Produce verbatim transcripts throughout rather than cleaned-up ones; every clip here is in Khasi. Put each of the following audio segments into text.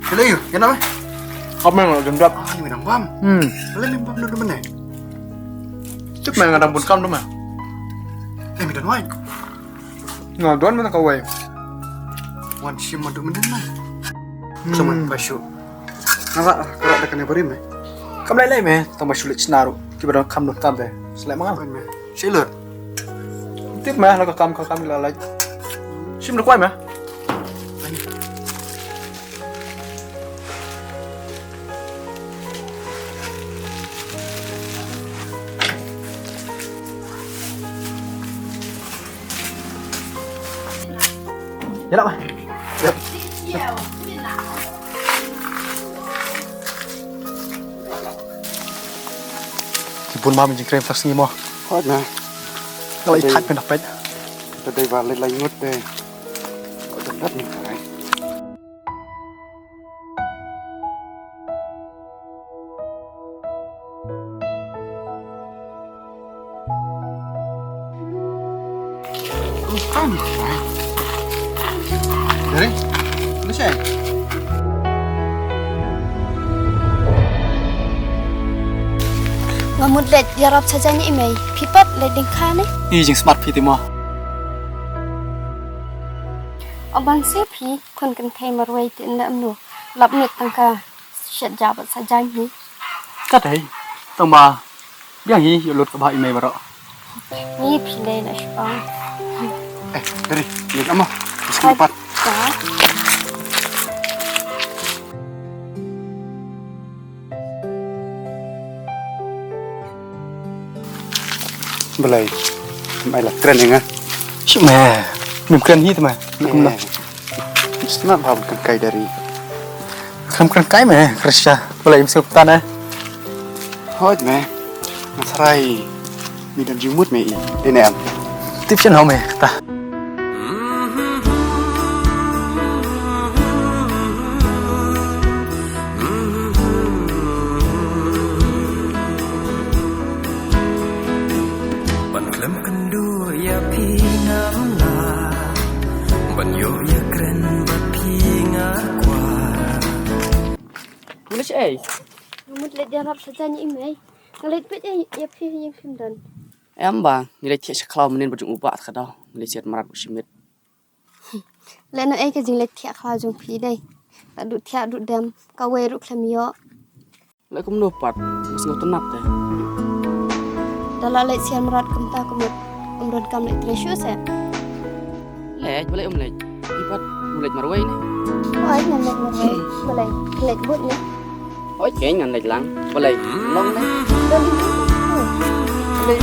Hello, ïa na me? Kam me nga dang dap. Ah, ïa me dang bam. Hmm. Hello, me bam dulu mene. Tip me nga dang bun kam dulu me. Eh, me dang wai. Nga don me kawei. Wan shim ma dulu mene na. Hmm. Sama ba shu. Nga ba ka da kane bari me. Kam lai lai me, tang ba shu leit shna ruh. Kiba don kam don kam te. Selek ma nga. Wan me. Shi lut. Tip me la ka kam ka kam la lai. Shim da kwai me. Ïa la ba. Ki bun ma min jingkren tak sngi mo. Hot na. Ngai thait pen pet. Te dei ba lei lai ngut te. Hot na. Dari? Lu shay? Nga mut leit ïarap sha jaiñ i mei. Phi pat leit ding kha ne? I jingsmart phi te mo. Aban se phi khun kynthei marwei te nda mno. Lap mit tang ka shet ja bad sa jaiñ hi. Kat hei. Tang ba biang hi ïa lut ka ba i mei baroh. Ni phi lei la shpang. Eh, dari, ni ama. Biskut pat. Ja. Balei? Mai la kren ïa nga. Shi me. Mim kren hi te me. Kum la. Sna ba kan kai dari. Kam kren kai me, Krisha. Balei mim sngewthuh ne? Hoi me. Nga tharai mi dang jingmut me i. Dei ne em? Tip shen ho me ta. Ban khlem kynduh ïa phi ngam lah, ban ïoh ïa kren bad phi nga kwah. Mut leit ei? Mut leit ïarap sha jaiñ i mei. Nga leit peit ïa phi ïa phim don. Em ba, ngi leit thiah sha khlaw mynnin ba jong u bah ka daw. Ngi leit siat mrad u shimit. Lehnoh ei ka jingleit thiah khlaw jong phi dei. Ka duh thiah duh dem, kawei ruh khlem ïoh. Leh kumno pat, nga sngewtynnat te. Da la leit siat mrad kumta kumut, um don kam leit trei shuh seh. Leit, balei um leit? Phi pat, um leit marwei ne? Hooid, ngan leit marwei. Balei, leit bud ne? Hooid, kein ngan leit lang. Balei, long ne? Don hi. Balei.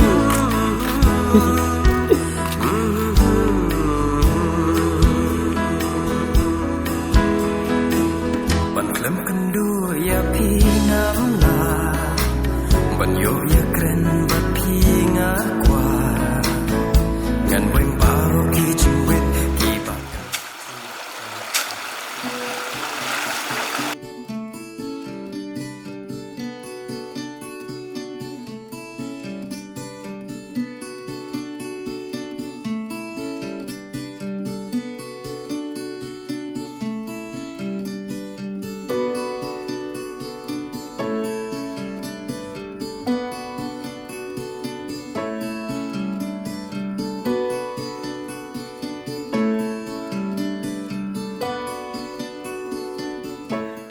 Ban khlem kynduh ïa phi ngam lah, ban ïoh ïa kren bad phi nga kwah. Ngan weng baroh ki jingwit kiba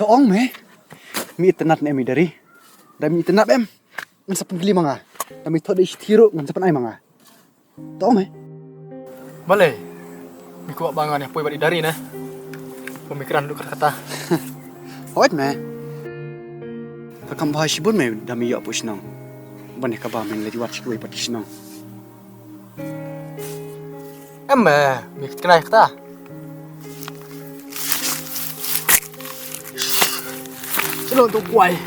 To ong me, mi itynnat ne em i Dari? Da mi itynnat em, ngan sa pynkylli ma nga. Da mi thok da i shithi ruh ngan sa pyn-ai ma nga. To ong me. Balei? Mi kwah ba ngan ïa poi bad i Dari ne? Ba mi kren lut katta katta. Hooid me. Ka kham bha shibun me da mi ïoh poi shnong. Ban ïa kaba men leit wad sha kiwei pat ki shnong. Em me, mi kynai kata. Chalo to kwai.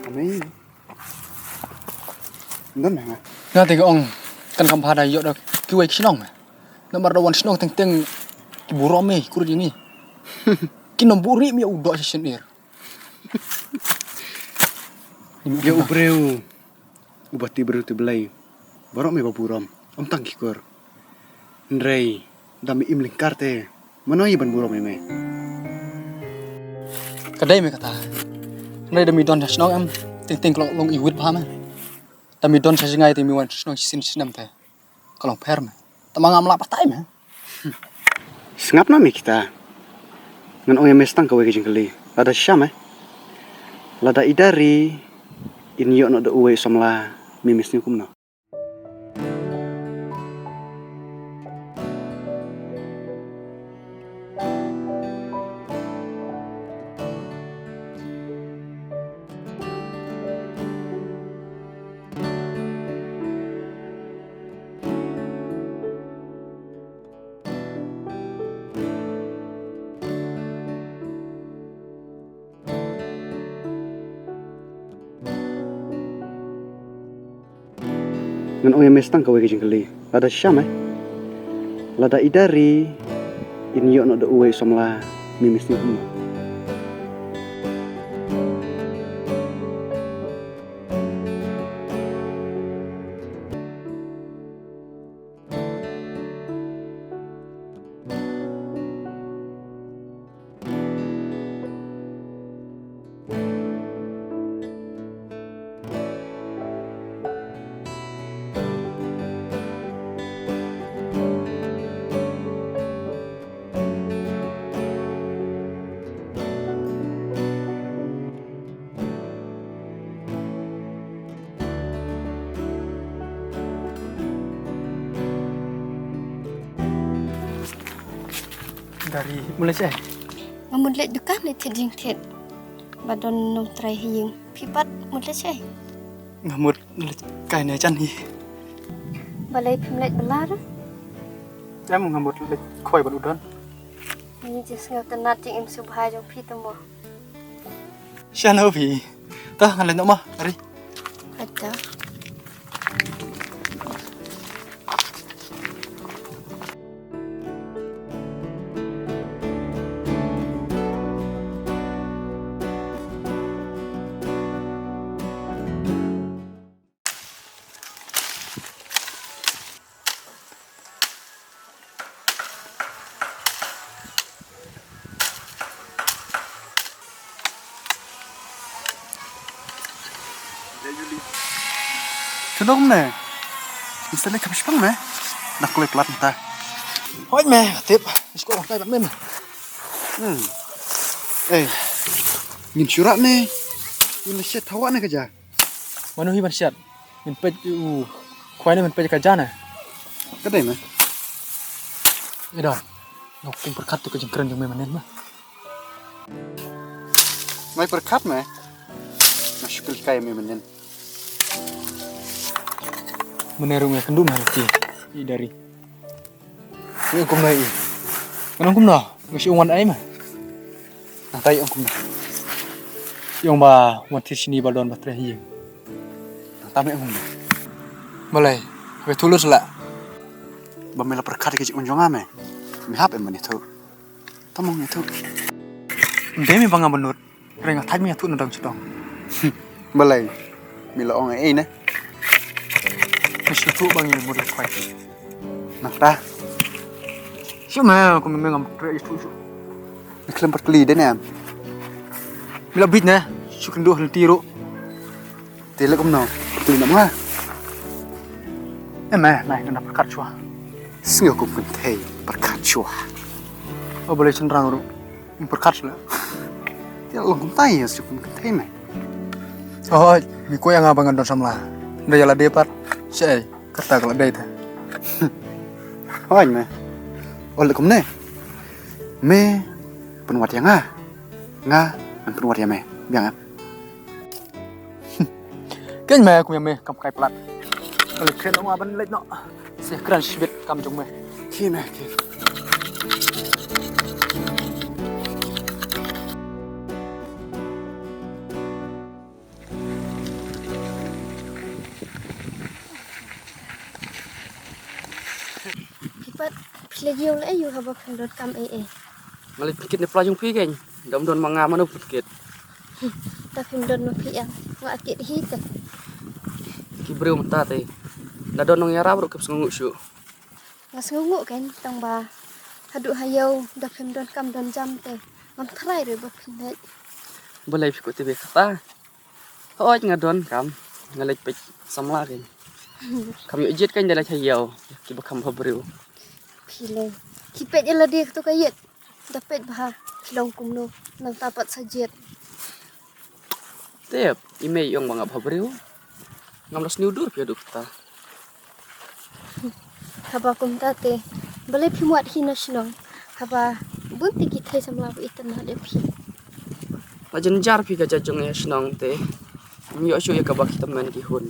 Ame. Ndon me nga. Nga te nga ong kan kham bha da ïoh da kiwei ki shnong me. Namar da wan shnong teng teng ki burom me, ki kyrpad ïa ngi. Ki nym burom ïa u doh shisien er. Ïa u briew uba tip briew tip Blei, baroh me ba burom, ym tang ki kur. Hynrei da me im lyngkar te, mano ïa ban burom ïa me? Ka dei me kata. Hynrei da mi don sha shnong em, teng teng ka long, long iwit bha me. Da mi don sha jngai te mi wan sha shnong shisien shisnem te ka long pher me. Tangba ngam lah batai me. Sngap noh me kita. Ngan ong ïa me tang kawei ka jingkylli. Lada shisha me, lada i Dari in ïoh noh da uwei u samla, me me sngew kumno? Ngan ong ïa me tang kawei ka jingkylli. Lada shisha me, lada i Dari in ïoh noh da uwei u samla, me me sngew kumno? Dari, mut leit shaei? Nga mut leit dukan leit thied jingthied. Ba don nongtrai ha ïing. Phi pat mut leit shaei? Nga mut leit kai ne jan hi. Balei phim leit bylla? Em, nga mut leit khwai bad u Don. Ngi jingsngewtynnat jingim sngewbha jong phi te mo. Shano phi? Ta ngan leit noh ma, Dari. Hata. Shano kumne? Ngi sa leit kham shipang me. Na kloi plat mynta. Hooid me, tip. Isko kai bad me. Hmm. Eh. Ngin shu rah ne? Ngin leit shet hawa ne ka ja? Mano hi ban shet? Ngin peit u khwai ne ngin peit ka ja ne? Ka dei me. Ida. Nga pyrkhat tu ka jingkren jong me mynnin ma. Nga pyrkhat me. Nga shu kylli kai me mynnin. Mynne ruh nga kynduh me ha lynti. I Dari. Ngan ong kumno i? Ngan ong kumno? Nga shu ong wan ai ma. Nangta i ong kumno? I ong ba wan thied shini ba don ba trei ha ïing. Nangta me ong kumno? Balei? Haba ïathuh lut sla. Ba me la pyrkhat ïa ka jingim jong nga me. Me hap em ban ïathuh. Tang mo ïathuh. Ym dei me ba nga mynnud. Hynrei nga thait me ïathuh na dong sha dong. Balei? Me la ong ei ne? Me shu ïathuh ba ngi mut la khwai. Nangta. Shu me, kum me ngam treh ïathuh shu. Me khlem pat kylli de ne em? Me la bit ne? Shu kynduh lynti ruh. Te leh kumno? Kylli noh ma nga. Em, eh, nai, ngan pyrkhat shuwa. Sngew kum kynthei, pyrkhat shuwa. O, balei shynrang ruh. Ym pyrkhat shuwa. Te long kumta ïa sngew kum kynthei me. Hooid, me kwah ïa nga ba ngan don samla. Hynrei ïa lade pat. Shaei, kata ka la dei te. Hooid me. O leh kumne. Me pynwad ïa nga. Nga ngan pynwad ïa me. Biang em? Keiñ me, kum ïa me kam kai plat. Ka leit kren noh nga ban leit noh. Sa kren shibit kam jong me. Ki me, ki. Phi pat, phi la ïoh leh aïu haba phim donkam ei ei? Nga leit pynkit na pla jong phi keiñ. Da ym don ma nga mano pynkit. Da phim don ma phi ïa nga kit hi te. Ki briew mynta te, da don nongïarap ruh kim sngewnguh shuh. Nga sngewnguh keiñ tang ba haduh ha ïew da phim donkam don jam te ngam tharai ruh ba phin leit. Balei phi kwah tip ïa kata? Hooid nga don kam. Nga leit peit samla kein. Kam ïoh jied kein da leit ha ïew. Kiba kham bhabriew. Phi leh. Ki peit ïa lade kato ka ïit. Da peit bha. Phi long kumno. Nangta pat sa jied. Tip, i mei i ong ba nga bhabriew. Ngam da sniew dur phi haduh katta. Haba kumta te, balei phim wad hi na shnong? Haba bun te ki thei samla ba itynnad ïa phi. La jynjar phi ka jait jong ngi ha shnong te. Ngim ïoh shuh ïa kaba ki tymmen ki hun.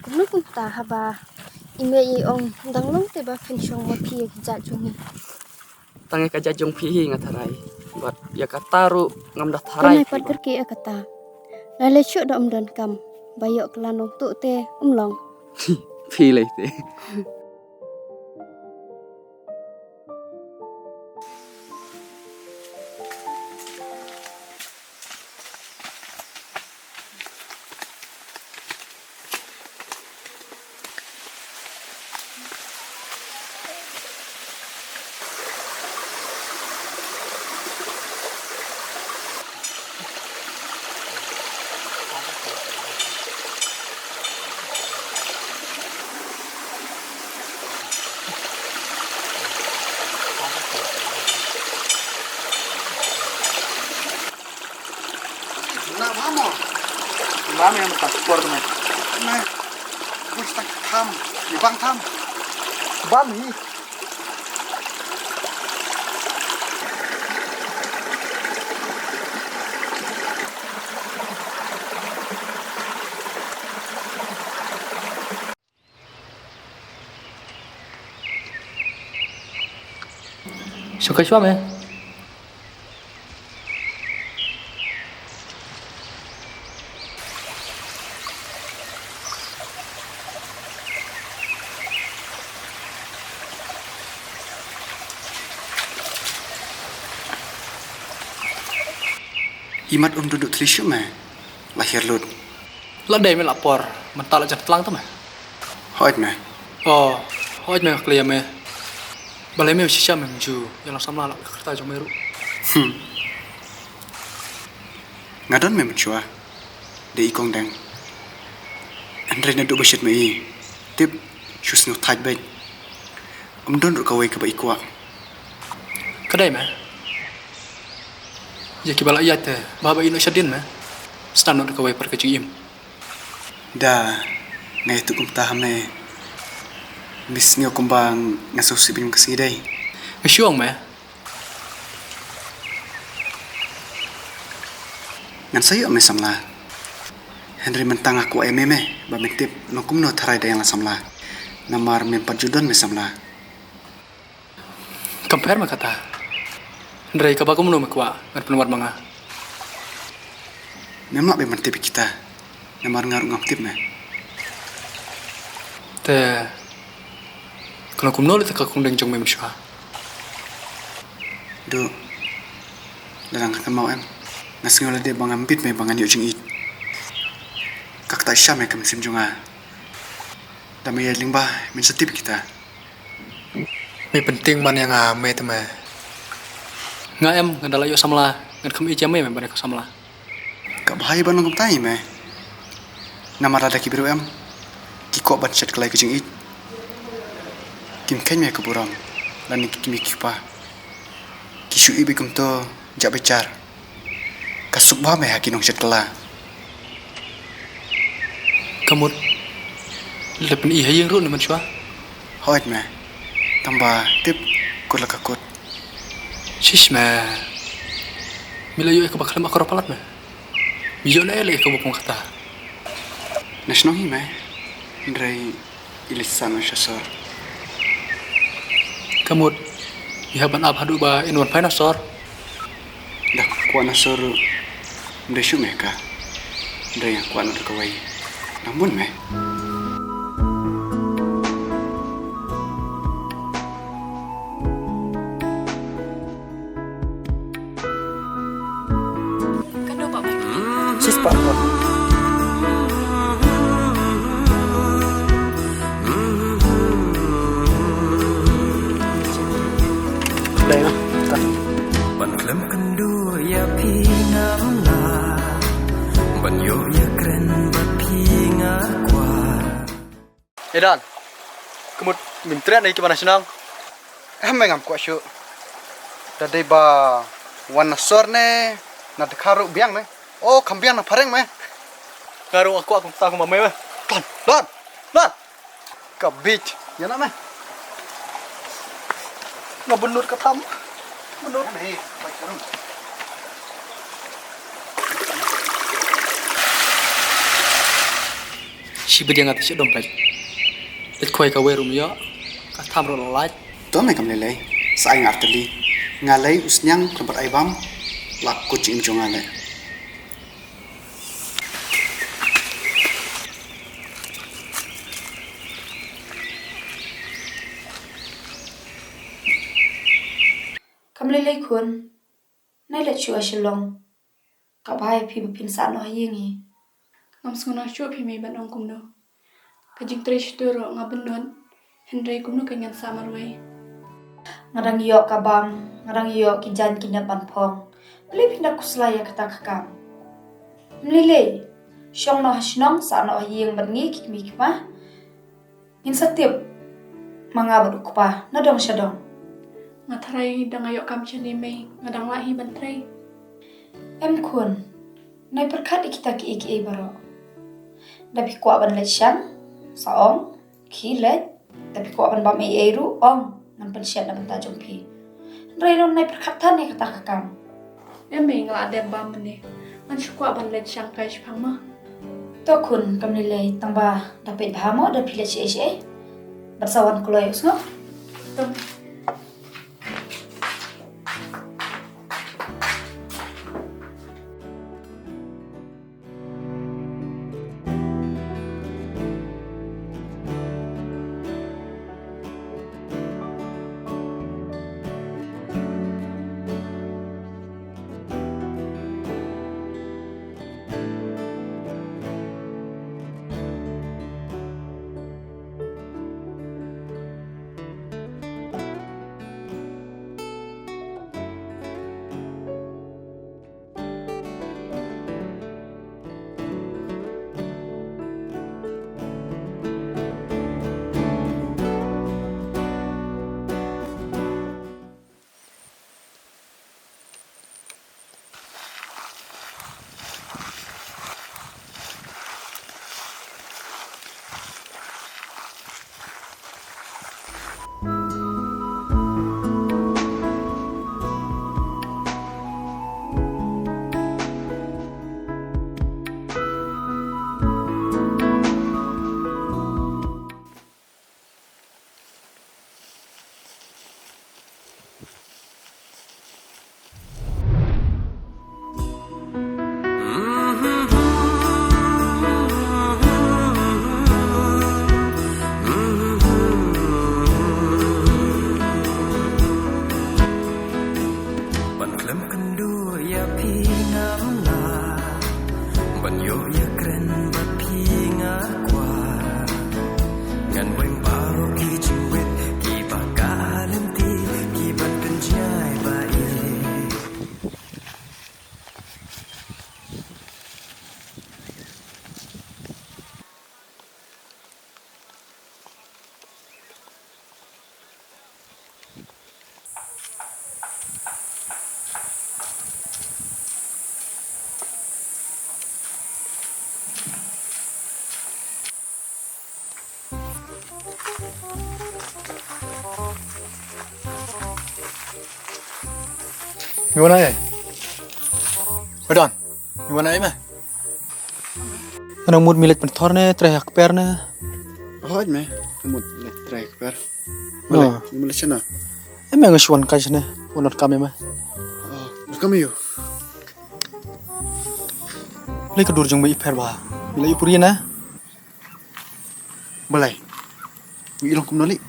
Kumno kumta haba i mei i ong dang long te ba phin shong ma phi ïa ki jait jong ngi. Tang ïa ka jait jong phi hi nga tharai. Bad ïa kata ruh ngam da tharai. Nai pat kyrkieh ïa kata. Lai lei shuh da um don kam. Ba ïoh kylla nongtuh te um long. Phi lei te. Na ba mo. Ba me na ta por me. Me. Bus tak tham. Ni bang tham. Ba mi. Shu kai shuwa me. Imat um duduk teli shuh me. La hiar lut. La dei me la por, mynta la jan tlang te me. Hooid me. Oh, hooid me, klia me. Balei me shisha me mju, ïa la samla la kyrta jong me ruh. Hmm. Nga don me mynshuwa. Dei i kong dang. Hynrei naduh ba shit me i. Tip, shu sngewthait beit. Um don ruh kawei kaba i kwah. Ka dei me. Ïa kiba la ïaid te, ba ba i noh shadien me. Sdang noh kawei pat ka jingim. Da, nga ïathuh kumta ha me. Me sngew kumba nga sngewsih beiñ ka sngi dei. Nga shu ong me. Ngan sa ïoh me samla. Hynrei mynta nga kwah ïa me me, ba men tip long kumno tharai da ïa la samla. Namar mem pat ju don me samla. Kam pher me kata. Hynrei kaba kumno me kwah, ngan pynwad ma nga. Mem lah ban pyntip ïa kita. Namar nga ruh ngam tip me. Te ka long kumno lei te ka kongdeng jong me mynshuwa? Duh. Lada nga kynmaw em, nga sngew lade ba ngam bit me ba ngan ïoh jingïeit. Ka ktah sha me ka mynsiem jong nga. Da me ïaid lyngba, men sa tip ïa kita. Me pyntieng man ïa nga me te me. Nga em, nga da la ïoh samla, ngan kham ïeit ïa me me ban ïa ka samla. Ka bha ïa ban long kumta ïa me. Namar lada ki briew em, ki kwah ban shet kylla ïa ka jingïeit. Kim kheiñ me ka burom, lane ki kmie ki kpa. Ki shu ïeit beit kumto, jah beit jar. Ka suk bha me ha ki nongshet kylla. Ka mut lada pyni ha ïing ruh ne mynshuwa. Hooid me. Tang ba tip kut la ka kut. Shish me. Me la ïoh ïa kaba khlem akor palat me. Me ïoh ne leh ïa kaba kum kata. Na shnong hi me. Hynrei i leit sah noh sha sor. Ka mut i hap ban ap haduh ba in wan phai na sor. Da kwah na sor ruh. Ym dei shuh me ka. Ym dei, nga kwah noh da kawei. Nang bun me. Sis pa pa. Dai na. Ban khlem kynduh ïa phi ngam Ei Don, ka mut ngim treh na kiba na shnong. Em, me ngam kwah shuh. Da dei ba wan na sor ne na dkhar ruh biang me. O, kham biang na phareng me. Nga ruh nga kwah kumta kumba me me. Don, Don, Don. Ka bit. Ïa na me. Nga bynnud ka tham. Bynnud. Shi bit ïa nga te shi dom peit. Peit khoi ka wei rum ïoh. Ka tham ruh la lait. To me kam lei lei. Sa ai nga artylli. Nga lei u sniang ka bat ai bam. Lak kut jingim jong nga lei. Kam lei lei khun. Nai leit shuwa Shillong. Ka bha ïa phi ba phin sah noh ha ïing hi. Ngam sngewbha shuh phi mei ban ong kumno. Ka jingtrei shatu ruh nga bynnud. Hynrei kumno ka ngan sah marwei. Nga dang ïoh ka bam, nga dang ïoh ki jaiñ ki nep ban phong. Balei phin da khuslai ïa kata ka kam. Ym lei lei. Shong noh ha shnong, sah noh ha ïing bad ngi ki kmie ki kpa. Ngin sa tip ma nga bad u kpa na dong sha dong. Nga tharai dang nga ïoh kam shane mei, nga dang lah hi ban trei. Em khun, nai pyrkhat ïa kita kiei kiei baroh. Da phi kwah ban leit shang, sa ong, khie leit. Da phi kwah ban bam ei ei ruh, ong, ngan pynshet na bynta jong phi. Hynrei nai pyrkhat than ïa kata ka kam. Em mei, nga la dep bam mynne. Ngan shu kwah ban leit shang kai shiphang ma. To khun, kam lei lei, tang ba da peit bha mo, da phi leit shaei shaei. Bad sa wan kloi, u sngew. To. Ban khlem kynduh ïa phi ngam lah, ban ïoh ïakren bad phi nga kwah. Ngan weng baroh ki jingwit kiba ka lynti, kiban pynjai ba ïeit. Ngi wan ai. Pardon. Ngi wan ai me. Nang mut mi leit pynthor ne, trei ha kper ne. Hooid me, mut leit trei ha kper. Balei, oh, ngi mut leit shano? Em, nga shu wan kai shane, wan ot kam ïa me. Oh, ot kam ïa u. Lei ka dur jong me i pher bha. Lei i puri na. Balei? I long kumno lei?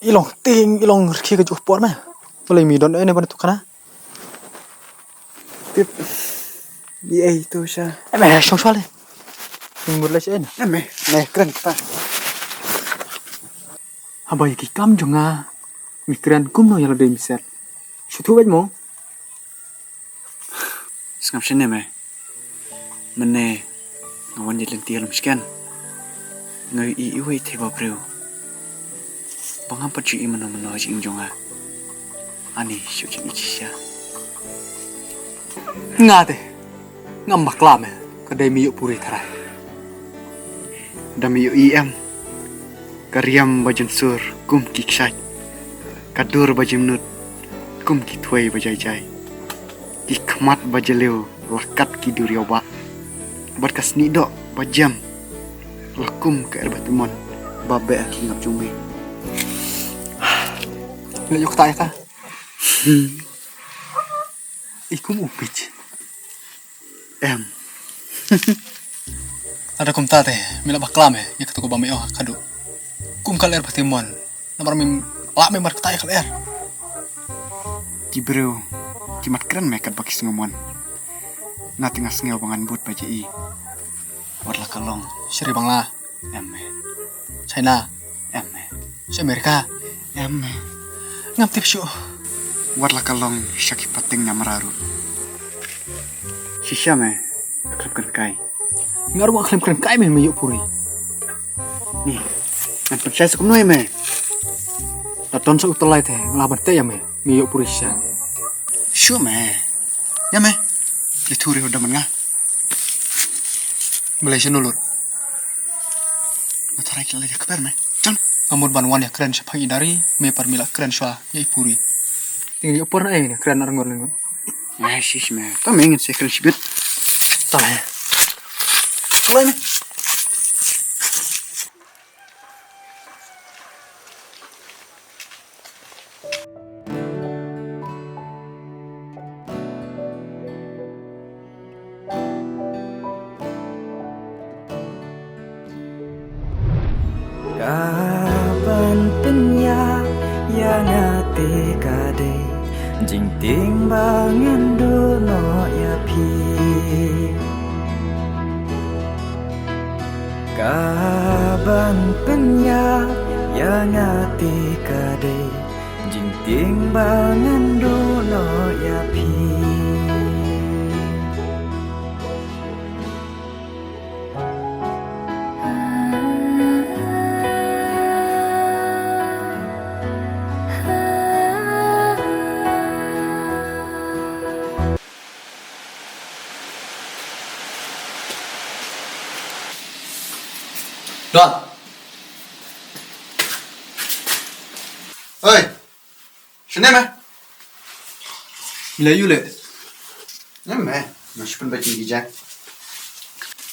I long ting, i long rkhie ka juh por na. Balei mi don ne ban tukana? Tip. Ye ei tu sha. Em, eh, shong shwa le. Ning mur le sha en. Em, eh, ne kren ta. Haba ïa ki kam jong nga, mi kren kumno ïa la dei mi set. Shu tu wet mo. Sngap shane me. Mynne nga wan ïa lynti lem sken. Nga ïohi iwei te ba briew ba ngam pat ju ïohi mynno mynno ha jingim jong nga. Ani shu jingïohi shisha. Nga te ngam bakla me, ka dei me ïoh puri tharai. Da me ïohi em, ka riam ba jynsur kum ki kshaid, ka dur ba jymnut kum ki thwei ba jai jai, ki khmat ba jylliew la kat ki duriaw ba, bad ka snieh doh ba jem la kum ka er ba timon ba beh ki ngap jong me. Leh ïoh kata ïa ka. Hmm. I kum u pich. Em. Lada kumta te me la bakla me ïa katu kaba me ong ha khadduh. Kum ka lyer ba timon. Namar me lah me markata ïa ka lyer. Ki briew ki mat kren me katba ki sngew mon. Nga te nga sngew ba ngan bud ba jia i. Wat la ka long sha ri Bangla. Em me. China. Em me. Sha America. Em me. Ngam tip shuh. Wat la ka long sha ki pateng ñiamra ruh. Shisha me. Khlem kren kai. Nga ruh nga khlem kren kai me, me ïoh puri. Ni. Ngan pynshai sa kumno ïa me. La don sa u tyllai te nga lah ban teh ïa me. Me ïoh puri shisha. Shuh me. Ïa me. Li thuri u da man nga. Balei sha nulur. Nga tharai ki la leit ïa kper me. Jan. Nga mut ban wan ïa kren shaphang i dari, me pat me la kren shuwa ïa i puri. Ting ïa i por na ei ne kren ar ngor lengor. Ai shish me. Ta me ngin se kren shibit. Ta me. Shuwa me. Kaban pynïap ïa nga te ka dei jingtieng ba ngan duh noh ïa phi. Kaban pynïap ïa nga te ka dei jingtieng ba ngan duh noh ïa phi. Don. Oi. Shane me. Ila yu le. Ne me. Ma shipun ba jing gija.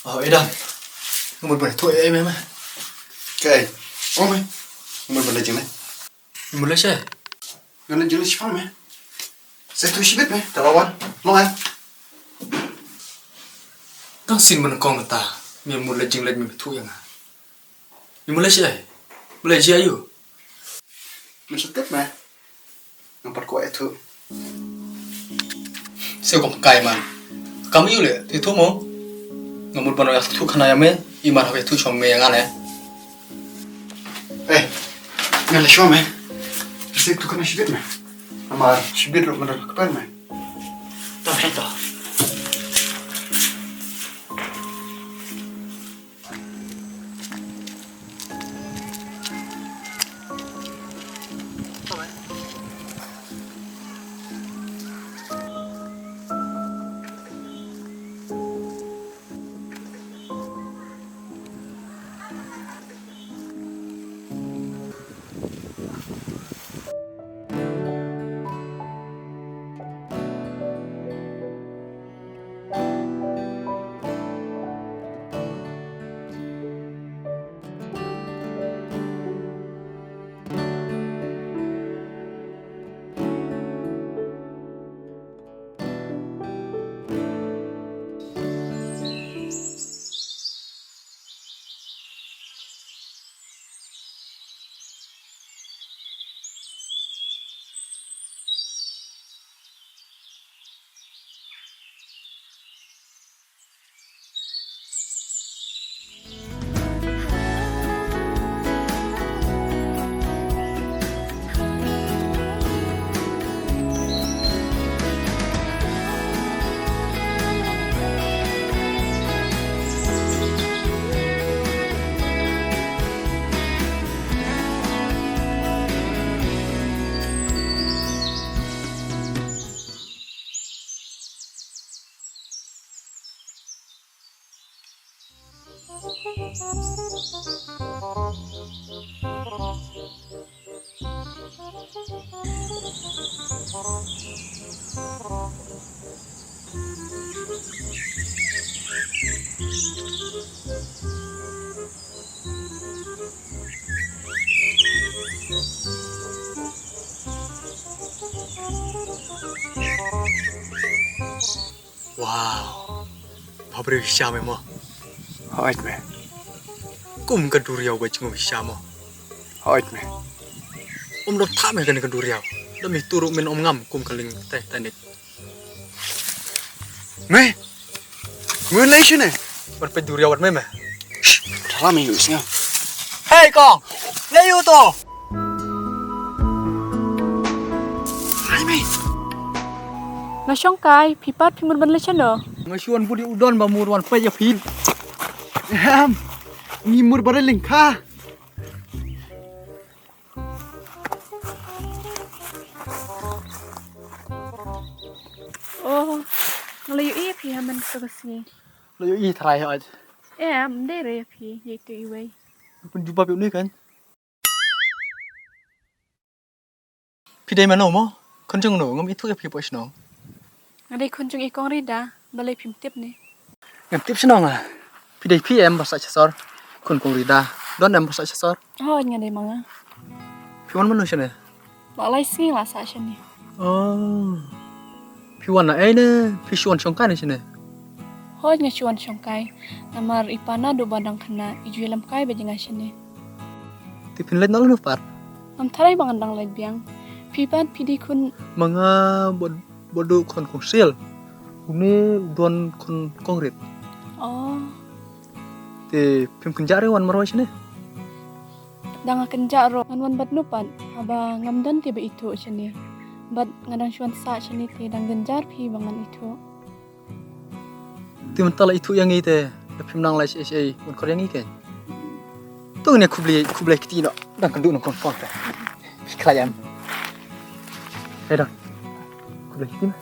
Oh, Edan. Ngamut ba tu e me me. Kai. Oh me. Ngamut ba jing le. Ngamut le she. Ngamut jing le shipang me. Se tu shibit me. Talawan. Long eh. Kang sin man kong ta. Me mut le jing le me tu yang. Ngamut le she. Mut le jia yu. Ngamut se tu me. Nga pat kwah ïathuh. Sngewbha kai man. Kam ïoh leh ïathuh mo. Nga mut ban ïathuh khana ïa me. I man hap ïathuh shuwa me ïa nga ne. Eh, nga la shuwa me. Sngewbha ïathuh khana shibit me. Namar shibit ruh nga don kper me. Tang shen to. Wow. Pha briew shisha me mo. Hooid me. Kum ka duriaw ba jngu shisha mo. Hooid me. Um dor tha me kane ka duriaw. Da me turu men um ngam kum ka ling teh tanik. Me. Ngun lai shine. Bar pe duriaw wat me me. Thala me yus nga. Hey kong. Lai yu to. Hai me. Nga shong kai, phi pat phi mut ban leit shano? Nga shu wan bud ïa u don ba mut wan peit ïa phi. Em. Ngi mut ba leit lyngkha. Oh, nga la ïohi ïa phi ha man ka sngi. La ïohi tharai hooid. Em, dei re ïa phi, ïa itu iwei. Pynjubab ïa une kan. Phi dei mano mo? Khun jong no, ngam ithuh ïa phi poi shnong. Nga dei khun jong i Kong Rida, balei phim tip ne? Ngam tip shnong ah. Phi dei phi em ba sah sha sor. Khun Kong Rida, don em ba sah sha sor. Hooid nga dei ma nga. Phi wan mano shane? La lai sngi la sah shane. Oh. Phi wan na ei ne? Phi shu wan shongkai ne shane? Hooid nga shu wan shongkai. Namar i pa naduh ba dang khynnah i ju ïalam kai bad jong nga shane. Te phin leit noh lano pat? Ngam tharai ba ngan dang leit biang. Phi pat phi dei khun? Ma nga bad, bad u khun Kong Sil. Une u don khun Kong Rit. Oh. Te phim kynjah re wan marwei shane? Dang nga kynjah ruh ngan wan bad no pat. Haba ngam don te ba ithuh shane. Bad nga dang shu wan sah shane te dang jynjar phi ba ngan ithuh. Te mynta la ithuh ïa ngi te, la phim nang leit shaei shaei, wan khot ïa ngi kein. To ngin ïa khublei, khublei kti noh, dang kynduh nongkrong pon te. Phi khlaiñ em. Hei don. Khublei kti ma.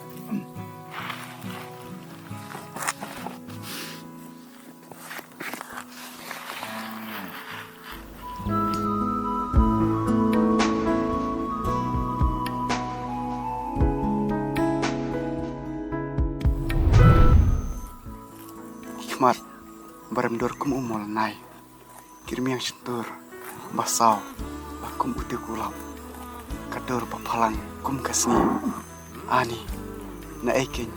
Ki khmat ba rem dor kum u mol nai, ki rmiang shyntur ba saw ba kum u tiew kulap, ka dur ba phalang kum ka sngi. Ani, naei kein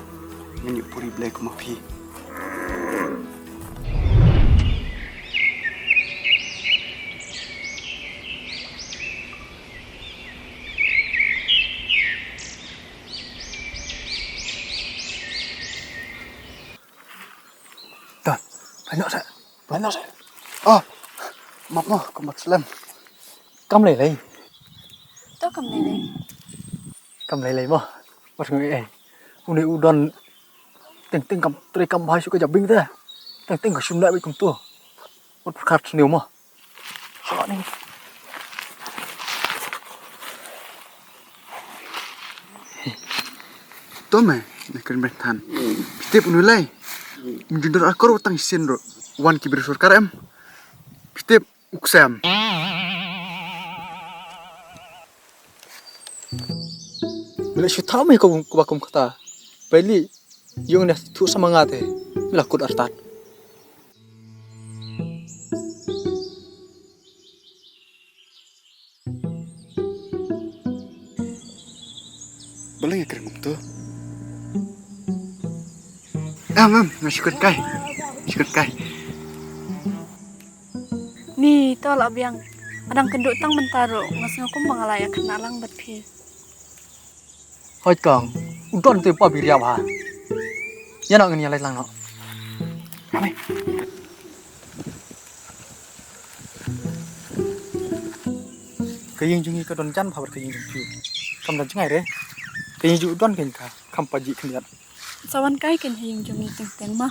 ngan ïoh puri Blei kum ma phi. Don, pynïoh seh, pynïoh seh. Oh, map mo, kumba slem. Kam lei lei. To kam lei lei. Kam lei lei mo. Wat ngi ei. Une u don teng teng kam trei kam bha shu ka jabieng te. Teng teng ka shum leh bad kumto. Wat pyrkhat sniew mo. Shalok ni. To me, me kren bad than. Phi tip une u lei. Mynjur akor u tang sien ruh. Wan ki briew sorkar em. Phi tip. U ksem. Me la shu thaw me ko ba kum kata. Peli yung ne thu sama nga te. Me la kut artat. Balei nga kren kumto? Em em, nga shu kren kai. Shu kren kai. Ni to la biang. Nga dang kynduh tang mynta ruh, nga sngew kumba nga la ïa khynnah lang bad phi. Hooid kong, u don te pa biriam ha. Ïa noh ngin ïa leit lang noh. Hame. Ka ïing jong ngi ka don jan bha bad ka ïing jong phi. Kam don jngai re. Ka ïing jong u don kein ka kham pajih khyndiat. Sa wan kai kein ha ïing jong ngi teng teng ma.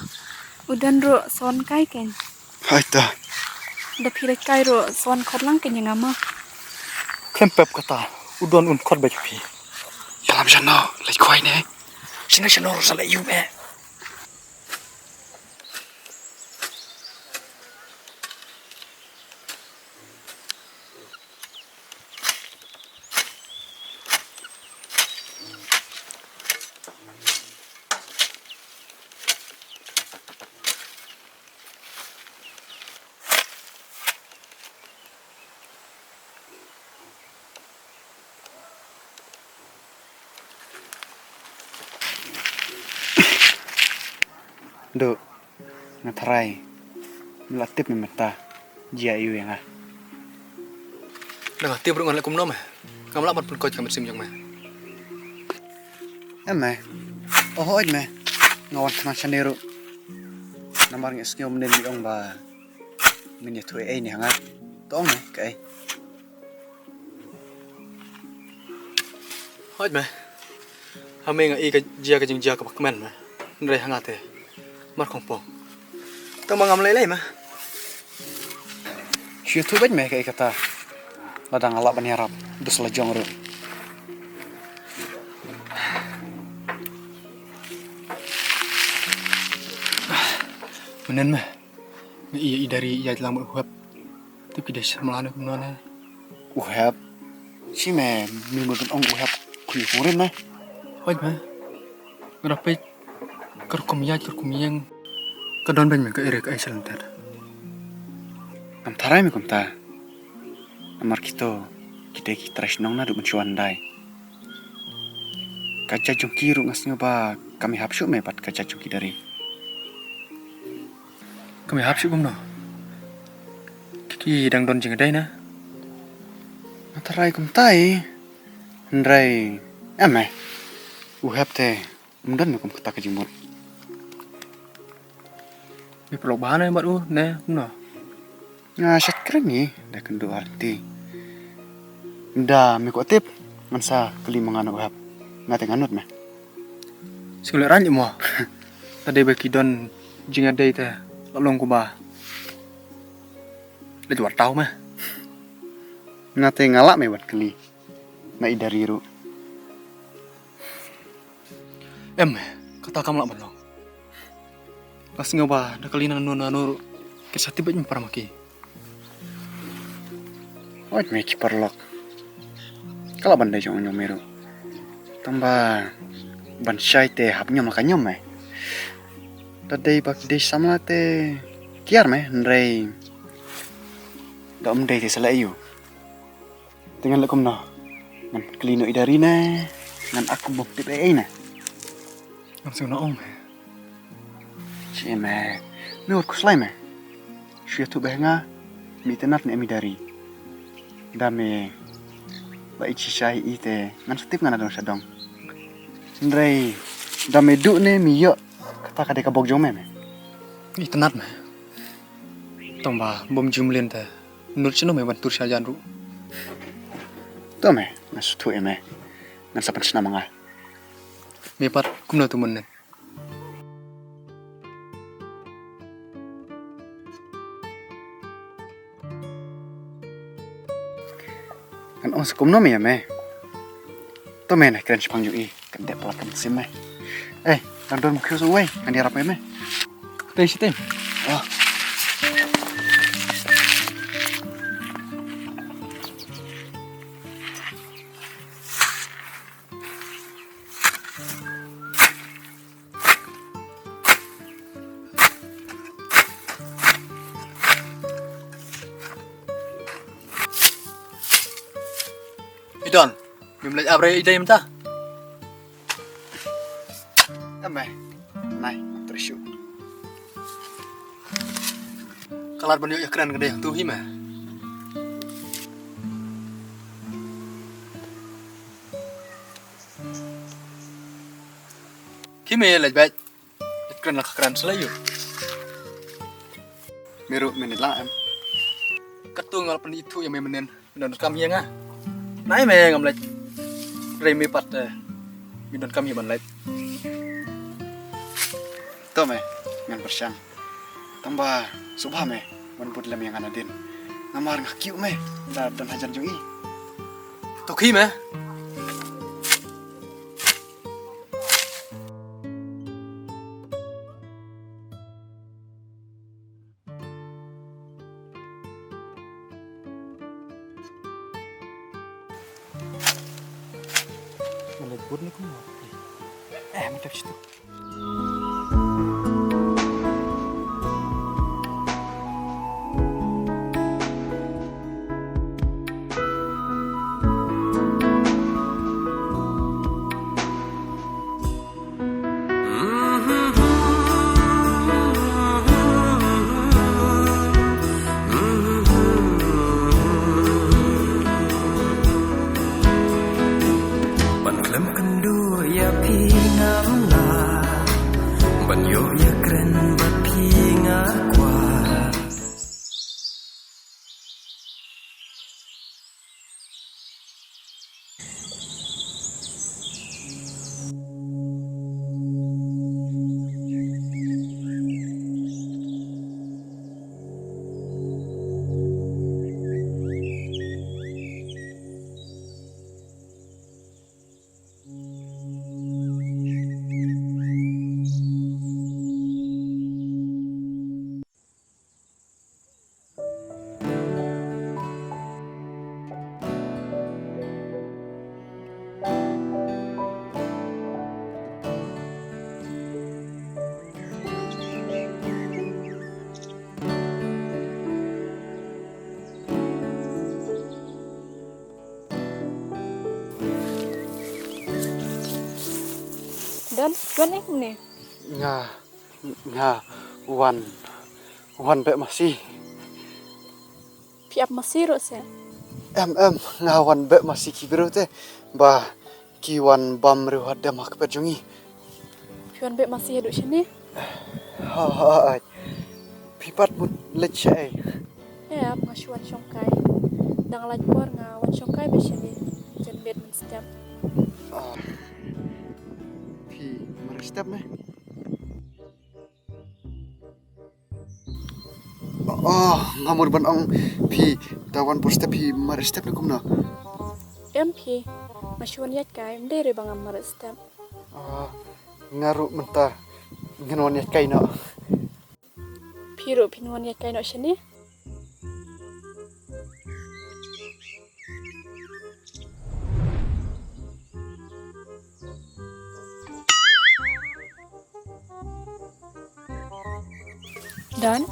U don ruh sa wan kai kein. Hai ta. Da phi leit kai ruh sa wan khot lang kein ïa nga ma. Khlem pep kata u don un khot beit phi. Ïalam shano leit khwai ne. Shano shano ruh sa leit ïu me. Duh, nga tharai me la tip me mynta jia ïa nga. Nga tip ruh ngan leh kumno me. Ngam lah ban pynkoit ka mynsiem jong me. Em me. Oh, hooid me. Nga wan khnang shane ruh. Namar nga sngew mynnin me ong ba men ïathuh ei ei ne ha nga. To ong me kaei. Hooid me. Ha me nga i ka jia ka jingjia kaba kmen me. Hynrei ha nga te mar khongpong. Tang ba ngam lei lei me. Shu ïathuh beit me kaei kata. Lada nga lah ban ïarap, dus la jong ruh. Mynnin me. Nga i ïa i Dari, ïaid lang bad u Hep. Tip ki dei samla ne kumno ne. U Hep. Shi me, me mut ban ong u Hep khun ïing khun rit me. Hooid me. Nga da peit ka rukom ïaid ka rukom ïeng. Ka don beiñ me, ka ïa ka ai shalynter. Ngam tharai me kumta. Namar kito ki dei ki trai shnong naduh mynshuwa hyndai. Ka jait jong ki ruh nga sngew ba kam ïahap shuh me bad ka jait jong ki Dari. Kam ïahap shuh kumno? Ki, ki dang don jingïadei na? Nga tharai kumta hi. Hynrei em me, u Hep te um don me kum kata ka jingmut. Me paralok bha ne bad u ne kumno? Nga shait kren hi da kynduh arti. Da me kwah tip, ngan sa kylli ma nga na u Hep. Nga te ngan nud me. Sngewlehrain mo. Ta dei ba ki don jingïadei te la long kumba leit wartaw me. Nga te nga lah me ban kylli na i Dari ruh. Em, kata kam lah ban long. Nga sngew ba da kylli nano nano ruh kin sa tip beit me para ma ki. Hooid me ki paralok. Ka lah ban dei jong u ñiom me ruh. Tang ba ban shai te hap ñiom la ka ñiom me. Da dei ba ki dei samla te kiar me, hynrei da um dei te sa leh aïu. Te ngan leh kumno? Ngan kylli noh i Dari ne ngan ap kum bym tip ei ei ne? Ngam sngewbha ong me. Shi me, me wat khuslai me. Shu ïathuh beit ha nga, me itynnad ne em i Dari. Da me ba ïeit shisha ïa i te ngan sa tip nga na dong sha dong. Hynrei da me duh ne me ïoh, kata ka dei ka bok jong me me. Itynnad me. Tang ba bym ju mlien te nud shano me ban tur sha jan ruh. To me, ngan sngewthuh ïa me. Ngan sa pynshna ma nga. Me pat kumno tu mynnin? Ngan ong sa kumno me ïa me. To me, na kren shaphang jong i. Kan dep palat ka mynsiem me. Eh, dang don mukhiew sa uwei, ngan ïarap ïa me. Te shi te. Ah. I Don, mem leit ap re i dei mynta? Em me, nai, trei shuh. Ka lad ban ïoh ïa kren ka dei tu hi me. Ki me leit beit. Kren la ka kren slei ïa u. Me ruh me nit la em. Katto nga la pynithuh ïa me mynnin, me donkam ïa nga. Nai me ngam leit. Hynrei me pat, eh, me donkam ïa ban leit. To me, ngan pyrshang. Tang ba sngewbha me ban bud lem ïa nga nadien. Namar nga kiew me da don hajan jong i. To khie me. Nga leit bud ne kumno? Eh, mynta ka shitu. Ban ïoh ïakren bad phi nga kwah. Don, wan eh kumne. Nga, nga wan, wan beh masi. Phi ap masi ruh se? Em, em, nga wan beh masi ki briew te ba ki wan bam riew hadem ha ka pet jong ngi. Phi wan beh masi haduh shane? Ha, ha, ha. Phi pat mut leit shaei? Em, nga shu wan shongkai. Dang lai por nga wan shongkai bad shane. Jan bad mynstep. Ah, phi marstep me? Oh, nga mut ban ong phi da wan por step phi marstep ne kumno? Em phi, nga shu wan ïaid kai, ym dei re ba nga marstep. Ah, nga ruh mynta ngan wan ïaid kai noh. Phi ruh phin wan ïaid kai noh shane? Don?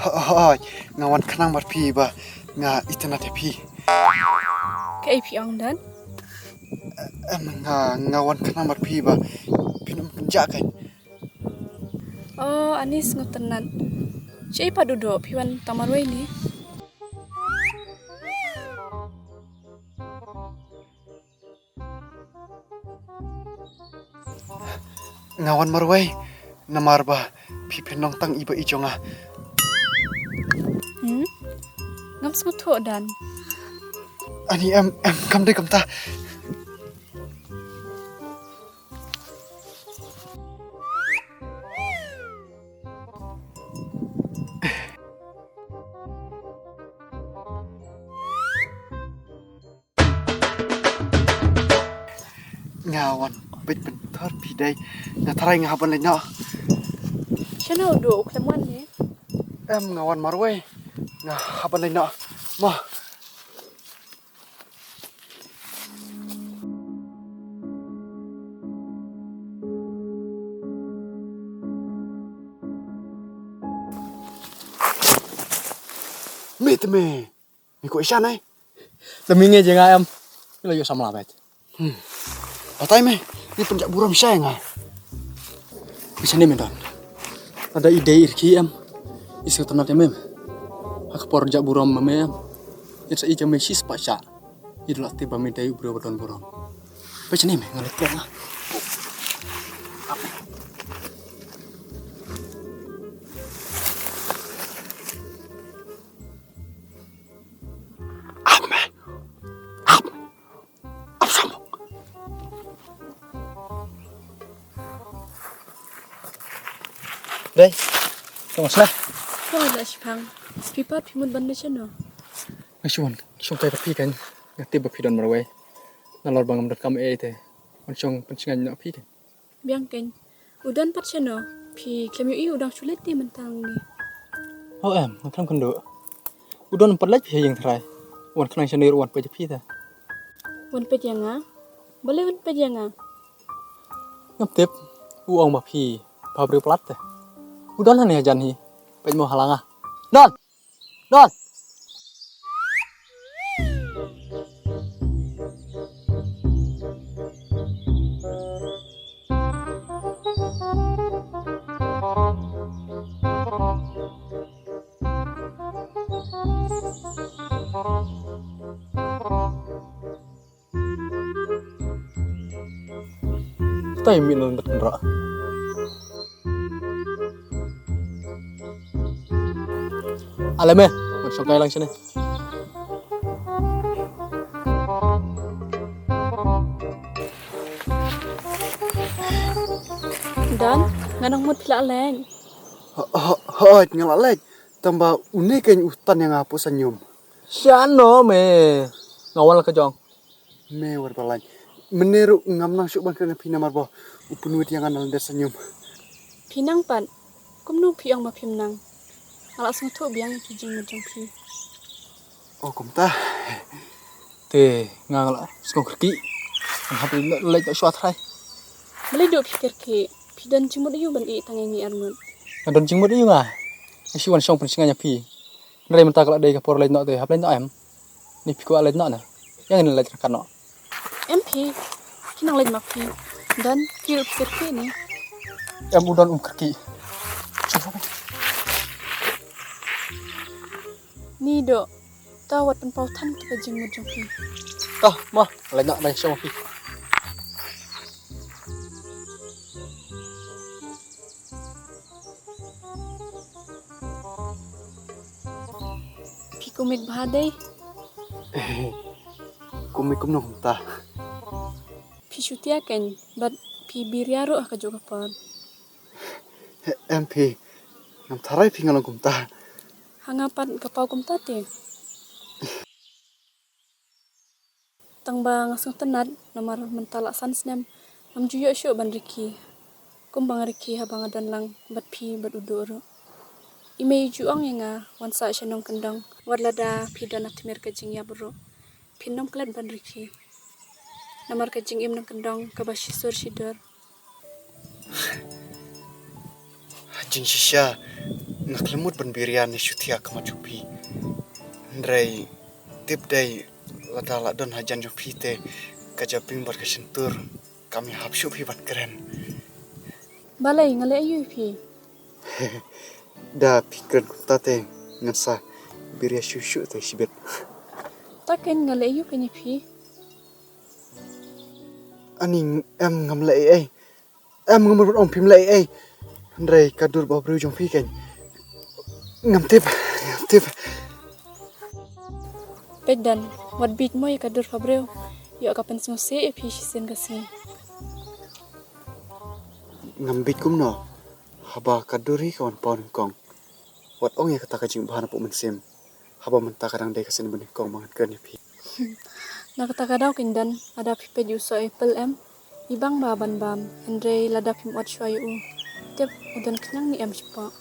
Hooid, nga wan khnang bad phi ba nga itynnad ïa phi. Kaei phi ong Don? Em, nga, nga wan khnang bad phi ba phin ym kynjah kein. Oh, ani sngewtynnad. Shaei pat u doh, phi wan tang marwei ne? Nga wan marwei, namar ba phi phin long tang i ba i jong nga. Hmm? Ngam sngewthuh Don. Ani em, em, kam dei kumta. Nga wan beit pynthor phi dei. Nga tharai nga hap ban leit noh. Shano u doh u khlem wan ne? Em, nga wan marwei. Nga hap ban leit noh. Mo. Me te me. Me ko isha nai. Te me ngi je nga em. La ïoh samla beit. Hmm. Batai me, ngi pynjah burom shai nga. Phi shane me Don. Lada i dei i rkhie em, i sngewtynnad ïa me em. Ha ka por jah burom ma me em, i sa i jam me shispah shah. I dei la te ba me dei u briew ba don burom. Phi shane me, nga leit nga. Ap me. Ap. Ap samung. Dei. Tong sla. Ko la shipang. Phi pat phi mut ban da shano? Nga shu wan shongkai bad phi kan. Nga tip ba phi don marwei. Nalor ba ngam donkam ei te. Wan shong pynshngaiñ noh phi kan. Biang keiñ. U Don pat shano? Phi khlem ïohi u dang shu leit te mynta ngi. Ho em, nga khlem kynduh. U Don pat leit phi ha ïing tharai. Wan khnang shano ruh wan peit ïa phi te. Wan peit ïa nga? Balei wan peit ïa nga? Ngam tip. U ong ba phi bhabriew palat te. U Don hangne hajan hi. Peit mo ha la nga. Don! Don! Tai mi nan dat nra. Ale me, wat shong kai lang shane. Dan, nga nang mut phi la leng. Ho, ho, hooid, nga la leit. Tang ba une keiñ u tan ïa nga hapoh sanium. Shano me. Nga wan la ka jong. Me wat ba lait. Mynne ruh ngam nang shuh ban kren ïa phi namar ba u pynwit ïa nga na lade sanium. Phi nang pat. Kumno phi ong ba phim nang. Nga la sngewthuh biang ïa ki jingmut jong phi. O kumta. Te nga la sngewkyrkieh. Nga hap leit noh shuwa trai. Balei doh phi kyrkieh? Phi don jingmut aiu ban ïeh tang ïa ngi arngut? Nga don jingmut aiu nga? Nga shu wan shong pynsngew ïa phi. Hynrei mynta ka la dei ka por leit noh te hap leit noh em? Ni phi kwah leit noh ne? Ïa ngin leit ryngkat noh. Em phi. Ki nang leit ma phi. Don ki ruh phi kyrkieh ne? Em u don um kyrkieh. Ni doh, ta wat pynpaw than kata jingmut jong phi. Ta ma, leit noh dang shong phi. Phi kumne bha dei. Kumne kumno kumta. Phi shutia keiñ bad phi biria ruh ha kajuh ka por. Em phi, ngam tharai phi nga long kumta. Ha nga pat ka paw kumta te. Tang ba nga sngewtynnat namar mynta la san snem ngam ju ïoh shuh ban rkhie. Kumba nga rkhie haba nga don lang bad phi bad u Duh ruh. I mei i ju ong ïa nga wan sah sha nongkyndong wat lada phi don ha tmier ka jingïap ruh. Phin nym klet ban rkhie. Namar ka jingim nongkyndong kaba shisur shidur. Jingshisha nga khlem mut ban biria ne shutia ha khmat jong phi. Hynrei tip dei lada la don hajan jong phi te ka jabieng bad ka shyntur kam ïahap shuh phi ban kren. Balei nga leh aiu ïa phi? Da phi kren kumta te ngan sa biria shuh shuh te shibit. Ta keiñ nga leh aiu keiñ ïa phi? Ani em ngam leh ei ei. Em ngam mut ban ong phim leh ei ei. Hynrei ka dur ba briew jong phi keiñ. Ngam tip, ngam tip. Peit Dan, wat bieit mo ïa ka dur ba briew. Ïoh ka pynsngewsih ïa phi shisien ka sngi. Ngam bieit kumno. Haba ka dur hi ka wan paw nyngkong. Wat ong ïa kata ka jingbha napoh mynsiem. Haba mynta ka dang dei ka sien ba nyngkong ba ngan kren ïa phi. Na kata ka daw keiñ Dan, lada phi peit ïa u soh apple em, i bang ba ban bam, hynrei lada phim ot shuwa ïa u, tip u don khñiang ne em shapoh.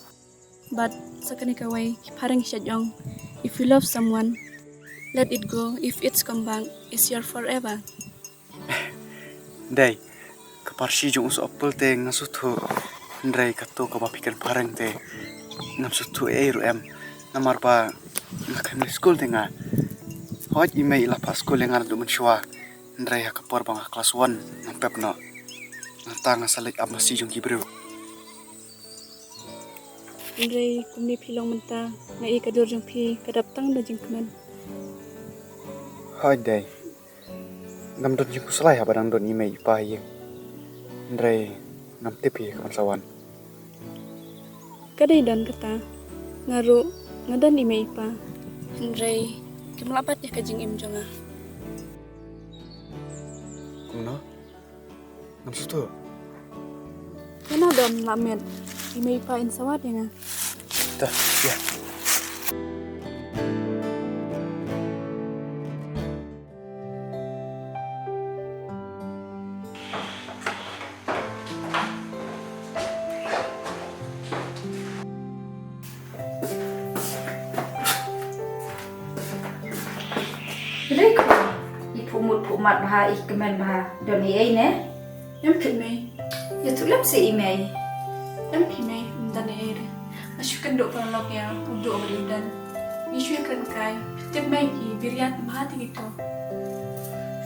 Bad sa kane kawei ki phareng ki shait ong, if you love someone, let it go if it's come back, it's your forever. Dei, ka parsi jong u soh apple te nga sngewthuh, hynrei kato kaba phi kren phareng te ngam sngewthuh ei ei ruh em. Namar ba nga khlem leit skul te nga. Hooid i mei i la phah skul ïa nga naduh mynshuwa, hynrei ha ka por ba nga klas one ngam pep noh. Nangta nga sa leit ap masi jong ki briew. Hynrei kumne phi long mynta, nga i ka dur jong phi ka dap tang da jingkmen. Hooid dei. Ngam don jingkhuslai haba dang don i mei i pa ha ïing. Hynrei ngam tip hi ka ban sa wan. Ka dei Dan kata, nga ruh nga don i mei i pa. Hynrei kim lah bat ïa ka jingim jong nga. Kumno? Ngam sngewthuh. Kane don la met. I mei i pa in sa wad ïa nga. Te, ïa. Balei ko? I phuh mut phuh mat bha, i kmen bha. Don ei ei ne? Em phi mei. Ïathuh lem seh i mei. Em phi mei, ym don ei ei re. Nga shu kynduh paralok ïa u Duh bad i Dan. Ngi shu ïakren kai. Phi tip mei ki biria bha te kito.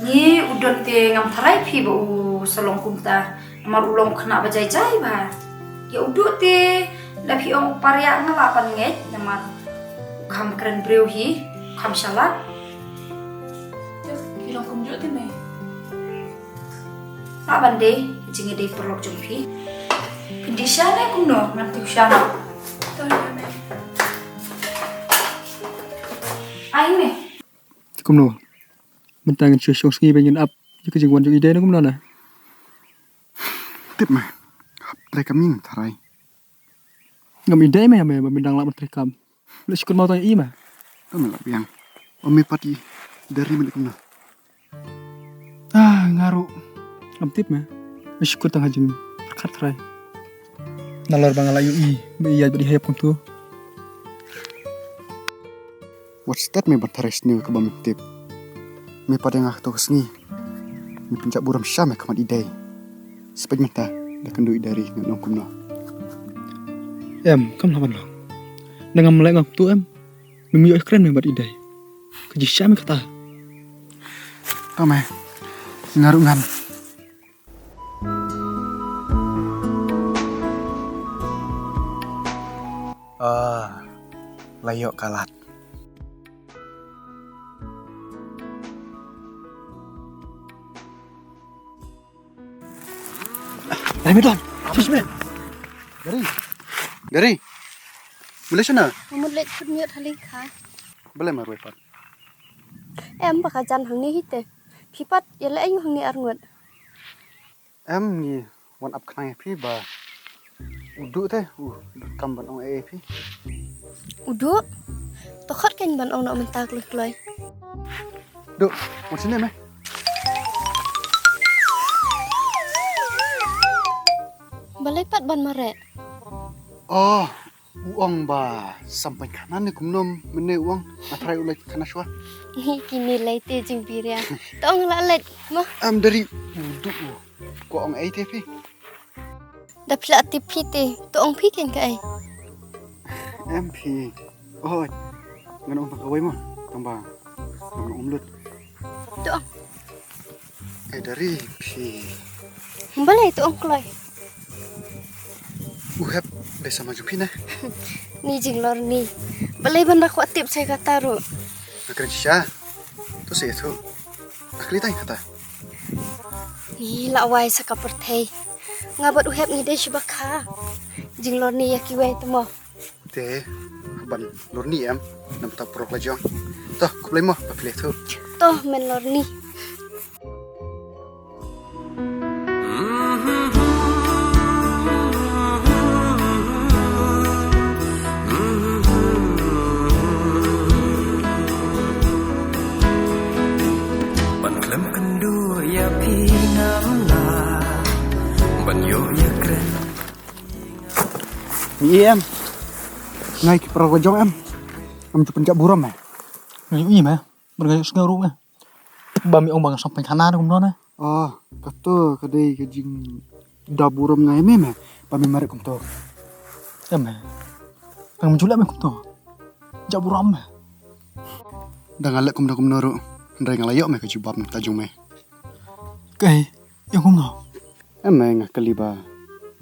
Ngi u Don te ngam tharai phi ba u sa long kumta. Namar u long u khynnah ba jai jai bha. Ïa u Duh te, la phi ong u pariah nga lah ban ngeit, namar u kham kren briew hi, u kham shalak. Te, ki long kumjuh te mei. Nga ban dei jingïadei paralok jong phi. Phin dih sha ne kumno, ngan tip sha na. To ïa me. Ai me. Kumno? Mynta ngin shu shong sngi ba ngin ap ïa ka jingwan jong i dei ne kumno na? Tip me. Hap trei kam ning tharai. Ngam i dei me me ba me dang lah ban trei kam. Leh shu kynmaw tang ïa i me. Ka me lah biang. Ym me pat i dei ri me kumno. Ah, nga ruh. Ngam tip me. Nga shu kut tang ha jingpyrkhat tharai. Nalor ba nga la ïohi ba i ïaid bad i Hep kumtu. Wat stad me ban tharai sniew kaba me tip. Me pat ïa nga kato ka sngi. Me pynjah burom sha me khmat i dei. Speit mynta da kynduh i dei ri ngan ong kumno. Em, kam lah ban long. Da ngam leh nga kumtu em. Me ïoh ïa kren me bad i dei. Ka jingshisha me kata. To me. Nga ruh ngan. Ah, la ïoh ka lad. Dei me don. Sus me. Dei ri. Dei ri. Balei shano? Nga mut leit khut miet ha lynga. Balei marwei pat? Em, ba ka jan hangne hi te. Phi pat ïaleh aïu hangne arngut? Em, ngi wan ap khnang ïa phi ba u Duh te u donkam ban ong ei ei phi. U Duh? To khot kein ban ong noh mynta kloi kloi. Duh, wan shane me. Balei pat ban mareh? Oh, u ong ba sam pynkhana ne kumno mynne u ong, nga tharai u leit khana shuwa. Kine lei te jingbiria. To ong lah leit mo. Em, dei ri u Duh u. Ko ong ei te phi. Da phi la tip phi te, to ong phi kein kaei. Em phi. Oi. Ngan ong tang kawei mo. Tang ba ngam ong lut. To ong. Ai, dei ri phi. Balei to ong kloi? U Hep dei samla jong phi ne? Ni jinglorni. Balei ban da kwah tip sa kata ruh? Nga kren shisha. To sa ïathuh. Nga kylli tang kata. Ni la wai sa ka pyrthei. Nga bad u Hep ngi dei shu ba kha. Jinglorni ïa kiwei te mo. Te ban lorni em, namar ta prok la jong. To, khublei mo, ba phi la ïathuh. To, men lorni. Ban khlem kynduh ïa phi ngam lah ban ïoh ïakren. Ngi em. Ngai ki para la jong em. Ngam ju pynjah burom eh. Ngai ïohi me. Ban ngai sngew ruh me. Ba me ong ba nga sam pynkhana kumno ne. Oh, kato ka dei ka jingda burom ngai me me. Ba me mareh kumto. Em me. Tang me ju leh me kumto. Jah burom me. Da nga leh kumno kumno ruh. Hynrei nga la ïoh me ka jubab na ka jong me. Kaei, ïa kumno? Em me nga kylli ba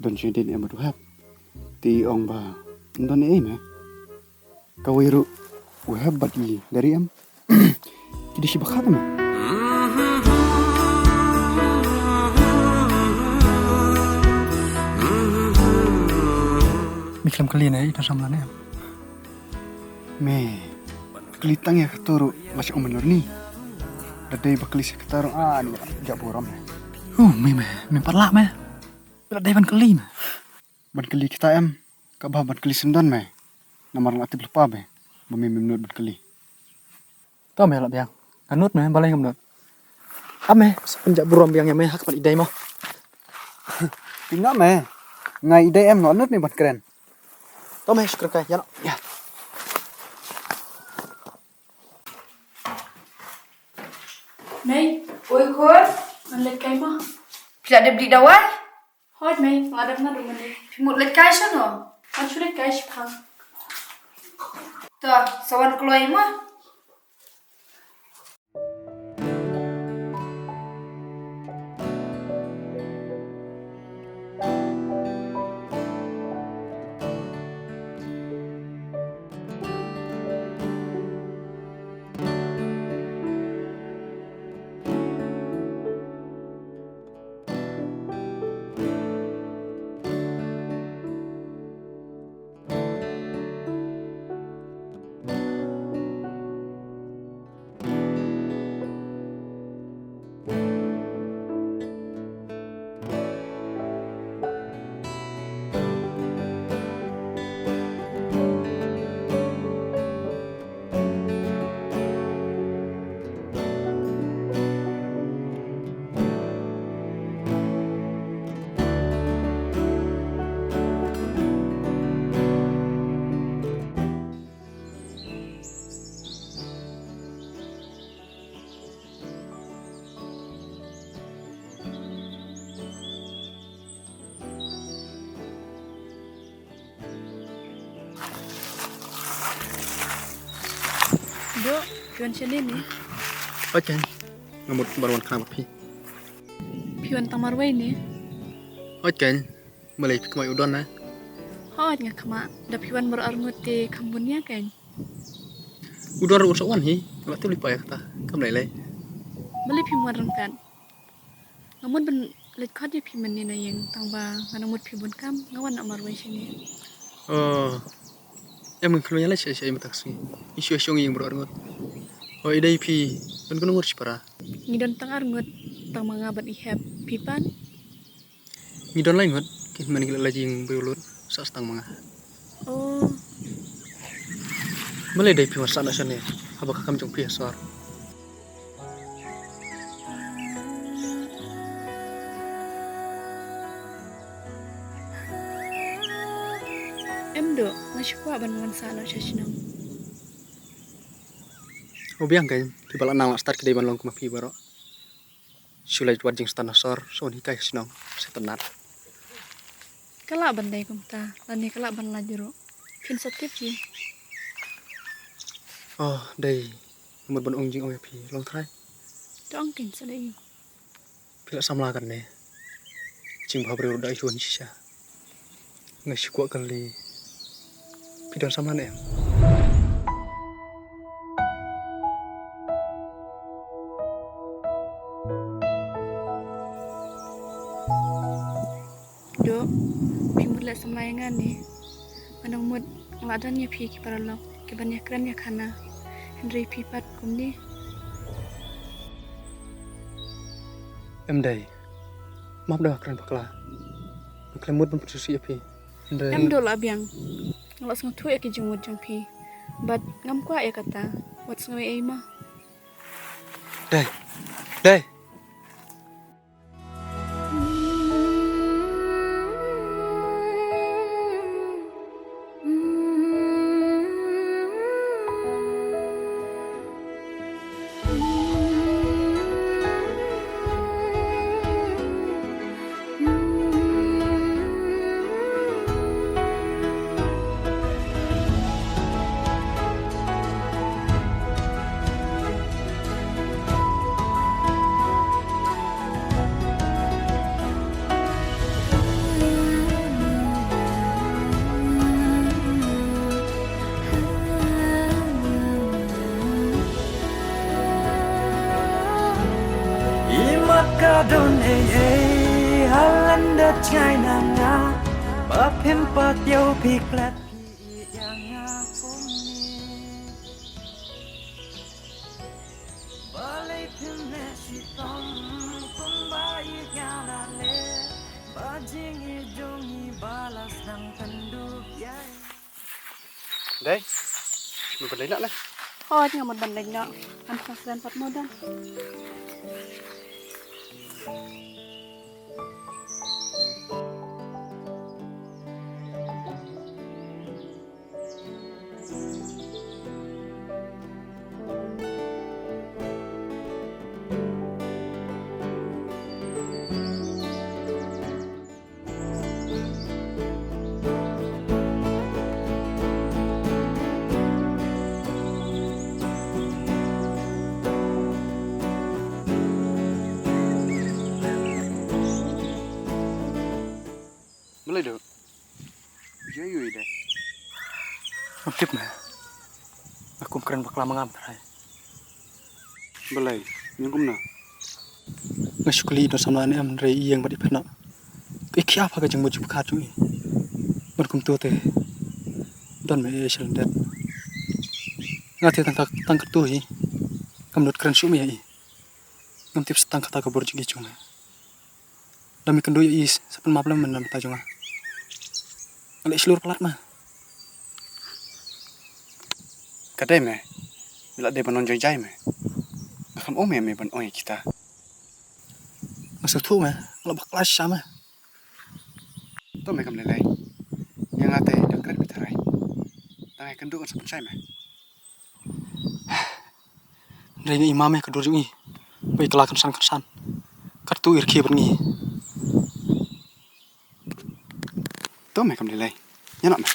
don jingdien em bad u Hep. Te i ong ba ym don ei ei me. Kawei ruh u Hep bad i dei ri em. Ki dei shi ba kha te me. Me khlem kylli ne ita samla ne em. Me kylli tang ïa kato ruh la shu ong me lorni. Da dei ba kylli sha kata ruh, ah, ni jah burom ne. Oh, me, me, me pat lah me. Da dei ban kylli me. Ban kylli kita em, kaba ban kylli syndon me. Namar nga tip lypa me ba me mem nud ban kylli. To me lah biang. Nga nud me, balei ngam nud? Ap me, sa pynjah burom biang ïa me ha khmat i dei mo. Pynjah me. Nga i dei em, nga nud me ban kren. To me, shu kren kai, ïa no. Ïa. Mei, oi khun, ngan leit kai mo. Phi la dep dih dawai? Hooid mei, nga dep nga dum mei. Phi mut leit kai shano? Ngan shu leit kai shipang. To, sa wan kloi mo. Yo, phi wan shane ne? Hooid keiñ. Nga mut ban wan khnang bad phi. Phi wan tang marwei ne? Hooid keiñ. Balei phi kmai u Don ne? Hooid nga kmai. Da phi wan baroh arngut te kham bun ïa keiñ. U Don ruh un sa wan hi. Nga la tip lypa ïa kata. Kam lei lei. Balei phim wan ryngkat? Nga mut ban leit khot ïa phi mynne na ïing tang ba nga nang mut phi bun kam, nga wan na marwei shane. Oh. Em, ngam khmih ïa leit sha, sha ïing mynta ka sngi. Ngi shu ïa shong ïing baroh arngut. Oh, i dei phi don kano ngut shipara? Ngi don tang arngut, tang ma nga bad i Hep. Phi pat? Ngi don lai ngut, ki hynmen ngi la leit ïing briew lut, sa tang ma nga. Oh. Balei dei phi wan sah noh shane haba ka kam jong phi ha sor? Em doh, nga shu kwah ban wan sah noh sha shnong. U biang keiñ, kiba la nang la stad ki dei ban long kum ma phi baroh. Shu leit wad jingstad na sor, shu wan hikai sha shnong, sha tnat. Ka lah ban dei kumta, lane ka lah ban lait ruh. Phin sa tip hi. Oh, dei. Nga mut ban ong jingong ïa phi, long trai. To ong keiñ sa dei. Phi la samla kane. Jingbhabriew ruh da ïoh shisha. Nga shu kwah kylli. Phi don samla ne em? Doh, phi mut leh samla ïa nga ne? Nga nang mut nga la don ïa phi ki paralok kiban ïakren ïakhana. Hynrei phi pat kumne. Em dei. Map da nga kren bakla. Nga khlem mut ban pynsngewsih ïa phi. Hynrei em doh la biang. Nga la sngewthuh ïa ki jingmut jong phi. Bad ngam kwah ïa kata. Wat sngew ei ei ma. Dei. Dei. I mat ka don ei ei ha lyndet jngai na nga, ba phim pat ïoh phi klet phi ïa nga kumne. Balei phim leh shitom kumba ïeit nga la leh, ba jingïeit jong ngi ba la sdang pynduh ïa. Dei, me ban leit noh ne? Hooid, nga mut ban leit noh. Ngan sa sdang pat mo Don. Balei doh? Ïa ïa ïa dei. Ngam tip me. Nga kum kren bakla ma nga trai. Balei? Ïeng kumno? Nga shu kylli i don samla ne em hynrei i ïeng bad i phet noh. Ka i khia pha ka jingmut jingpyrkhat jong i. Bad kumto te don me ei ei sha lyndet. Nga te tang ka tang katu hi. Kam nud kren shuh me ïa i. Ngam tip sa tang kata ka bor jong i jong me. Lada me kynduh ïa i sa pynmap lem mynta jong nga. Nga leh shlur palat ma. Ka dei me. Me la dei ban nang jai jai me. Nga khlem ong me me ban ong ïa kita. Nga sngewthuh me. Nga la bakla shisha me. To me kam lei lei. Ïa nga te dang kren beit tharai. Tang ïa kynduh kan sa pynshai me. Hynrei nga i ma me ka dur jong i. Ba i kylla kynsan kynsan. Katto i rkhie bad ngi. To me kam lei lei. Ïa noh me.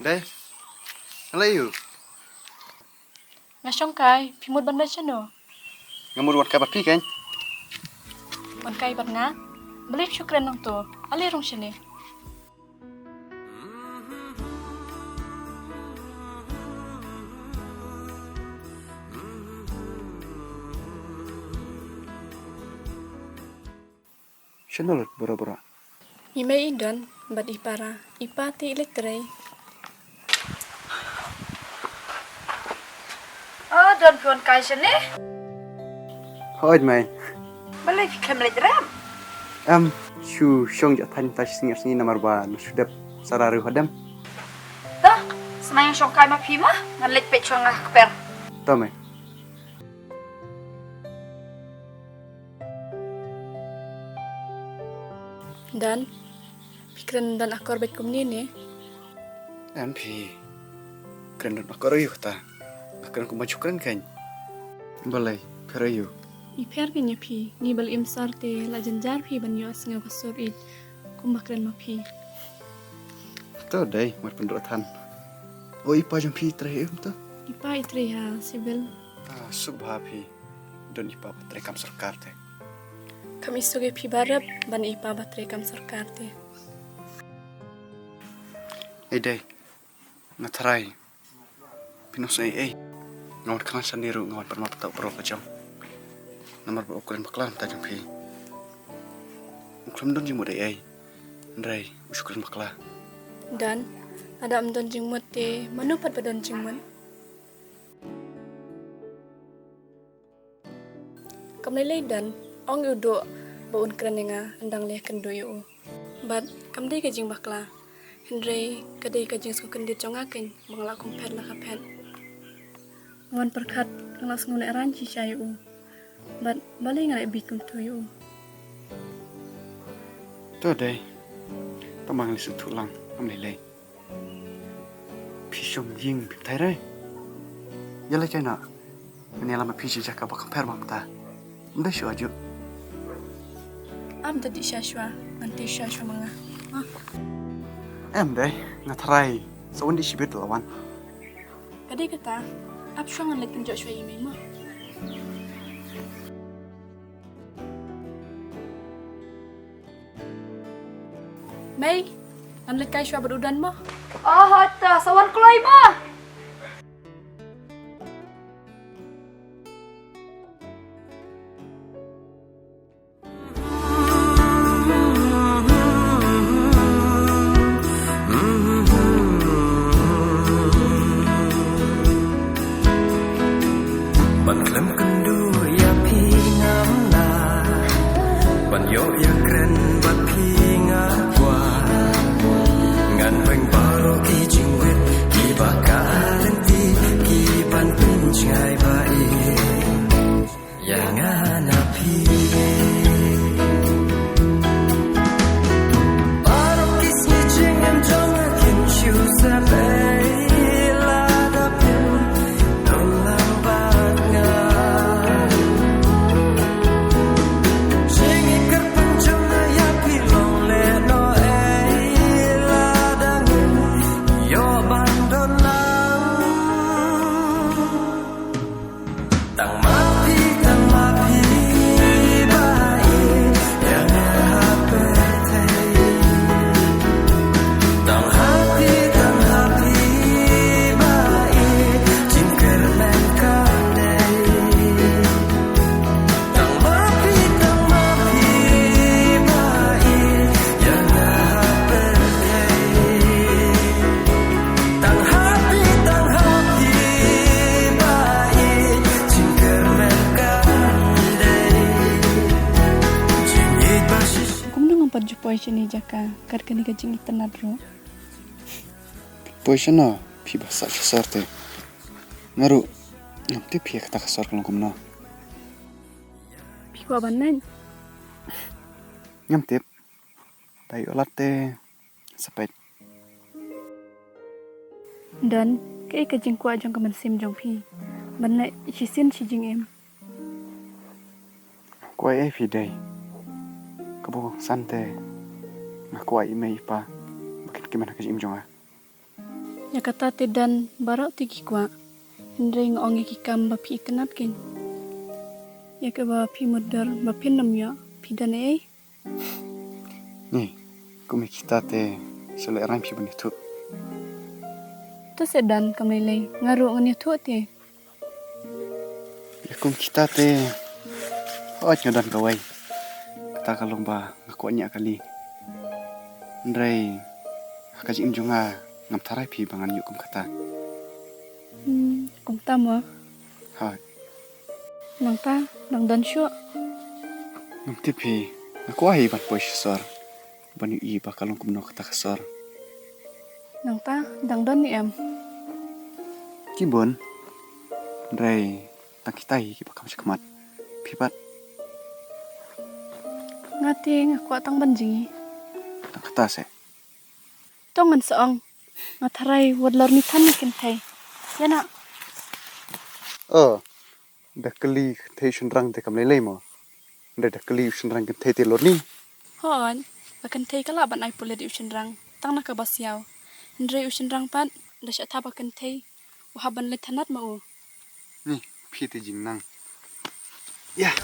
Dei, nga lei ïu. Nga shong kai, phi mut ban leit shano? Nga mut wan kai bad phi kein. Wan kai bad nga? Balei phi shu kren nangto? Ale rung shane. Shano lut bura bura? I mei i don bad i para, i pa te i leit trei. O don, phi wan kai shane? Hooid mei. Balei phi khlem leit rep? Em, shu shong jot thaiñ tai shisngi ar sngi namar ba nga shu dep sara riew hadem. To, sngewbha shong kai ma phi ma, ngan leit peit shuwa nga ha kper. To mei. Don, phi kren don akor bad kumne ne? Em phi kren don akor ïu kata. Nga kren kumba ju kren kein. Balei pher ïu? I pher kein ïa phi, ngi ba la im sor te la jynjar phi ban ïoh sngew ka sur ïeit kumba kren ma phi. To dei, mar pyndoh than. O i pa jong phi trei em to? I pa i trei ha civil. Ah, suk bha phi. Don i pa ba trei kam sorkar te. Kam i suk ïa phi ba rep ban i pa ba trei kam sorkar te. Ei dei, nga tharai phin ong sa ei ei. Nga wan khnang shane ruh nga wan pynmap ïa u briew ka jong. Namar ba u kren bakla mynta jong phi. U khlem don jingmut ei ei. Hynrei u shu kren bakla. Don, lada ym don jingmut te mano pat ba don jingmut? Kam lei lei Don, ong ïa u Duh ba un kren ïa nga, nga dang leh kynduh ïa u. Bad kam dei ka jingbakla, hynrei ka dei ka jingsngewkyndit jong nga kein ba nga la kum phet la ka phet. Nga wan pyrkhat nga la sngew lehraiñ shisha ïa u. Bad balei nga leh beit kumto ïa u? To dei, tang ba nga leh sngewthuh lang, kam lei lei. Phi shong ïing phi bthai re. Ïa leit kai noh. Ngan ïalam bad phi sha jaka ba kham pher ba mynta. Ym dei shuh ajuh. Ap da dih sha shuwa, ngan tei sha shuwa ma nga. Ha? Em dei, nga tharai sa wan dih shibit la wan. Ka dei kata, ap shuwa ngan leit pynjot shuwa ïa i mei mo. Mei, ngan leit kai shuwa bad u Don mo. Oh, hooid to, sa wan kloi mo. Ban khlem kynduh ïa phi ngam lah, ban ïoh ïakren bad phi nga kwah. Ngan weng baroh ki jingwit kiba ka Poi shane jaka, kat kane ka jingitynnad ruh. Poi shano, phi ba sah sha sor te. Nga ruh, ngam tip phi ïa kata ka sor ka long kumno. Phi kwah ban leit? Ngam tip. Da ïoh lad te sa peit. Don, kaei ka jingkwah jong ka mynsiem jong phi ban leit shisien shi jingim? Kwah ei phi dei. Kaba kongsan te nga kwah i mei i pa ba kin kmen ha ka jingim jong nga. Ïa kata te don baroh te ki kwah. Hynrei nga ong ïa ki kam ba phi itynnad kein. Ïa kaba phi mutdur ba phin nym ïoh, phi don ei? Ni, kum ïa kita te sa lehrain phi ban ïathuh. To sa don, kam lei lei, nga ruh ngan ïathuh te. Ïa kum kita te, hooid nga don kawei. Kata ka long ba nga kwah ñiah kali. Hynrei ha ka jingim jong nga ngam tharai phi ba ngan ïoh kum kata. Hmm, kumta mo? Hooid. Nangta, nang don shuh? Ngam tip hi, nga kwah hi ban poi sha sor ban ïohi ba ka long kumno kata ka sor. Nangta, dang don ne em? Ki bun. Hynrei tang kita hi kiba kham shakhmat. Phi pat? Nga te nga kwah tang ban jngi. Tang kata se. To ngan sa ong. Nga tharai wat lorni than ne kynthei. Ïa na. Oh, da kylli kynthei shynrang te kam lei lei mo. Hynrei da kylli u shynrang kynthei te lorni. Hooid, ba kynthei ka lah ban ai pulit ïa u shynrang tang na kaba siaw. Hynrei u shynrang pat da shah thap ba kynthei u hap ban leit thanat ma u. Ni, phi te jingnang. Ïa.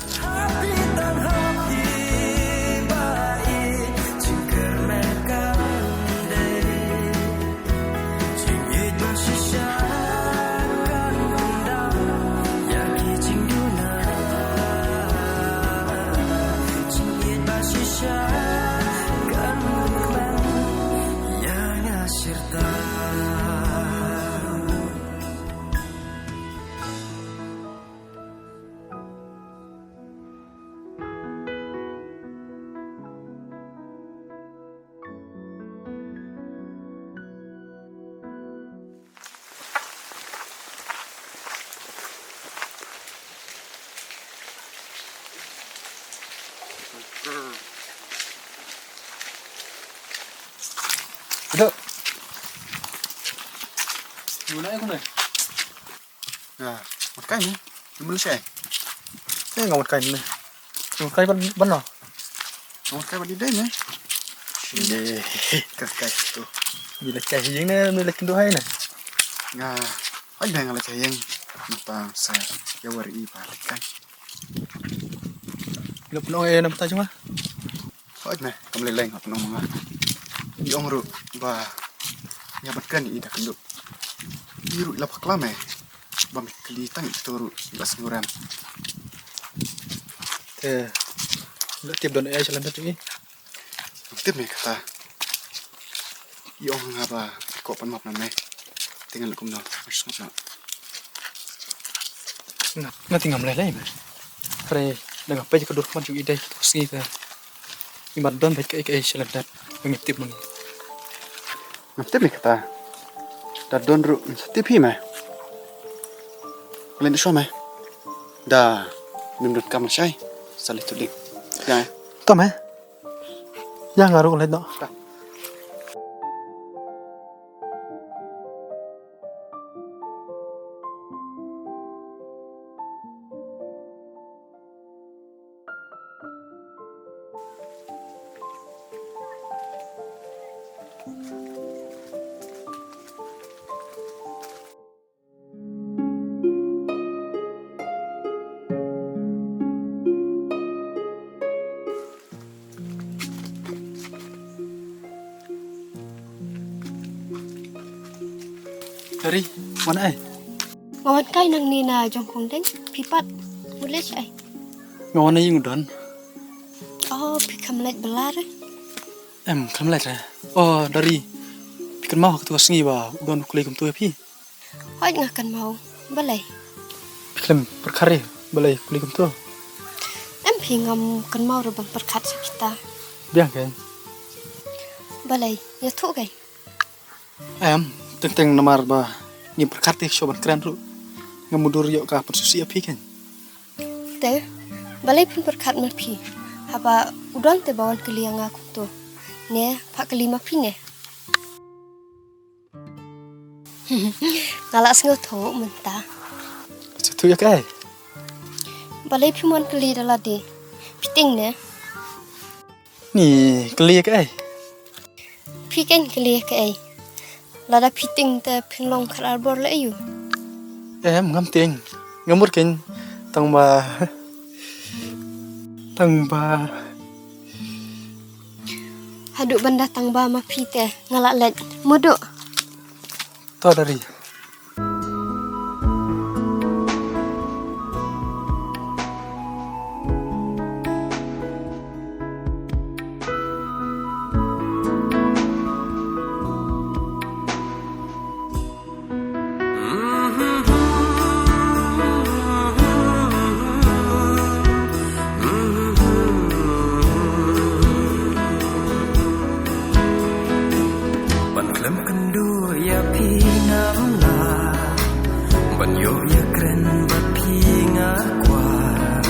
Aduh. Guna ya guna. Nga wat kai ne. Ni mele shai. Ni nga wat kai ne. Wat kai ban ban no. Nga wat kai ban di dai ne. Shinde. Kai kai tu. Ni la kai yeng ne, ni la kindu hai ne. Nga ai dai nga la kai yeng. Napa sa ya war i ba la kai. Lo pno e nam ta juma. Hooid me, kam lei lei nga pynong ma nga. I ong ruh ba nga ban kren ïa i da kynduh. I ruh i la bakla me ba me kylli tang ito ruh i la sngewrem. Te la tip don ei sha lyndet jong i? Ngam tip me kata. I ong nga ba i kwah pan map na me. Te ngan leh kumno, nga sngewsih. Nga, nga te ngam lei lei me. Hynrei da nga peit ka dur khmat jong i dei ka sngi ka. I mat don beit kaei kaei sha lyndet. Ngam tip ma ngi. Ngam tip me kata. Da don ruh ngam sa tip hi me. Leit shuwa me. Da mem don kam lashai. Sa leit tu ding. Ïa. To me. Ïa nga ruh leit noh. Dari, wan ai. Nga wan kai nangne na jong kong deng, phi pat. Mut leit ai. Nga wan ai ïing u Don. Oh, phi kham leit bylla re. Em, kham leit re. Oh, Dari. Phi kynmaw ha katu ka sngi ba u Don u kylli kumtu ïa phi. Hooid nga kynmaw, balei? Phi khlem pyrkhat re, balei kylli kumtu? Em phi, ngam kynmaw re ban pyrkhat sha kita. Biang kein. Balei, ïathuh kein? Em, teng teng namar ba ngim pyrkhat te shuh ban kren ruh. Nga mutdur ïoh ka pynsngewsih ïa phi kein. Te, balei phin pyrkhat ma phi? Haba u don te ba wan kylli ïa nga kumto. Ne, phah kylli ma phi ne. Nga la sngewthuh mynta. Sngewthuh ïa kaei? Balei phim wan kylli da lade? Phi tieng ne? Ni kylli ïa kaei? Phi kein kylli ïa kaei? Lada phi tieng te phin long khat ar bor leh aïu? Em, ngam tieng. Ngam mut kein tang ba, tang ba. Haduh ban da tang ba ma phi te nga la leit. Mutdur. To Dari. Ban khlem kynduh ïa phi ngam lah, ban ïoh ïakren bad phi nga kwah.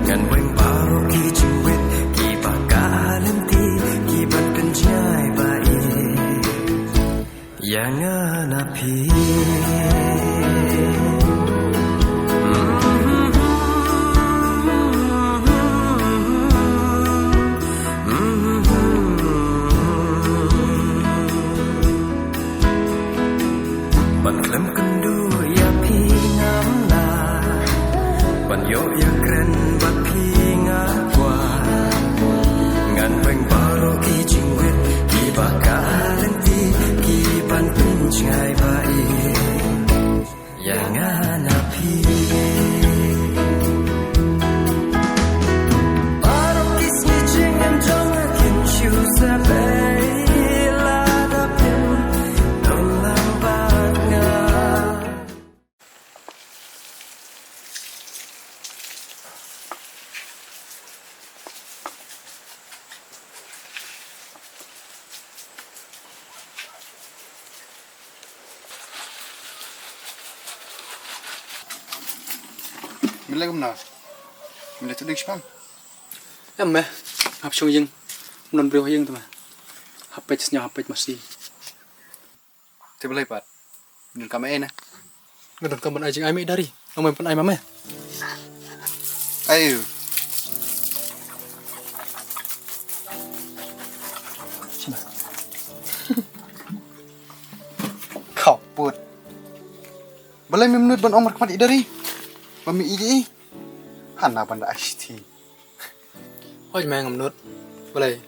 Ngan weng baroh ki jingwit kiba ka lynti, kiban pynjngai ba ïeit ïa nga na phi. Ban khlem kynduh ïa phi ngam lah, ban ïoh ïakren bad phi nga kwah. Ngan weng baroh ki jingwit kiba ka lynti, kiban pynjngai ba ïeit ïa nga na phi. Baroh ki sngi jingim jong nga kin shu sep ei lada phim don lang bad nga. Me leh kumno? Me leh tu ding shipang? Em me, hap shong ïing. Mnon briew ha ïing tu me. Hap peit sñiaw, hap peit masi. Te balei pat? Donkam ei na? Nga donkam ban ai jingai me i Dari. Ong me pyn-ai ma me. Ayu. Sina. Khaput. Balei me mut ban ong markhmat i Dari? Ba me i i. Hana ban da ai shithi. Hooid me ngam nud. Balei?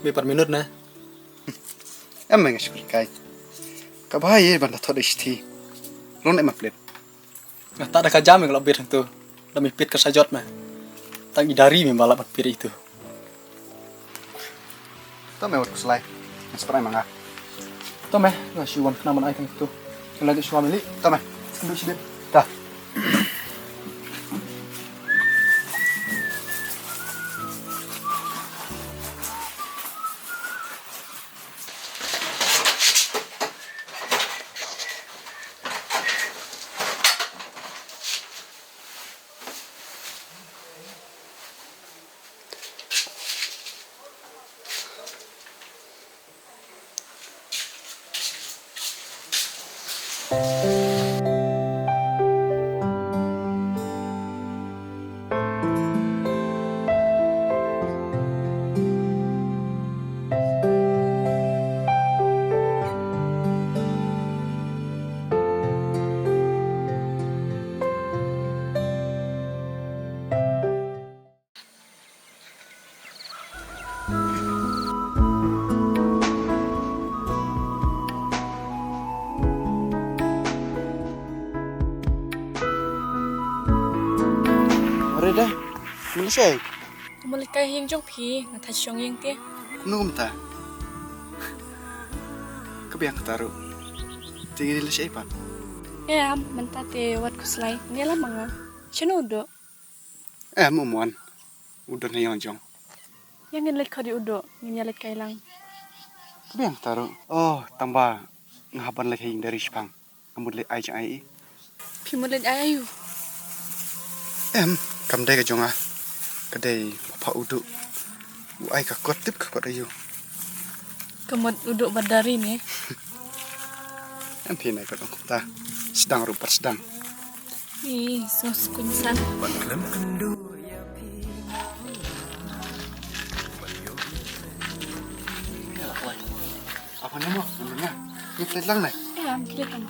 Me pat me nud ne? Em me nga shu kai. Ka bha ïa ban da thot shithi. Long ne ma plet. Nga ta da ka jam me nga la bit hangtu. Da me pit ka sa jot me. Tang i Dari me ba la ban pit itu. To me wat khuslai. Nga spray ma nga. To me, nga shu wan khnang ban ai tang tu. Nga la ju shu wan li. To me. Ndu shi bit. Ta. Are da, me leit shaei? Nga leit kai ha ïing jong phi, nga thait shong ïing te. Kumno kumta? Ka biang kata ruh. Te ngi leit shaei pat? Em, mynta te wat khuslai. Ngi la ma nga. Shano u Duh? Em, um wan. U don ha ïing jong. Ïa ngin leit khot ïa u Duh, ngin ïa leit kai lang. Biang taru. Oh, tang ba nga hap ban leit ha ïing deri shipang. Nga mut leit ai jong ai i. Phi mut leit ai aïu? Em, kam dei ka jong nga. Ka dei papa u Duh. U ai ka kot, tip ka kot aïu. Ka mut u Duh ba deri ne. Em phi nai kot ong kumta. Sdang ruh pat sdang. Ih, sos kuñ san. Apa nama? Namanya? Ini pelit lang nih. Ya, pelit lang.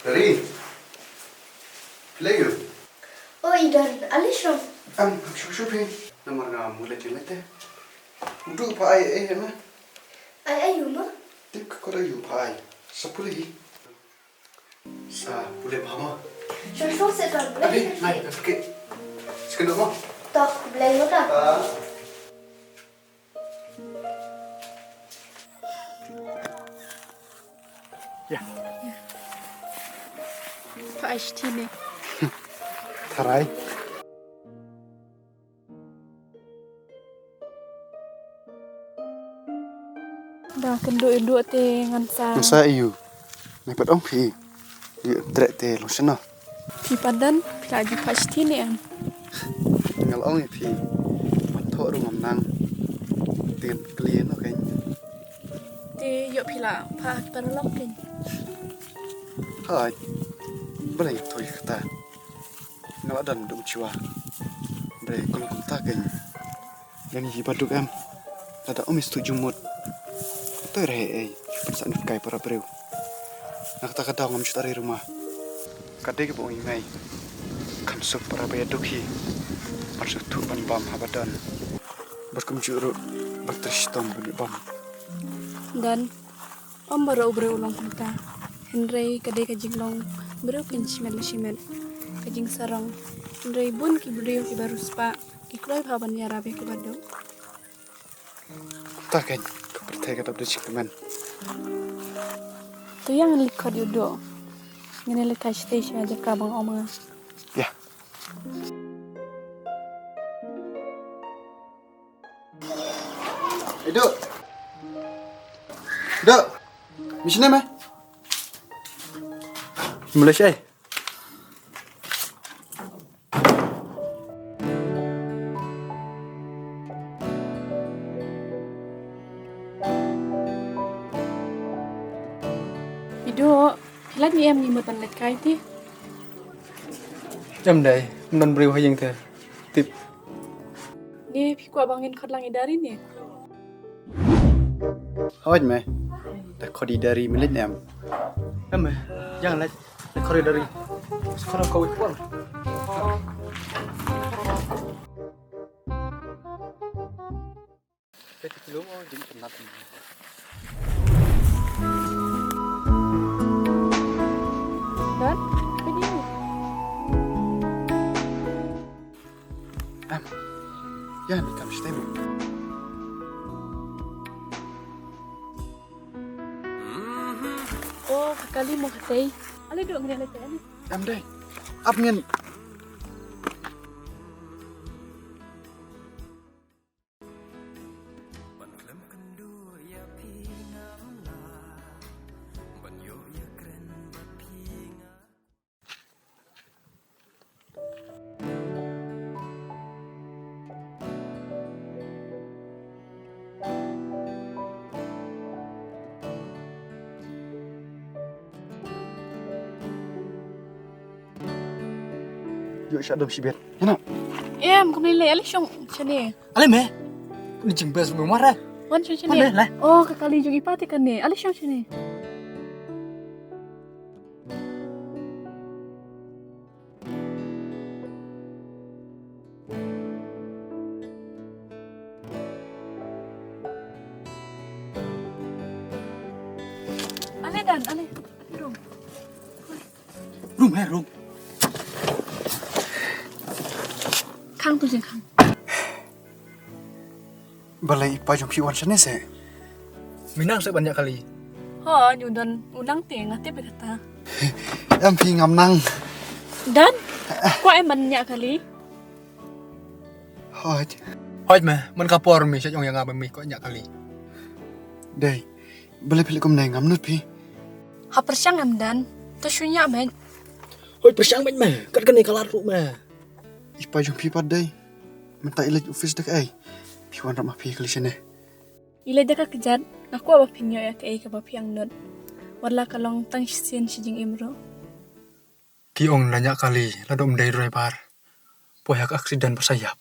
Deri. Phi leh aïu? O i Don, ale shong. Am, am shong shong phi. Namar nga mut leit jingeh te. U Duh pha ai ei ei ma. Ai aïu ma? Tip ka kot aïu pha ai. Sa pule hi. Sa pule pha ma. Shong shong se Don. Abi, nai, ka phi. Sekolah ma. Tok, belai ma ka. Ah. Ya. Pha ai shithi ne. Tharai. Da kynduh ïa u Duh te ngan sa. Ngan sa aïu. Nai pat ong phi. Ïa treh te long shano. Phi pat Don, phi la ju phah shithi ne em? Nga la ong ïa phi. Ban thoh ruh ngam nang. Te ngan kylli noh kein. Te ïoh phi la phah paralok kein. Hooid. Balei nga thoh ïa kata. Nga la don dum shuwa. Hynrei khlem kumta kein. Ïa ngi hi baduk em. Lada ym ïa sngewthuh jingmut. Toi re ei ei. Ban sa nud kai para briew. Na kata ka daw ngam ju tari ruma. Ka dei kaba ong ïa ngi. Kham suk para ba ïaduk hi. Ban sngewthuh ban bam haba don. Bad kumjuh ruh ban trei shitom ban ïa bam. Don. Ym baroh u briew u long kumta. Hynrei ka dei ka jinglong briew kein shimet la shimet. Ka jingsarong. Hynrei bun ki briew kiba riewspah ki kloi bha ban ïarap ïa kiba duk. Kumta kein ka pyrthei ka dap da jingkmen. To ïa ngin leit khot ïa u Duh. Ngin leit kai shatei sha jaka ba nga ong ma nga. Ïa. Ê, Duk. Duk. Mih shane me. Mih lei shai. Ê, Duk. Phi lait ne em ngi mut ban leit kai te? Em dei, ym don briew ha ïing te. Tip. Ne phi kwah ba ngin khot lang i Dari ne? Hooid me. Da khot i Dari me leit ne em? Em me. Ïa nga leit. Da khot i Dari. Sa khot ko wei kwah. Don, phi dei? Em, ïa, ni kam stem. Oh, ka kali mo ka tei. Ale Duk, ngin leit te. Em dei. Ap ngin. Ïoh sha dom shibit. Ïa na. Em, kumne lei, ale shong shane. Ale me. Ni jingbeh me mara. Wan shong shane. Ale, le. Oh, ka kali jong i pa te kane. Ale shong shane. Ale Don, ale. Rum. Rum, eh, rum. Khang tu jingkhang. Balei i pa jong phi wan shane se? Me nang se ban ïa kali. Hooid, u Don u nang te nga tip ïa kata. Em phi ngam nang. Don, kwah em ban ñiah kali? Hooid. Hooid me, man ka por me shait ong ïa nga ba me kwah ñiah kali. Dei, balei phi leh kumne, ngam nud phi. Ha pyrshang em Don, to shu ñiah beit. Hooid pyrshang beit me, kat kane ka lad ruh me. I pa jong phi pat dei. Mynta i leit office da kaei? Phi wanrah ma phi kali shane. I leit da ka kjat, nga kwah ba phin ïoh ïa kaei kaba phi angnud. Wat la ka long tang shisien shi jingim ruh. Ki ong la ñiah kali, la dom dei driver. Poi ha ka accident ba sa ïap.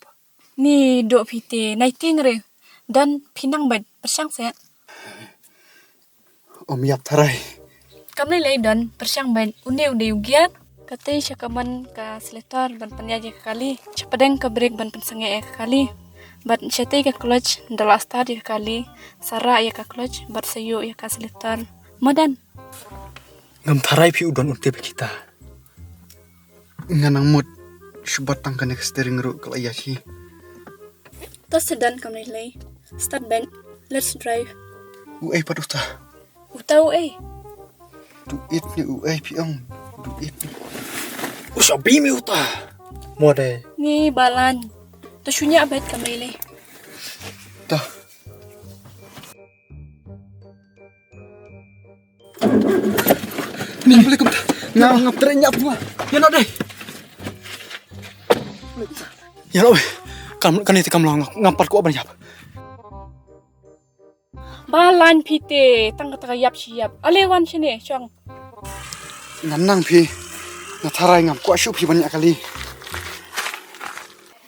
Ni duh phi te, nai tieng re. Don phi nang beit, pyrshang se. Ym ïap tharai. Kam lei lei Don, pyrshang beit, une u dei u gear. Kata sha kaban ka accelerator ban pynïaid ïa ka kali. Sha pdeng ka brake ban pynsangeh ïa ka kali. Bad shatei ka clutch, da la start ïa ka kali. Sa rah ïa ka clutch, bad sa ïuh ïa ka accelerator. Mo Don. Ngam tharai phi u Don un tip ïa kita. Nga nang mut shu bat tang kane ka steering ruh ka la ïa shi. To sa Don kam lei lei. Start beit. Let's drive. Uei pat uta? Uta uei? Du it ne uei phi ong? Du it ne. U sa bi mi uta. Mo dei. Ni balan. To shu ñiah beit kam lei lei. Ta. Ni, boleh kum ta. Nga, nga trei ñap gua. Ya no dei. Ya no. Kam, kane te kam long, ngam pat kwah ban ïap. Balan phi te, tang kata ka ïap shi ïap. Ale wan shane, shong. Ngam nang phi. Nga tharai ngam kwah shuh phi ban ñiah kali.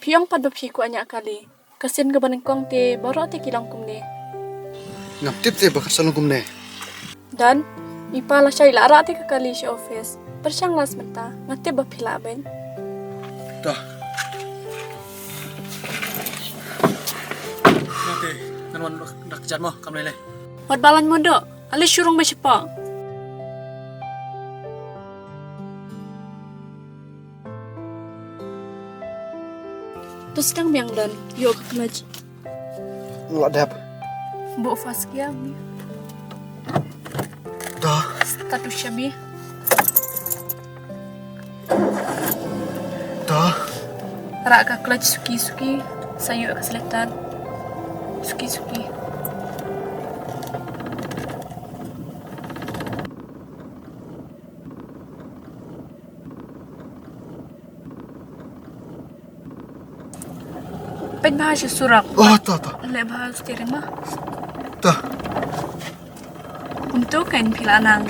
Phi ong pat ba phi kwah ñiah kali. Ka sien kaba nyngkong te baroh te ki long kumne. Ngam tip te ba ka sa long kumne. Don, i pa lashai la rah te ka kali sha office. Pyrshang las mynta, nga tip ba phi lah beit. Ta. Nga te, ngan wan da ka kjat mo, kam lei lei. Wat balan mo Don, ale shu rung beit shapoh. To sdang biang Don, ïoh ka clutch. La dep. Buh first gear. Dah. Start u shabi. Dah. Rah ka clutch suki suki. Sa ïoh ka accelerator. Suki suki. Peit bha sha surok. Oh, ta, ta. Leh bha steering ma. Ta. Kumto kan phi la nang.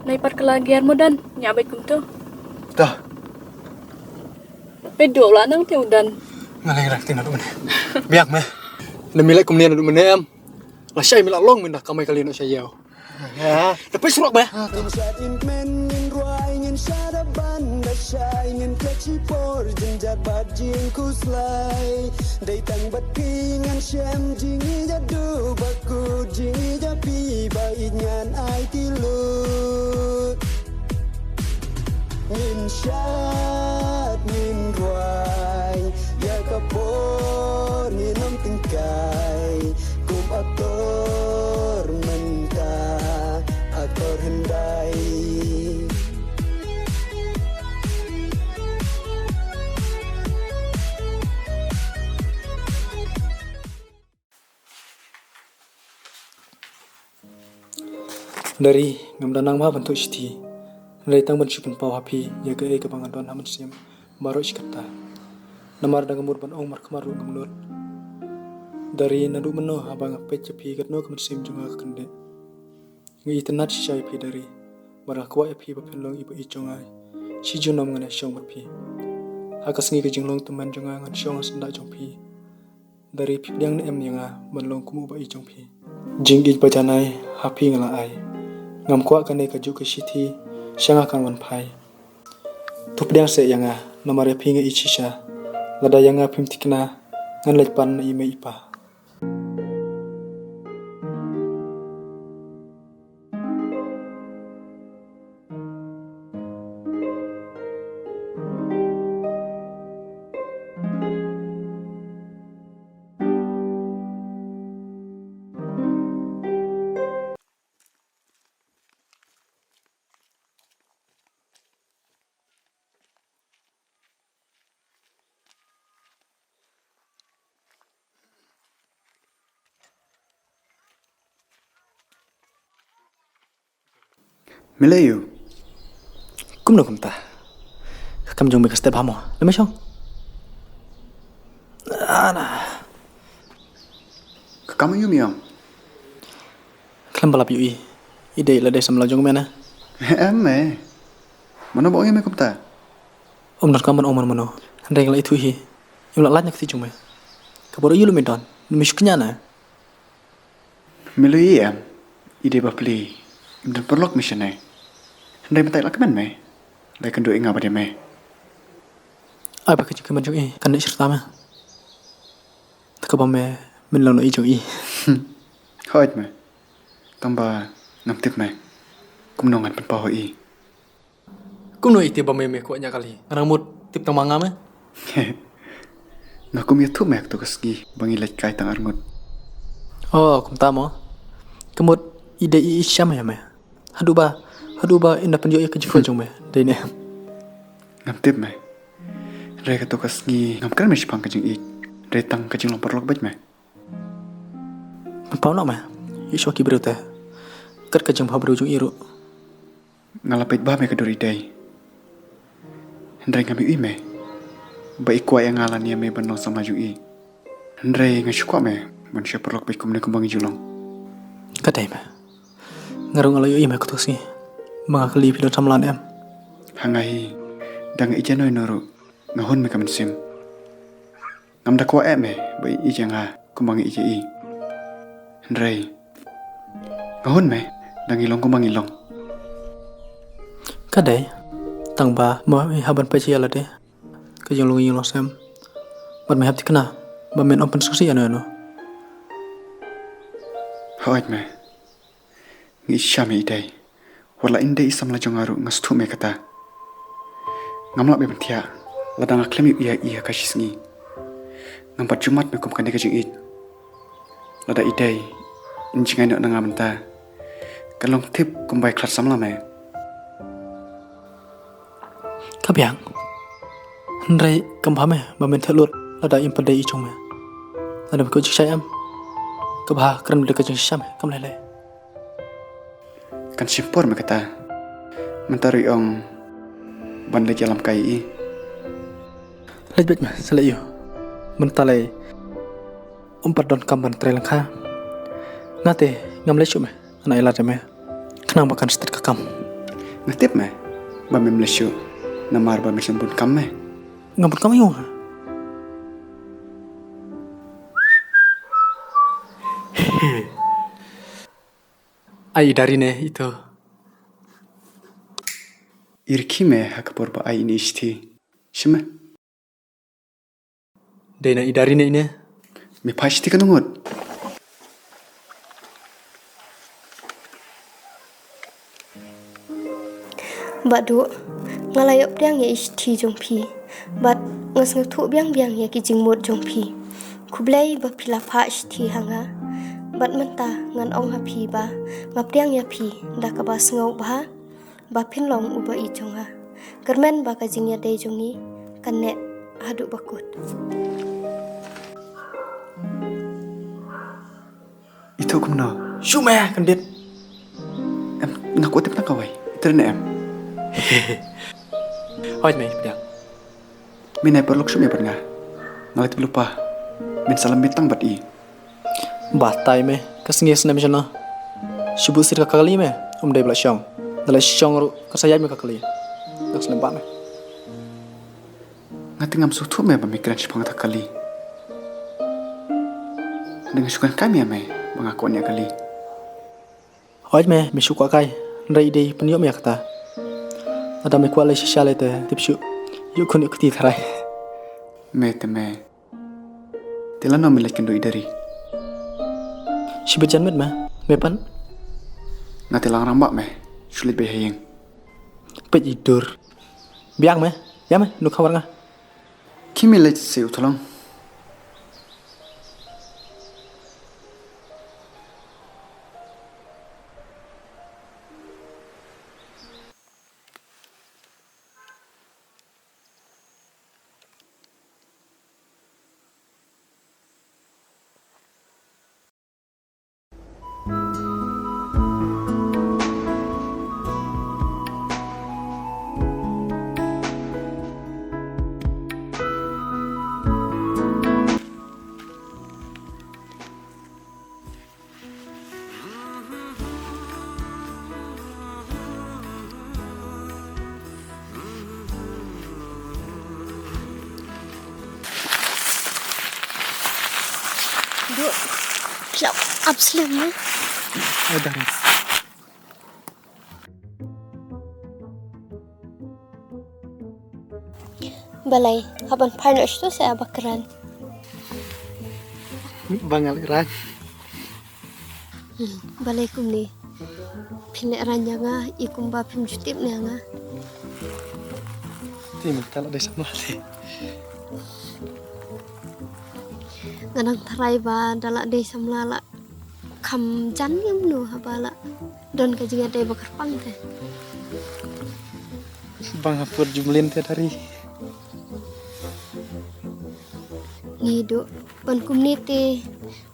Nai pat ka la gear mo Don, ñiah beit kumto. Ta. Peit duh la nang te u Don. Nga leh rak te naduh mynne. Biang me. Leh mi leh kumne naduh mynne em. Lashai mi la long mynta kamai kali na sha ïew. Da pyrshah ba. Ngin shad ngin kmen ngin rwai ngin shad ban da shai ngin klet shipor jynjar bad jingkhuslai. Dei tang bad phi ngan shem jingïaduh ba kut jingïaphi ba ïeit ngan aiti lut. Ngin shad ngin rwai ïa ka por ngin ym tyngkai. Kum aktor mynta aktor hyndai. Dari, ngam da nang bha ban tuh shithi. Hynrei tang ban shu pynpaw ha phi ïa kaei kaba nga don ha mynsiem baroh shi katta. Namar da nga mut ban ong markhmat ruh ngam nud. Dari, naduh mynno haba nga peit ïa phi katno ka mynsiem jong nga ka kyndit. Nga itynnad shisha ïa phi Dari. Bad nga kwah ïa phi ba phin long i ba ïeit jong nga. Shi junom ngan ïa shong bad phi. Ha ka sngi ka jinglong tymmen jong nga ngan shong ha syndah jong phi. Dari, phi pdiang ne em ïa nga ban long kum u ba ïeit jong phi. Jingïeit ba janai ha phi nga la ai. Ngam kwah kane kajuh ka shithi sha nga kan wan phai. To pdiang seh ïa nga namar ïa phi nga ïeit shisha. Lada ïa nga phim thikna ngan leit pan na i mei i pa. Me leh ïa u? Kumno kumta? Ka kam jong me ka step ha mo. Leh me shong. Ana. Ka kam ïa u me ong. Khlem ba lap ïohi. I dei la dei samla jong me na. Em me. Mano ba ong ïa me kumta? Ym don kam ban ong mano mano. Hynrei nga la ithuh hi. Im lah lait na kti jong me. Ka bor ïa u me don. Me shu kñia na. Me leh ïa em, i dei bapli, im don paralok me shane. Hynrei mynta i la kmen me, la kynduh ïa nga bad ïa me. Ai ba ka jingkmen jong i kan neh shisha me. Te kaba me, men long i jong i. Hooid me. Tang ba ngam tip me kumno ngan pynpaw ha i. Kumno ïa i tip ba me me kwah ñiah kali? Nga dang mut tip tang ma nga me. Nga kum ïathuh me ha kato ka sngi ba ngi leit kai tang arngut. Oh, kumta mo. Ka mut i dei i shisha me ïa me. Haduh ba, haduh ba in da pynïoh ïa ka jingkhun jong me. Dei ne. Ngam tip me. Hynrei kato ka sngi ngam kren me shaphang ka jingïeit. Hynrei tang ka jinglong paralok beit me. Pynpaw noh me. Ïa shuwa ki briew te. Kat ka jingbha briew jong i ruh. Nga la peit bha me ka dur i dei. Hynrei ngam ïohi me ba i kwah ïa nga lane ïa me ban long samla jong i. Hynrei nga shu kwah me ban shu paralok beit kumne kumba ngi ju long. Ka dei me. Nga ruh nga la ïohi me kato sngi ba nga kylli phi don samla ne em. Ha nga hi, da nga ïeit ïano ïano ruh, nga hun me ka mynsiem. Ngam da kwah eh me ba i ïeit ïa nga kumba nga ïeit ïa i. Hynrei nga hun me, da ngi long kumba ngi long. Ka dei, tang ba ma i hap ban peit ïa lade ka jinglong ïing long sem. Bad me hap thikna ba men ym pynsngewsih ïano ïano. Hooid me. Ngi shisha me i dei. Wat la in dei i samla jong nga ruh nga sngewthuh me kata. Ngam lah ban thiah lada nga khlem ïohi ïa i ha ka shi sngi. Ngam pat ju mad me kum kane ka jingïeit. Lada i dei in jngai noh na nga mynta, ka long tip kumba i khlad samla me. Ka biang. Hynrei kam bha me ba men theh lut lada im pat dei i jong me. Lada me kwah jingshisha em, ka bha kren da ka jingshisha me, kam lei lei. Kan shim por me kata. Mynta ruh i ong ban leit ïalam kai ïa i. Leit beit me, sa leit ïa u. Mynta lei ym pat don kam ban trei lyngkha. Nga te ngam leit shuh me. Nga ai lad ïa me khnang ba kan stet ka kam. Nga tip me ba mem leit shuh namar ba me shem bun kam me. Ngam bun kam ïa u. Ai i dari ne ito. I rkhie me ha ka por ba ai ine i shithi. Shim me. Dei na i dari ne ine. Me phai shithi kano ngut. Bah Duh, nga la ïoh pdiang ïa i shithi jong phi. Bad nga sngewthuh biang biang ïa ki jingmut jong phi. Khublei ba phi la phah shithi ha nga. Bad mynta ngan ong ha phi ba nga pdiang ïa phi da kaba sngewbha ba phin long uba ïeit jong nga. Kyrmen ba ka jingïadei jong ngi kan neh haduh ba kut. Ito kumno? Shu me kan dit. Em, nga kwah tip na kawei. Ito ne em. Hoi me pdiang. Min ai paralok shu me bad nga. Nga la tip lypa. Min salam bintang bad i. Batai me, ka sngi snem shano. Shu buh sir ka kali me, um dei ba la shong. Da la shong ruh, ka sa ïaid me ka kali. Ka snem ba me. Nga te ngam sngewthuh me ba me kren shaphang kata ka kali. Hynrei nga shu kren kai me ïa me ba nga kwah ñiah kali. Hooid me, me shu kwah kai. Hynrei i dei pynïoh me ïa kata. Lada me kwah lei shisha lei te tip shuh. Ïoh khun ïoh kti tharai. Me te me. Te lano me leit kynduh i Dari? Shibit jan miet me, me pan. Nga te lang rangbah me, shu leit beit ha ïing. Peit i dur. Biang me, ïa me, nu khawar nga. Ki me leit se u thlong. Ap slem ne. Ai, Daris. Balei, haba phan ïoh shuh sa ba kren. Ba nga lehrain. Hmm, balei kumne? Phin lehrain ïa nga, i kumba phim ju tip ne ïa nga. Te mynta la dei samla te. Nga nang tharai ba da la dei samla la kham jan ïa mano haba la don ka jingïadei ba kyrpang te. Ba nga pur jumlin te Dari. Ngi duh ban kumne te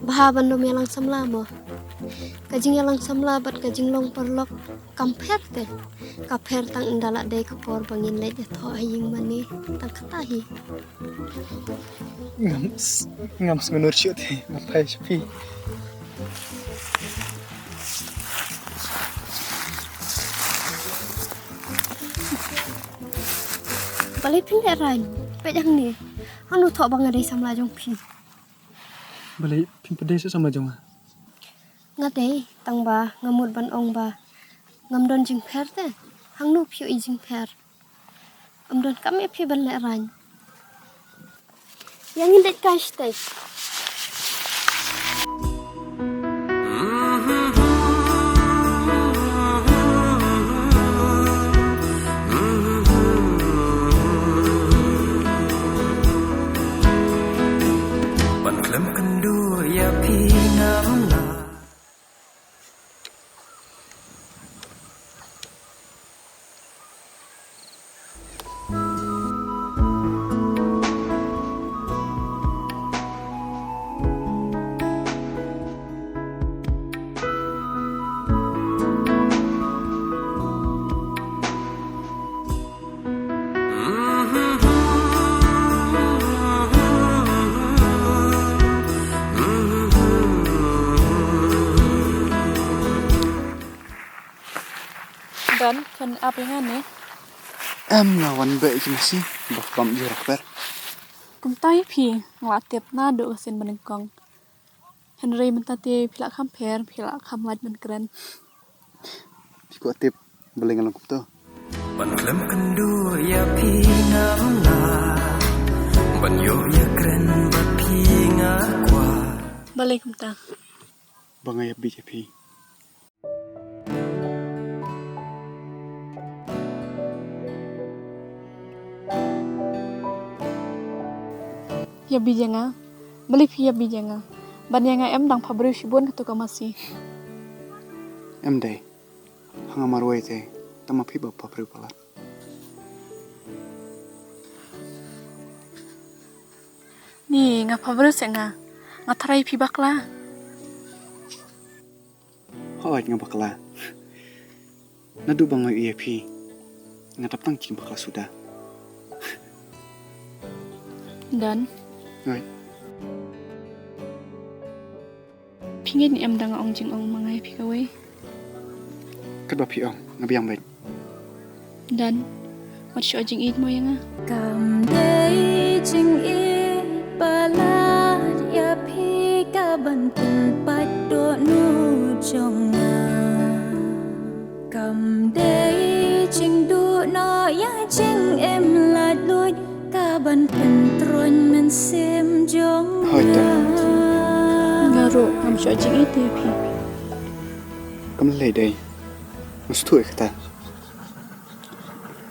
bha ban ym ïalang samla mo. Ka jingïalang samla bad ka jinglong paralok kam pher te. Ka pher tang ynda la dei ka por ba ngin leit ïathoh ha ïing mane tang kata hi. Ngam s-, ngam sngewnguh shuh te ban phai sha phi. Balei phin lehrain? Peit hangne. Hangno thoh ba nga dei samla jong phi? Balei phim pat dei seh samla jong nga? Nga dei, tang ba nga mut ban ong ba ngam don jingpher te. Hangno phi ïohi jingpher? Ym don kam ïa phi ban lehrain. Ïa ngin dei kai shatei. Ban khlem kynduh ïa phi ngam lah. Don, phin ap ïa nga ne? Em, nga wan beh ïa ki masi ba bam ïa u rakper. Kumta ïa phi, nga la tip naduh ka sien ba nyngkong. Hynrei mynta te phi la kham pher, phi la kham lait ban kren. Phi kwah tip balei nga long kumto? Ban khlem kynduh ïa phi ngam lah, ban ïoh ïakren bad phi nga kwah. Balei kumta? Ba nga ïa bit ïa phi. Ïa bit ïa nga. Balei phi ïa bit ïa nga? Ban ïa nga em dang pha briew shibun kato ka masi. Em dei. Ha nga marwei te, tang ma phi ba pha briew palat. Ni nga pha briew seh nga. Nga tharai phi bakla. Hooid, nga bakla. Naduh ba nga ïohi ïa phi, nga dap tang ki bakla suda. Don. Hooid. Phi ngeit ne em da nga ong jingong ma nga ïa phi kawei? Katba phi ong, nga biang beit. Don, wat shu ai jingïeit mo ïa nga. Kam dei jingïeit palat ïa phi ka ban pynpait dohnud jong nga. Kam dei jingduh noh ïa jingim laitluid ka ban pyntroiñ mynsiem jong nga. Hooid, Don. Nga ruh ngam shu ai jingïeit ïa phi. Kam lei dei. Nga sngewthuh ïa kata.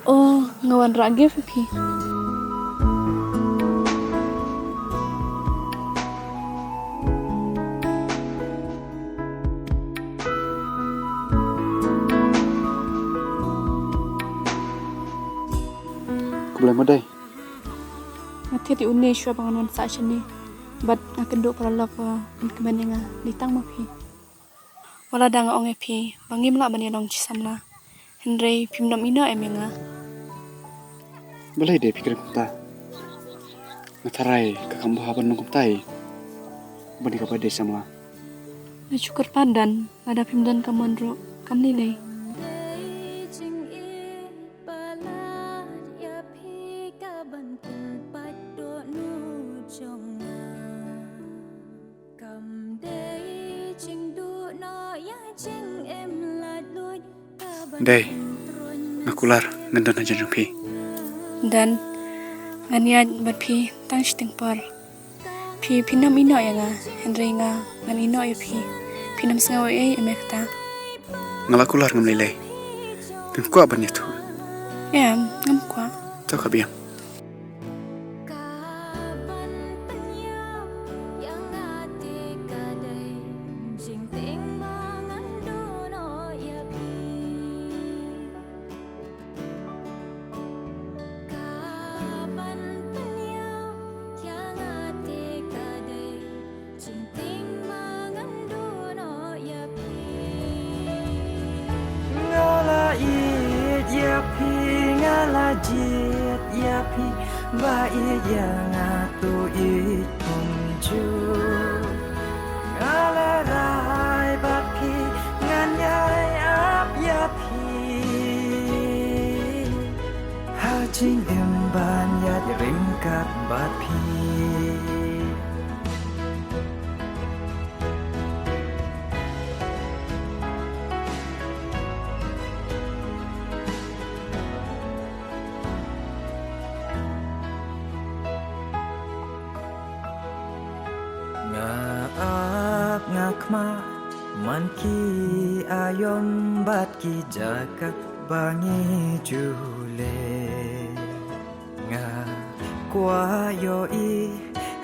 O, nga wanrah gift ïa phi. Khublei mo dei. Nga thied ïa une shuwa ba ngan wan sah shane. Bad nga kynduh paralok ba pynkmen ïa nga. Dei tang ma phi. Wat la da nga ong ïa phi ba ngim lah ban ïalong shi samla, hynrei phim dom ïehnoh em ïa nga? Balei dei phi kren kumta? Nga tharai ka kam bha ban long kumta hi ban ïa kaba dei samla. Nga shu kyrpad Don, lada phim don ka mon ruh kam lei lei. Jingïeit palat ïa phi ka ban pynpait dohnud jong nga. Kam Dei, nga kular ngan don hajan jong phi. Dan, ngan ïaid bad phi tang shiteng por. Phi, phin ym ïehnoh ïa nga, hynrei nga ngan ïehnoh ïa phi. Phin ym sngew ei ei, em kata? Nga la kular ngam lei lei. Phim kwah ban ïathuh? Em, ngam kwah. To ka biang. Ka ban pynïap ïa nga te ka dei jingtieng ba ngan duh noh ïa phi. Ka ban pynïap ïa nga te ka dei jingtieng ba ngan duh noh ïa phi. Nga la ïeit ïa phi, nga la jied ïa phi, ba ïeit ïa nga to ïeit kumjuh. Nga la rai bad phi, ngan ïai ap ïa phi. Ha jingim ban ïaid ryngkat bad phi. Nga ap nga khmih man ki aïom bad ki jaka ba ngi ju leh. Nga kwah ïohi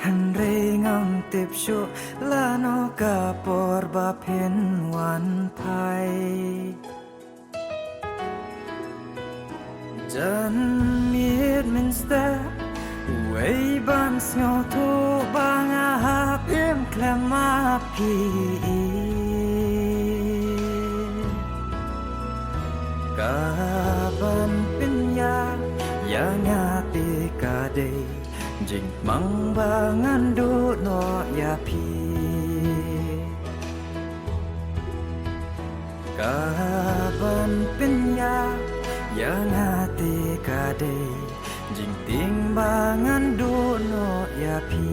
hynrei ngam tip shuh lano ka por ba phin wan phai. Jan miet mynstep wei ban sngewthuh ba nga hap im khlem ma phi. Ka ban pynïap ïa nga te ka dei jingtmang ba ngan duh noh ïa phi. Ka ban pynïap ïa nga te ka dei jingtieng ba ngan duh noh ïa phi.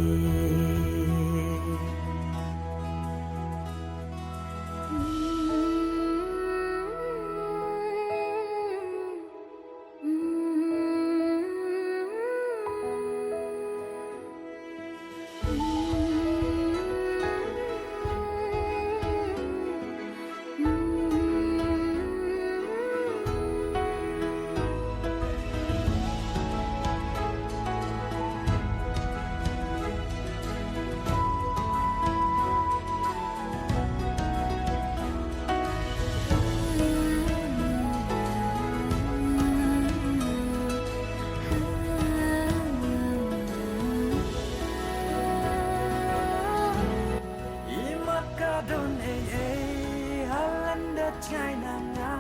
Imat ka don ei ei ha lyndet jngai na nga.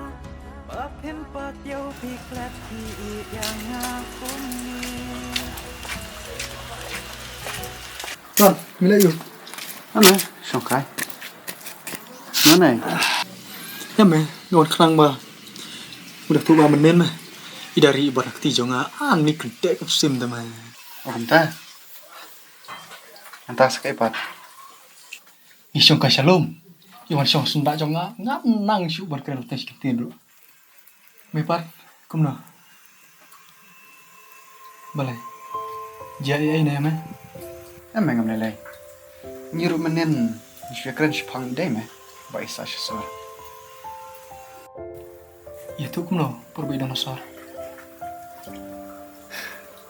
Ba phim pat ïoh phi klet phi ïa nga kumne. Wan, me leh ïa u. Ane, shong kai. Mane? Ïa me, nga wan khnang ba u da tuh ba mynnin me. I da ri i bar na kti jong nga, ani kynthei ka psim da me. O kumta. Nangta sa kai pat. Ngi shong kai shalom. I wan shong syndah jong nga, ngam nang shuh ban kren lynti shi kyntien ruh. Me pat, kumno? Balei? Jia ei ei ne me? Em me, ngam lei lei. Ngi ruh mynnin ngi shu ïakren shaphang i dei me ba i sah sha sor. Ïathuh kumno por ba i don ha sor?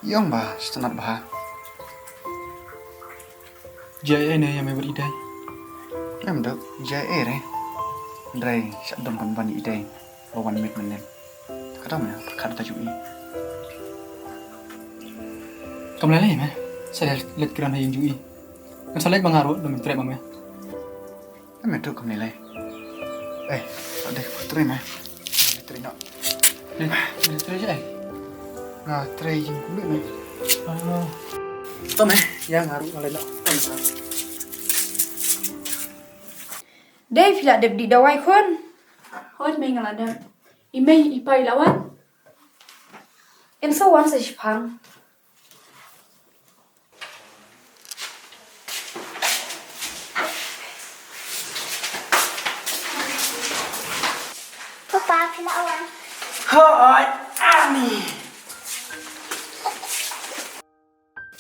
Ïong ba sngewtynnat bha. Jia ei ei ne ïa me bad i dei? Em duk, jia ei ei re. Hynrei sha don ban ban i dei ba wan miet mynnin. Ka dang mynne pyrkhat ka ju i. Kam lei lei me. Sa leit kren ha ïing ju i. Kan sa leit ba nga ruh dang treh ma me. Em me duk kam lei lei. Eh, sa dei ka trei me. Trei noh. Dei, dei trei eh. Nga trei jingkhublei me. Oh. To me, ïa nga ruh nga leit noh. Dei phi la dep dih dawai khun? Hooid mei nga la dep. I mei i pa i la wan? Yn sa wan sa shipang. Papa, phi la wan?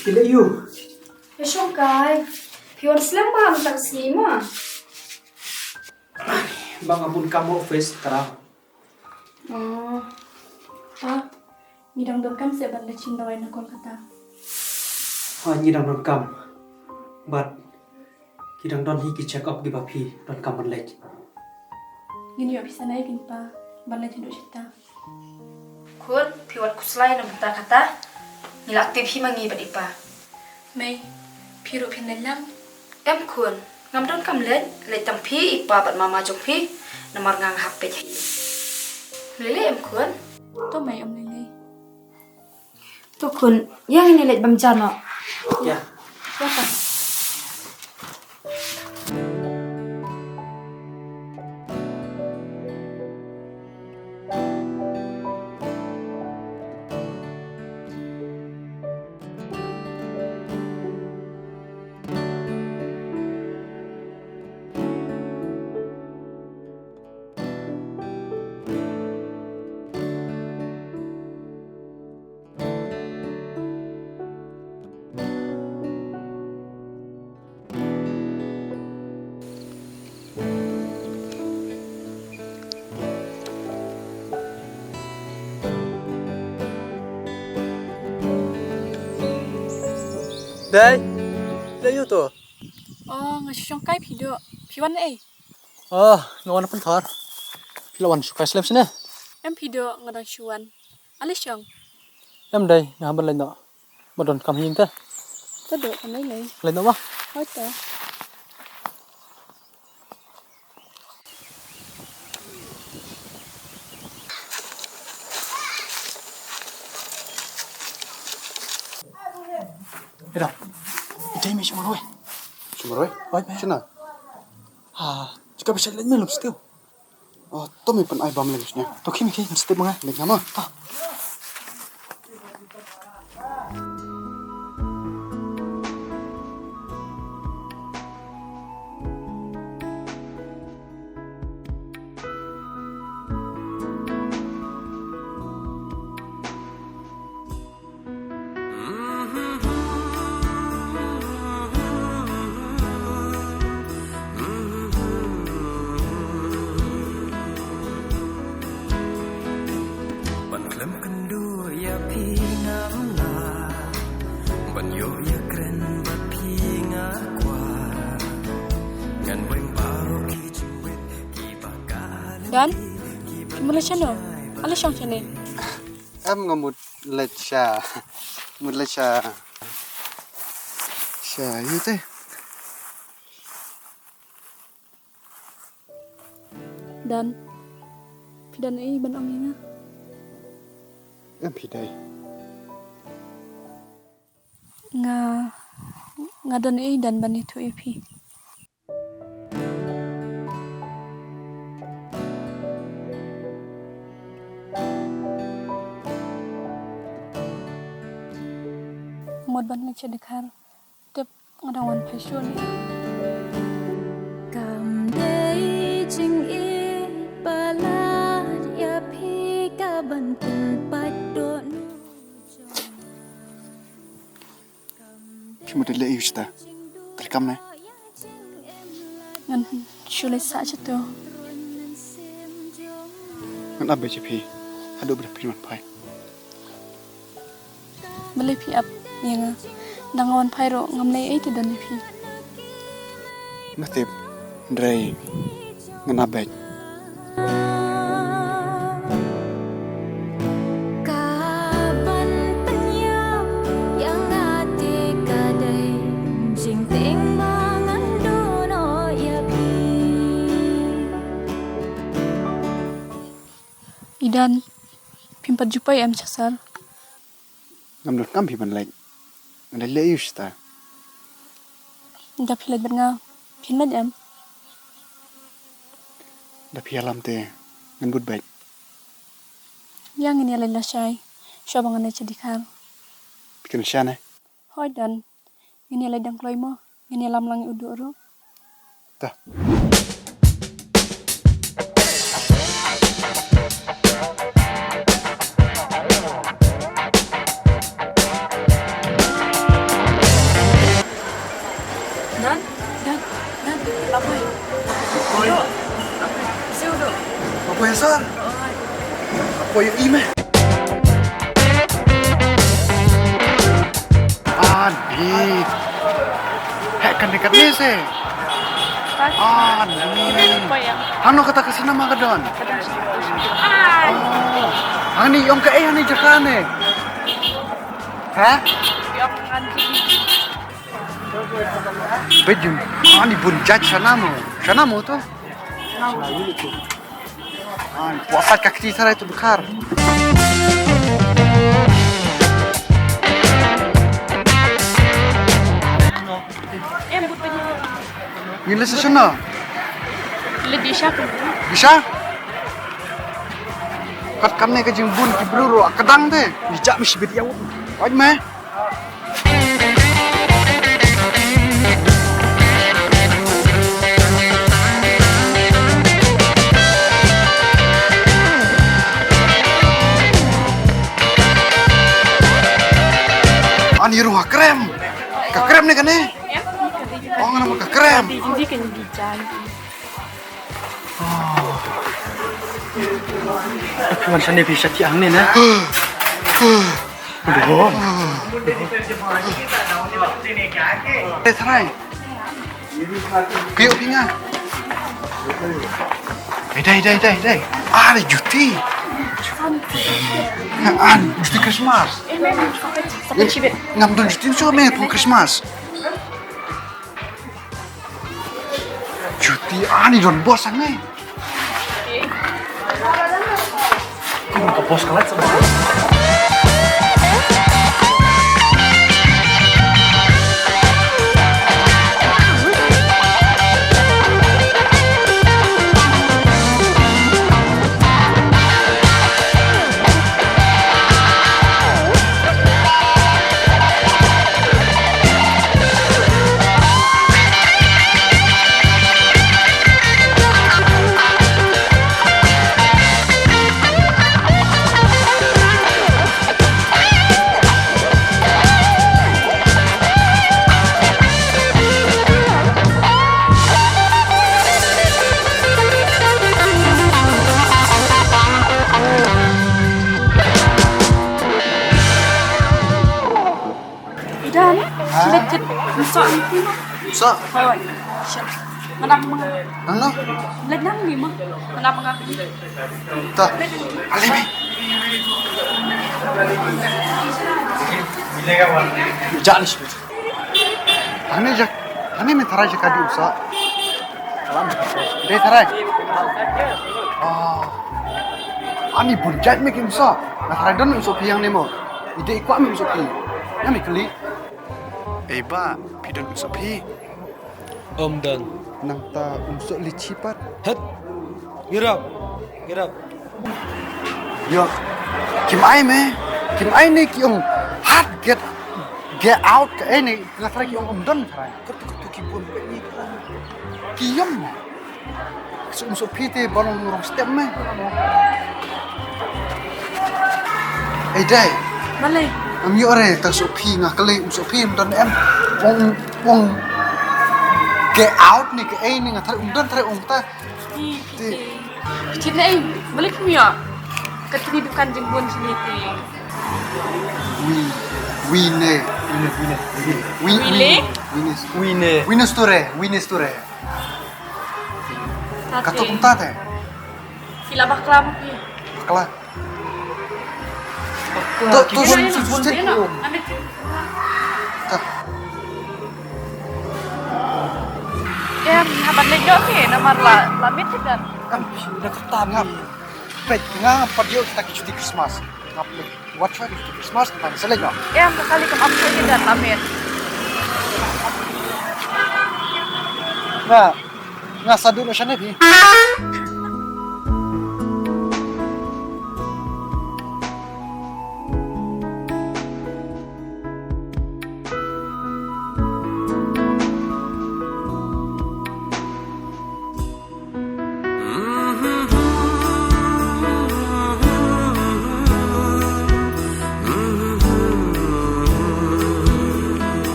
Phi leh aiu? Phi shong kai. Phi wan slem bha mynta ka sngi ma. Ba nga bun kam office tara. Oh. Pa, ngi dang donkam seh ban leit shim dawai na Kolkata. Ha, ngi dang donkam. Bad ki dang don hi ki check up kiba phi donkam ban leit. Ngin ïoh pisa na i pa ban leit haduh shata. Khun, phi wat khuslai na bynta kata. Ngi la tip hi ma ngi bad i pa. Mei, phi ruh phin leit lang? Em khun, ngam donkam leit, leit tang phi, i pa bad mama jong phi. Namar nga nga hap peit hi. Lei lei em khun? To mei, ym lei lei. To khun, ïa ngin ïa leit bam ja noh. Ïa. Ïa ka. Dei, leh aiu to? Oh, nga shu shong kai phi duh. Phi wan ei? Oh, nga wan pynthor. Phi la wan shu kai slem shane? Em phi duh, nga dang shu wan. Ale shong. Em dei, nga hap ban leit noh. Ba donkam hi ïing te. To duh, kam lei lei. Leit noh ba. Hoi to. Ira. Ita imi sumar wei. Sumar wei? Wei, wei. Sina. Ha, jika bisa leit me lum stiu. Oh, to me pyn ai bam lem sini. To khie me khie, ngan step ma nga. Leit nga ma. To. Ban khlem kynduh ïa phi ngam lah, ban ïoh ïa kren bad phi nga kwah. Ngan weng baroh ki jingwit kiba ka. Dan, phi mut leit shano? Ale shong shane. Em, nga mut leit sha. Mut leit sha. Sha ïu te. Dan, phi don ei ban ong ïa nga? Em, phi dei. Nga, nga don ei Dan ban ïathuh ïa phi. Mut ban leit sha Dkhar. Tip nga dang wan phai shuh ne. Kam dei jingïeit palat ïa phi ka ban pynpait dohnud. Phi mut leh aiu shata? Treikam ne? Ngan shu leit sah shata. Ngan ap beit ïa phi haduh ba phin wan phai. Balei phi ap ïa nga? Dang nga wan phai ruh ngam leh ei te don ïa phi. Nga tip, hynrei ngan ap beit. Ka ban pynïap ïa nga te ka dei jingtieng ba ngan duh noh ïa phi. I Dan, phim pat ju poi em sha sar? Ngam donkam phi ban leit. Ngan leit leh aiu shata? Da phi leit bad nga, phin leit em? Da phi ïalam te ngan bud beit. Ïa ngin ïa leit lashai shuwa ba ngan leit sha Dkhar. Phi kynshah ne? Hooid Dan, ngin ïa leit dang kloi mo, ngin ïalam lang ïa u duh ruh. Ta. Poi ïohi me. Ani. Heh, kane kane se. Ani. Hangno kata ka cinema ka don? Oh. Hangne ïong kaei hangne jaka ne? Ha? Bejum. Ani bun jait shana mo. Shana mo to? Ani, poi sait ka kti sarai tu dkhar. Em, but tadi. Ngin leit sha shano? Leit Disha. Disha? Kat kane ka jingbun ki briew ruh ka dang te. Ngi jah mih shibit ïa u. Oi me. Ani ruh ka krem. Ka krem ne kane? Oh, ngana ka krem. Wan shane phi sha thiah hangne ne. Aduh. Dei tharai. Phi ïoh phi nga. Dei, dei, dei, dei, dei. Ani juti. Ani juti Christmas. Ngam don juti shuh me pung Christmas. Juti ani don bos hangne. Ka bos ka lait sa bos. Idan, ha? Sila tit, musa. Musa? Hoi. Sila. Nang manga. Nang no? Sila nang ni ma. Nang manga. Ta. Ale bi. Jani sibit. Ani jak. Ani me tharai jak adi musa. Dei tharai. Ah. Ani bun jait me ki musa. Nga tharai don musa phi hangne mo. Ide i kwah me musa phi. Nga me kylli. Ei ba, phi don musa phi. Ym don. Nangta um soh lychee pat. Hët. Ngirap. Ngirap. Yo. Kim ai me. Kim ai ne ki ong. Hat get. Get out ka ai ne. Nga tharai ki ong ym don tharai. Katu katu ki bun peit ni. Ki ïam. Suk suk phi te ba long rong step me. Ei dei. Balei? Am yo re ta suk phi nga kali um suk phi um don em. Ong ong. Get out ni ka ai ni nga tharai um don tharai ong ta. Ti. Ti nei. Balei phi ïa. Ka tini dukan jingbun sini ti. Wi wi ne. Wi wi ne. Wi ne. Wi ne. Wi ne store. Wi ne store. Kato kumta te. Ki la bakla mo ki. Bakla. To to sun sun sun. Ta. Em, haban leit ïoh ki namar la la mit kan. Kan da kata ngam. Peit nga pat ïoh kita ki chuti Christmas. Ngap leit. Wat shuwa ki chuti Christmas kan selek noh. Em, ka kali kam ap shuwa ki dan la mit. Nga nga sa dun shan ne phi.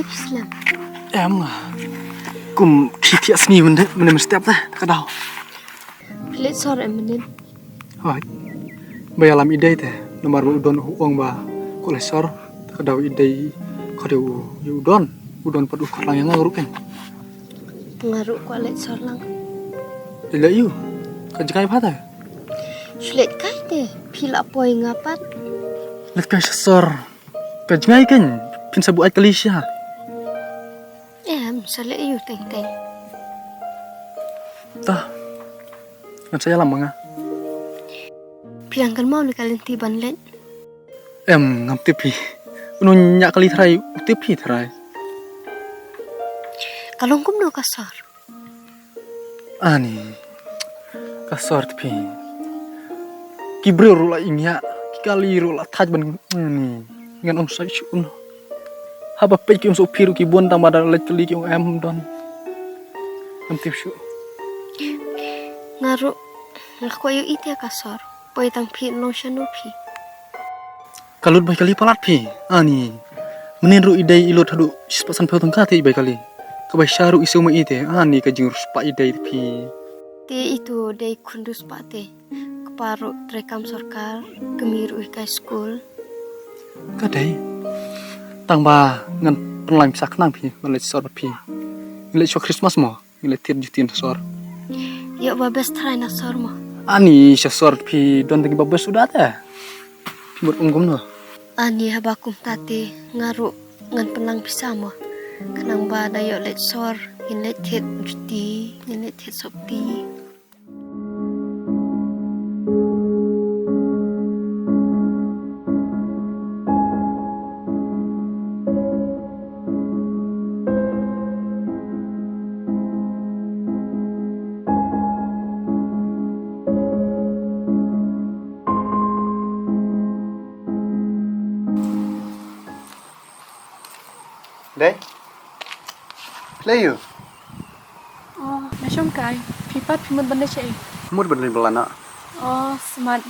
Slem. Em nga. Kum ki thiah sngi mynne mynne mynstep te ka daw. Phi leit sor em mynnin. Hoi. Ba ïalam i Dei te namar ba u Don u ong ba kwah leit sor. Te ka daw i Dei ka dei u, u Don. U Don pat u khot lang ïa nga ruh kan. Nga ruh kwah leit sor lang. Leit ïa u. Ka jngai pat te. Shu leit kai te. Phi la poi nga pat. Leit kai sha sor. Ka jngai kan. Phin sa buaid kali sha. Em, sa leit ïa u teng teng. Ta. Ngan sa ïalam ma nga. Phi dang kynmaw ne ka lynti ban leit? Em, ngam tip phi. Uno ñiah kali trai, u tip phi trai. Ka long kumno ka sor? Ani. Ka sor tip phi. Ki briew ruh la ïeng ïa, ki kali ruh la thait ban ani. Ngan ong sa shu uno. Haba peit ki ong sa u phi ruh ki bun tang ba da leit kali ki ong em don. Ngam tip shu. Nga ruh nga kwah ïohi te ka sor. Poi tang phi long shano phi. Ka lut bai kali palat phi. Ani. Mynnin ruh i Dei i lut haduh shispah sanphew tyngka te i bai kali. Ka bai sha ruh i siew ma i te. Ani ka jingruh spah i Dei phi. Te itu dei khun du spah te. Kpa ruh trei kam sorkar, kmie ruh hikai skul. Ka dei. Tang ba ngan pynlait sa khnang phi, ngan leit sor bad phi. Ngan leit sha Christmas mo, ngan leit thied juti na sor. Ïoh ba best trai na sor mo. Ani sha sor phi don dang ba best u da te. Phi mut ong kumno. Ani haba kumta te nga ruh ngan pynlang pisa mo. Khnang ba da ïoh leit sor, ngin leit thied juti, ngin leit thied sopti. Dei? Phi lei ïa u? Oh, na shong kai. Phi pat phi mut ban leit shaei? Mut ban leit bylla noh. Oh, smat.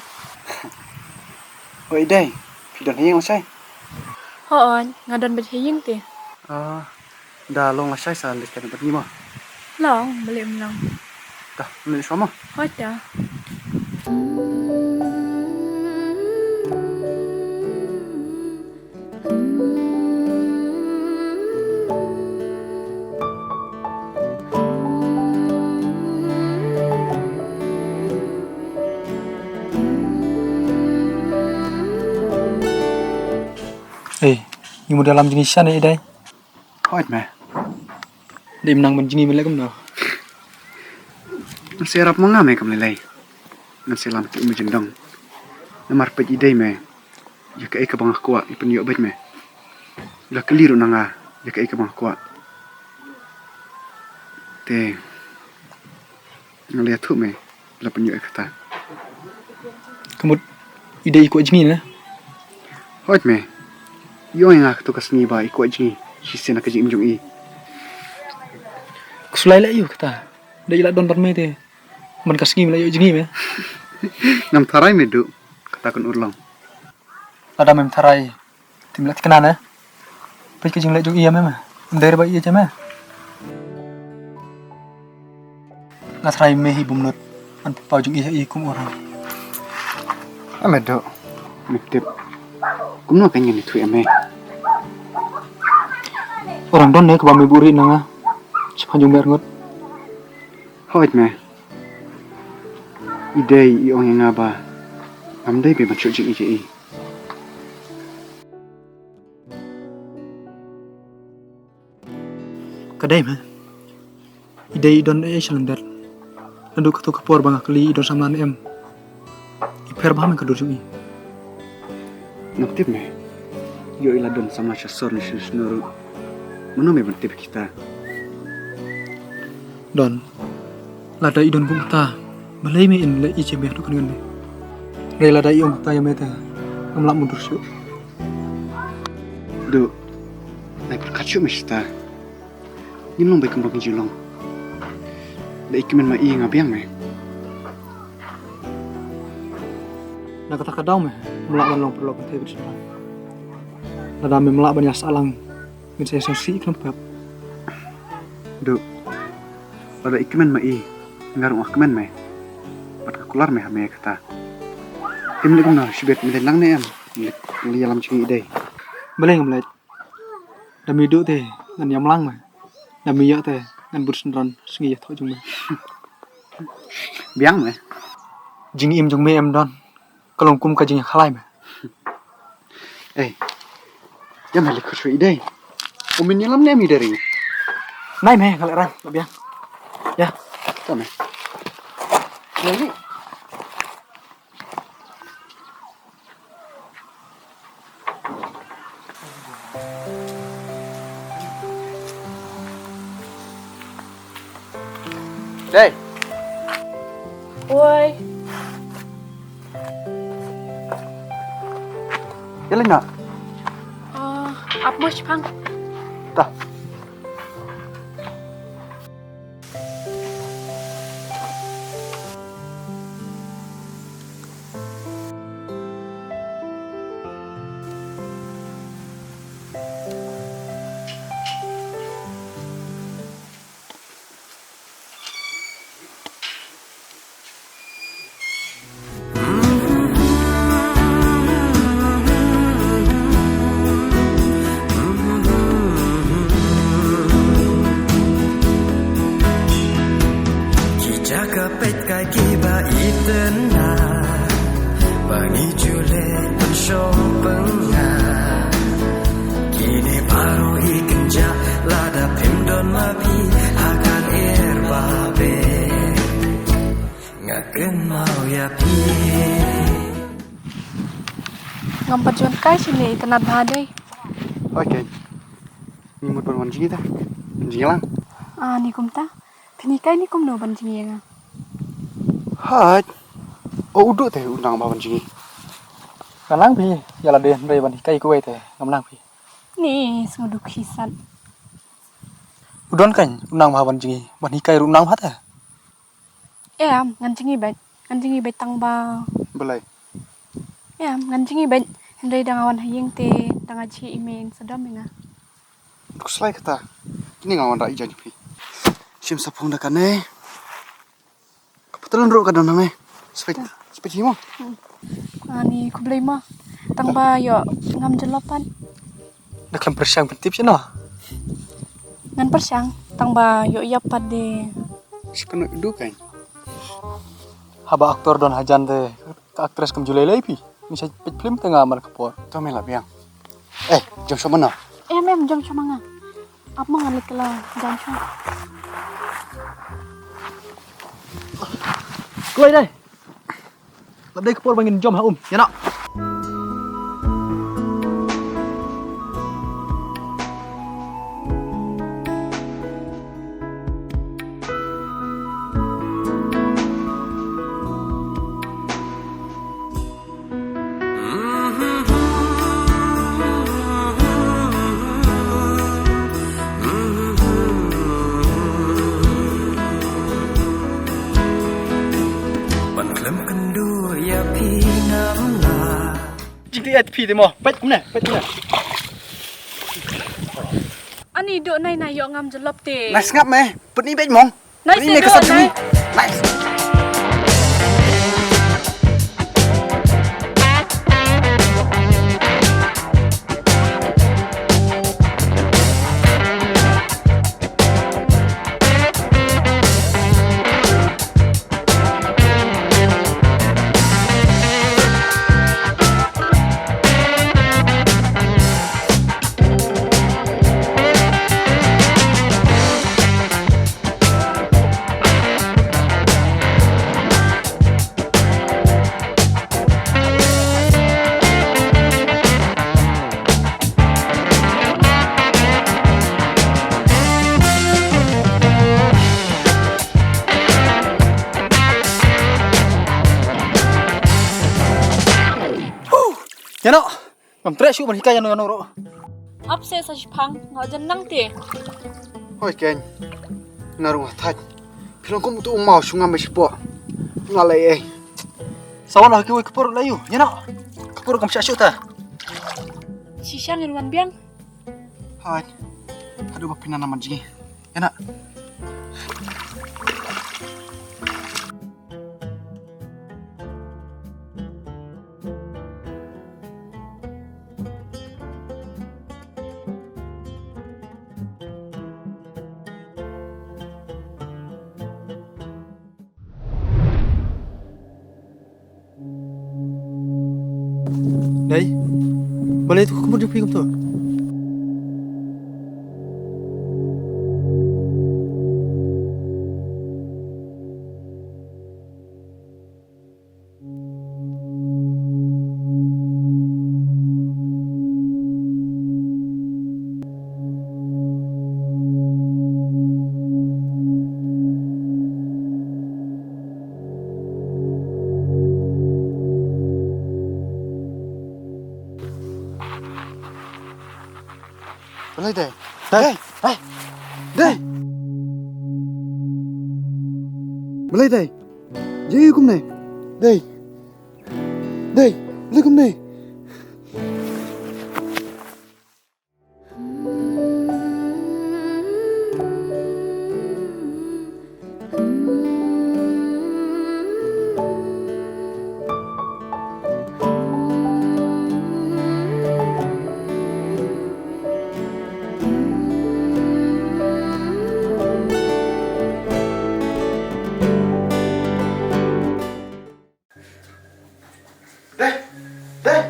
Oi Dei, phi don ha ïing lashai? Hooid, nga don beit ha ïing te. Ah, da long lashai sa leit kai bad ngi mo. Long, balei ym long. Da, leit shuwa mo. Hooid da. Ei, ngi mut ïalam jingïashan ïa i Dei. Hooid me. Dei mynta ban jingim leh kumno? Ngan sa ïarap ma nga me kam lei lei. Ngan sa lam ki um jingdong. Namar peit i Dei me. Ïa kaei kaba nga kwah i pynïoh beit me. La kylli ruh na nga ïa kaei kaba nga kwah. Te nga la ïathuh me la pynïoh ïa kata. Ka mut i Dei i kwah jngi ne? Hooid me. I ong ïa nga kato ka sngi ba i kwah jngi shisien na ka jingim jong i. Ka sulai leh ïa u kata. Da i la don bad me te. Man ka sngi me la ïoh jngi me. Ngam tharai me Duh. Kata kan urlong. Lada mem tharai. Te me la thikna ne. Peit ka jingleh jong i ïa me me. Ym dei re ba i ïa me. Nga tharai me hi bym nud. Ngan pynpaw jong i ïa i kum u rang. Em me Duh. Me tip. Kumno kan ngan ïathuh ïa me. U rang don ne kaba me buhrieh na nga. Shaphang jong me arngut. Hooid me. I Dei i ong ïa nga ba ngam dei be ban shu jngi ïa i. Ka dei me. I Dei i don ei ei sha lyndet. Naduh kato ka por ba nga kylli i don samla ne em. I pher bha me ka dur jong i. Ngam tip me. Ïoh i la don samla sha sor ne sha shnong ruh. Mano me ban tip kita. Don. Lada i don kum kata. Balei me in leh i jingmut haduh kane kane. Re lada i ong kata ïa me te. Ngam lah mundur shuh. Duh. Lai pyrkhat shuh me shata. Ngin long beit kumba ngi ju long. Da i kmen ma i nga biang me. Na kata ka daw me, mem lah ban long paralok pyrthei bad shynrang. Lada mem lah ban ïa sah lang Ngin sa ïasngewsih khlem pep. Duh. Lada i kmen ma i, nga ruh nga kmen me. Bad nga kular me ha me kata. Te me leh kumno, shibit me dei lang ne em? Me leh, me leh ïalam jingim i dei. Balei ngam leh? Da me duh te ngan ïam lang me. Da me ïoh te ngan bud synran sngi ïathoh jong me. Biang me. Jingim jong me em don. Ka long kum ka jingïakhlaiñ me. Ei. Ïa me leh khuid shuh i dei. U min ïalam ne em i dei ri. Nai me, nga leh rang, la biang. Ïa. Ka me. Ïa ni. Dei. Oi. Ïa lei na. Ah, ap mo shipang. Ta. Ki jaka peit kai kiba itynnad, ba ngi ju leh pynshong pyngngad. Kine baroh i kynjah lada phim don ma phi ha ka lyer ba beh. Nga kynmaw ïa phi. Ngam pat ju wan kai shane, itynnad bha dei. Hooid keiñ. Ngi mut ban wan jngi te. Jngi lang. Ah, ni kumta. Phin hikai ne kumno ban jngi ïa nga? Hooid. O u Duh te u nang bha ban jngi. Nga nang phi, ïa lade hynrei ban hikai kawei te ngam nang phi. Ni, sngewdukhi sat. U Don keiñ u nang bha ban jngi, ban hikai ruh u nang bha te. Em, ngan jngi beit. Ngan jngi beit tang ba. Balei? Em, ngan jngi beit. Hynrei da nga wan ha ïing te da nga jhieh i mei in sa dom ïa nga. Duk slai kata. Kine nga wanrah i jaiñ phi. Shim sa phong da kane. Ka patron ruh ka don hangne. Spek, spek hi mo. Hmm. Ani khublei mo. Tang ba ïoh ngam jyllop pat. Da khlem pyrshang pyntip shano. Ngan pyrshang tang ba ïoh ïap pat de. Shipano idu keiñ. Haba aktor don hajan de ka actress kam ju lei lei phi. Mi sa peit film te nga man ka por. To me la biang. Eh, jom shoma na. Em, em, jom shoma nga. Ap ma nga leit kylla jam shwa. Kloi dei. La dei ka por ba ngin jom ha um. Ïa na. Ban khlem kynduh ïa phi ngam lah. Jingkyrpad phi te mo. Peit kumne, peit kumne. Ani Duh nai na ïoh ngam jyllop te. Nai sngap me. Pynbeit mong. Nai. Pynbeit me ka sap jong ngi. Nai. Ïa no. Ngam treh shuh ban hikai ïano ïano ruh. Ap seh sa shipang, nga jan nang te. Hoi keiñ. Nga ruh nga thait. Phi long kum utu u maw shu ngam ba shipoh. Nga lei ei. Sa wan ha kiwei ka por la ïu. Ïa no. Ka por kam shah shuh ta. Shisha ngin wan biang. Hoi. Aduh, ba pina naman jngi. Ena. Dei, balei tu ka mut jong phi kumto? Balei dei? Dei. Dei. Dei. Balei dei? Jia kumne. Dei. Dei. Balei kumne. Dei! Dei!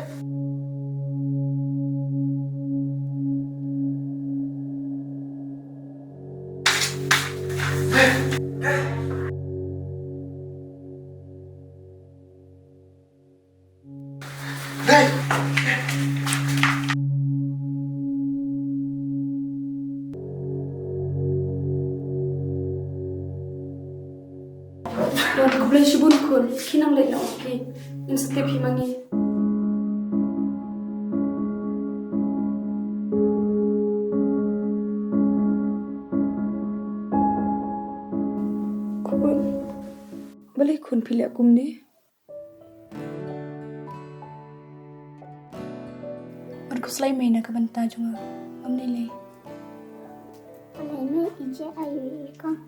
Dei! Don, khublei shibun khun, phi nang leit noh ki. Ngin sa tip hi ma ngi. Khun, balei khun phi leh kumne? Ngan khuslai mei na ka bynta jong nga. Ngam lei lei. Balei mei ïeit ïa u kong?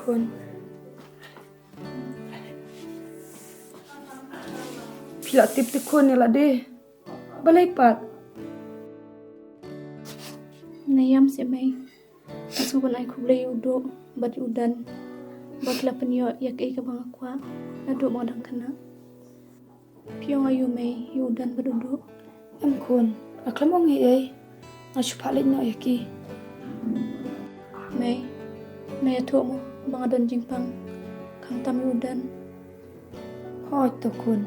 Khun. Phi la tip te khun ïa lade. Balei pat? Nga ïam seh mei. Nga sngewbha ban ai khublei ïa u Duh bad ïa u Don ba ki la pynïoh ïa kaei kaba nga kwah naduh ba nga dang khynnah. Phi ong aïu mei ïa u Don bad u Duh? Em khun, nga khlem ong ei ei. Nga shu phah leit noh ïa ki. Mei, mei ïathuh mo ba nga don jingpang khamtam ïa u Don. Hooid to khun.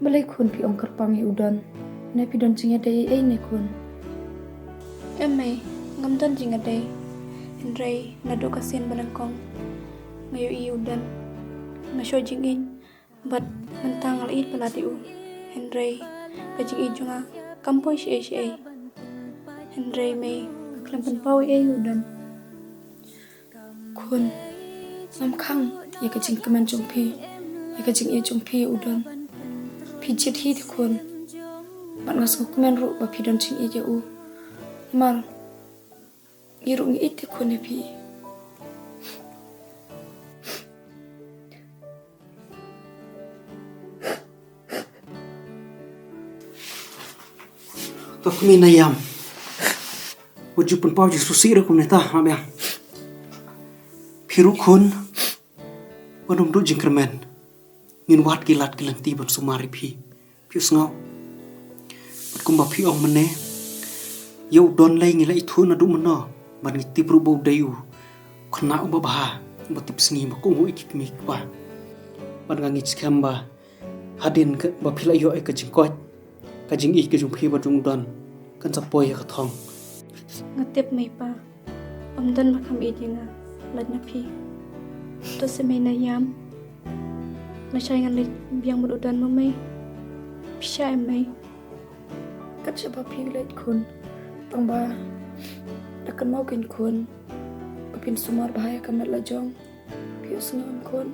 Balei khun phi ong kyrpang ïa u Don? Ne phi don jingïadei ei ei ne khun? Em mei, ngam don jingïadei. Hynrei naduh ka sien ba nyngkong nga ïohi ïa u Don, nga shoh jingïeit. Bad mynta nga la ïeit palat ïa u. Hynrei ka jingïeit jong nga kam poi shaei shaei. Hynrei mei, nga khlem pynpaw ei ei ïa u Don. Khun, ngam khang ïa ka jingkmen jong phi, ïa ka jingïeit jong phi ïa u Don. Phi jied hi te khun. Bad nga sngewkmen ruh ba phi don jingïeit ïa u. Namar ngi ruh ngi ïeit te khun ïa phi. To kmie, na ïam. Wat ju pynpaw jingsngewsih ruh kumne ta, hap ïa. Phi ruh khun, wat nym duh jingkyrmen. Ngin wad ki lad ki lynti ban sumar ïa phi. Phi sngew. Bad kumba phi ong mynne, ïa u Don lei ngi la ithuh naduh mynno. Bad ngi tip ruh ba u dei u khynnah uba bha, uba tipsngi, ba kohnguh ïa ki kmie ki kpa. Bad nga ngeit skhem ba hadien ba phi la ïoh ïa ka jingkoit, ka jingïeit ka jong phi bad jong u Don kan sa poi ïa ka thong. Nga tip mei pa, ym don ba kham ïeit ïa nga lait na phi. To se mei, na ïam. Lashai ngan leit biang bad u Don mo mei. Phi shah em mei? Kat shaba phi leit khun. Tang ba da kynmaw kein khun ba phin sumar bha ïa ka met la jong. Phi sngew em khun?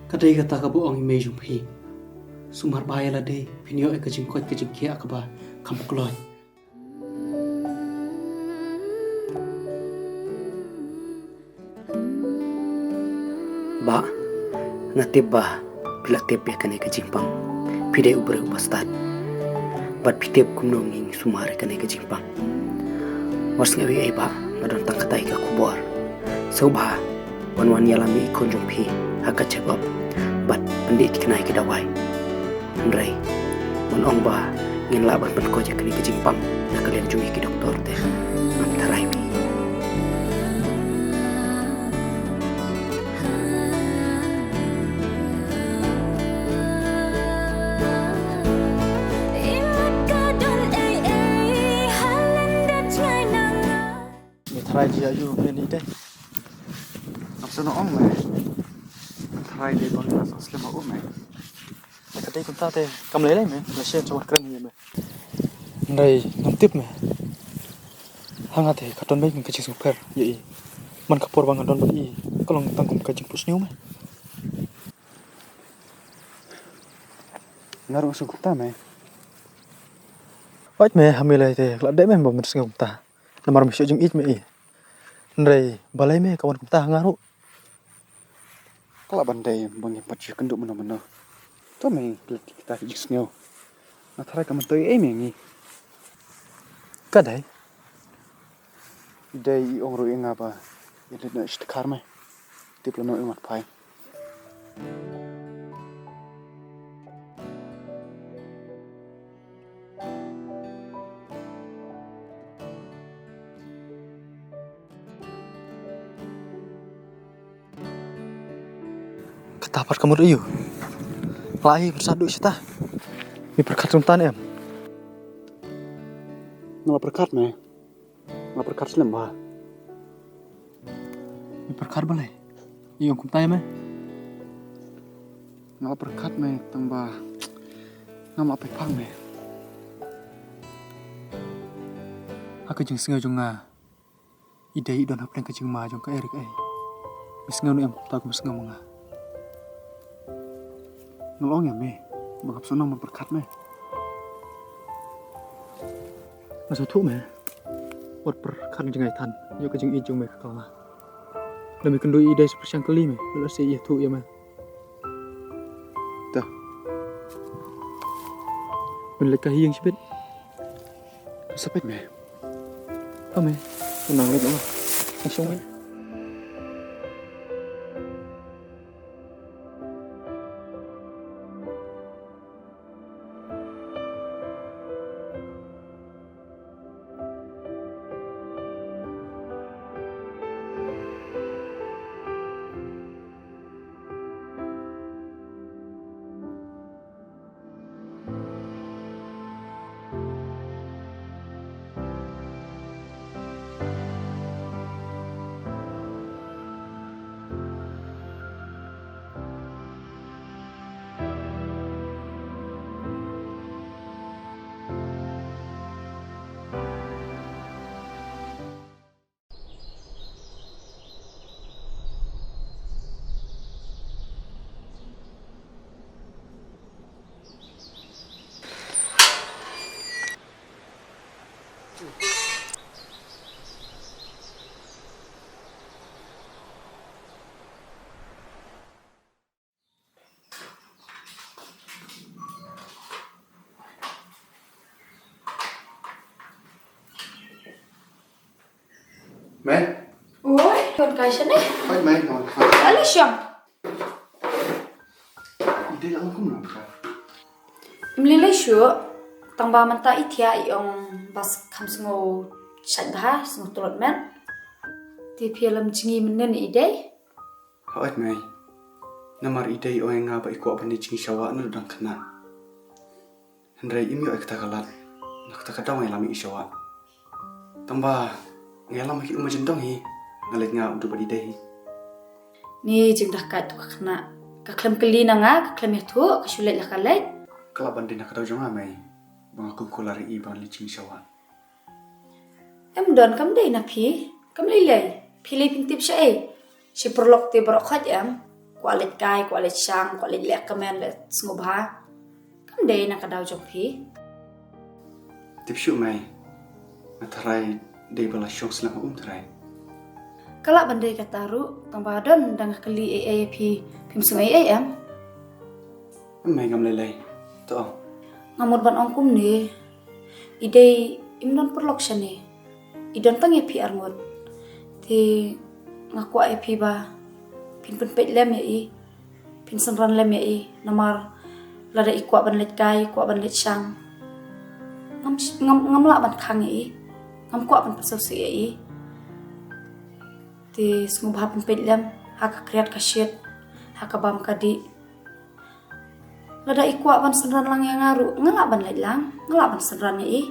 Ka dei kata kaba ong i mei jong phi. Sumar bha ïa lade, phin ïoh ïa ka jingkoit ka jingkhiah kaba kham kloi. Bah, nga tip ba phi la tip ïa kane ka jingpang. Phi dei u briew uba stad. Bad phi tip kumno ngi sumar ïa kane ka jingpang. Wat sngew ei ei, bah, nga don tang katai ka khubor. Sngewbha ban wan ïalam ïa i khun jong phi ha ka check up bad pyndih thikna ïa ki dawai. Hynrei ngan ong ba ngin lah ban pynkhiah ïa kane ka jingpang na ka liang jong ki doktor te. Ngam tharai phi. Me tharai jia ïa u me ni dei. Ngam sngewno ong me. Tharai dei ban ngam slem ha u me. Ka dei kumta te kam lei lei me. La shen sa wat kren ïa me. Hynrei ngam tip me. Ha nga te ka don beit ka jingsngewpher ïa i. Man ka por ba nga don bad i ka long tang kum ka jingphohsniew me. Nga ruh nga sngew kumta me. Wat me ha me lei te ka la dei me ba me sngew kumta. Namar me shu jingïeit me i. Hynrei balei me ka wan kumta ha nga ruh. Ka lah ban dei ba ngim pat ju kynduh mynno mynno. To me, kita ki jingsngew. Nga tharai ka myntoi ei me ngi. Ka dei. Dei i ong ruh ïa nga ba i leit noh shi dkhar me. Tip lano i mat phai. Kata pat ka mut aïu? La hi pyrsa duh shata. Mi pyrkhat rum tan em. Nga la pyrkhat me. Nga la pyrkhat slem ba. Mi pyrkhat balei? Ïa ong kumta ïa me. Nga la pyrkhat me tang ba ngam la pyrkhat me. Ha ka jingsngew jong nga. I dei i don hapdeng ka jingma jong ka ei re ka ei. Me sngew ne em kumta kum sngew ma nga. Nga la ong ïa me ba ngam sngewbha ban pyrkhat me. Nga sngewthuh me. Wat pyrkhat jngai than ïa ka jingïeit jong me ka kala. Lada me kynduh i dei sa pyrshang kali me, lada sa ïathuh ïa me. Ta. Men leit ka hiang shibit. Sa peit me. Ka me. Nang leit ma. Nang shong me. Mei. Oi, kon kai shane. Hoi mei, hoi. Hoi. Ali shong. Ide lang kum nang ka. Im lei lei shu, tang ba mynta i thiah i ong bas kham sngew shait bha, sngew tlot met. Te phi lam jngi mynnin i dei. Hooid mei. Namar i dei i ong ïa nga ba i kwah ban ïa jingshawah na dang khynnah. Hynrei im ïoh ïa kata ka lad. Na kata ka daw nga ïalam ïa i shawah. Tang ba nga ïalam ha ki umma jyndong hi. Nga leit nga u du bad i dei hi. Ni jingdahkai tu ka khynnah. Ka khlem kylli na nga, ka khlem ïathuh, ka shu leit la ka leit. Ka lah ban dei na ka daw jong nga mei. Ba nga kum kular ïa i ban leit jingshawah. Em don kam dei na phi, kam lei lei, phi lei phin tip shaei. Shi paralok te baroh khoit em, kwah leit kai, kwah leit shang, kwah leit leh kmen, leh sngewbha. Kam dei na ka daw jong phi. Tip shuh mei, nga tharai dei ba la shong slem ha um tharai. Ka lah ban dei kata ruh, tang ba don dang kylli ei ei ïa phi, phim sngew ei ei em? Em mei, ngam lei lei. To ong. Nga mut ban ong kumne. I dei im don paralok shane. I don tang ïa phi arngut. Te nga kwah ïa phi ba phin pynpeit lem ïa i. Phin synran lem ïa i, namar lada i kwah ban leit kai, kwah ban leit shang, ngam, ngam, ngam lah ban khang ïa i. Ngam kwah ban pynsngewsih ïa i. Te sngewbha pynpeit lem ha ka khriat ka shit, ha ka bam ka dih. Lada i kwah ban synran lang ïa nga ruh, nga lah ban leit lang, nga lah ban synran ïa i.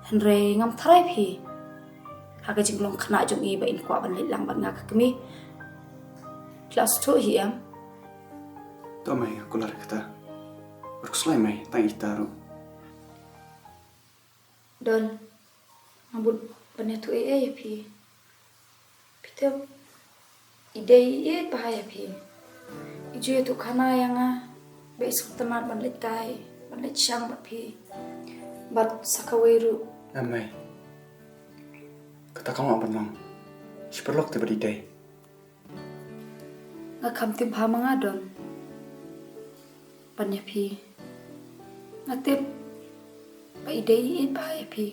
Hynrei ngam tharai phi ha ka jinglong khynnah jong i ba in kwah ban leit lang bad nga ka kmie. Phi lah sngewthuh hi em? To mei, nga kular kata. Ruh khuslai mei, tang ita ruh. Don, nga mut ban ïathuh ei ei ïa phi. Phi tip, i dei i ïeit bha ïa phi. I ju ïathuh khana ïa nga ba i sngewtynnat ban leit kai, ban leit shang bad phi. Bad sa kawei ruh. Em mei. Kata kam lah ban long. Shi paralok te bad i dei. Nga kham tip bha ma nga don ban ïa phi. Nga tip ba i dei i ïeit bha ïa phi.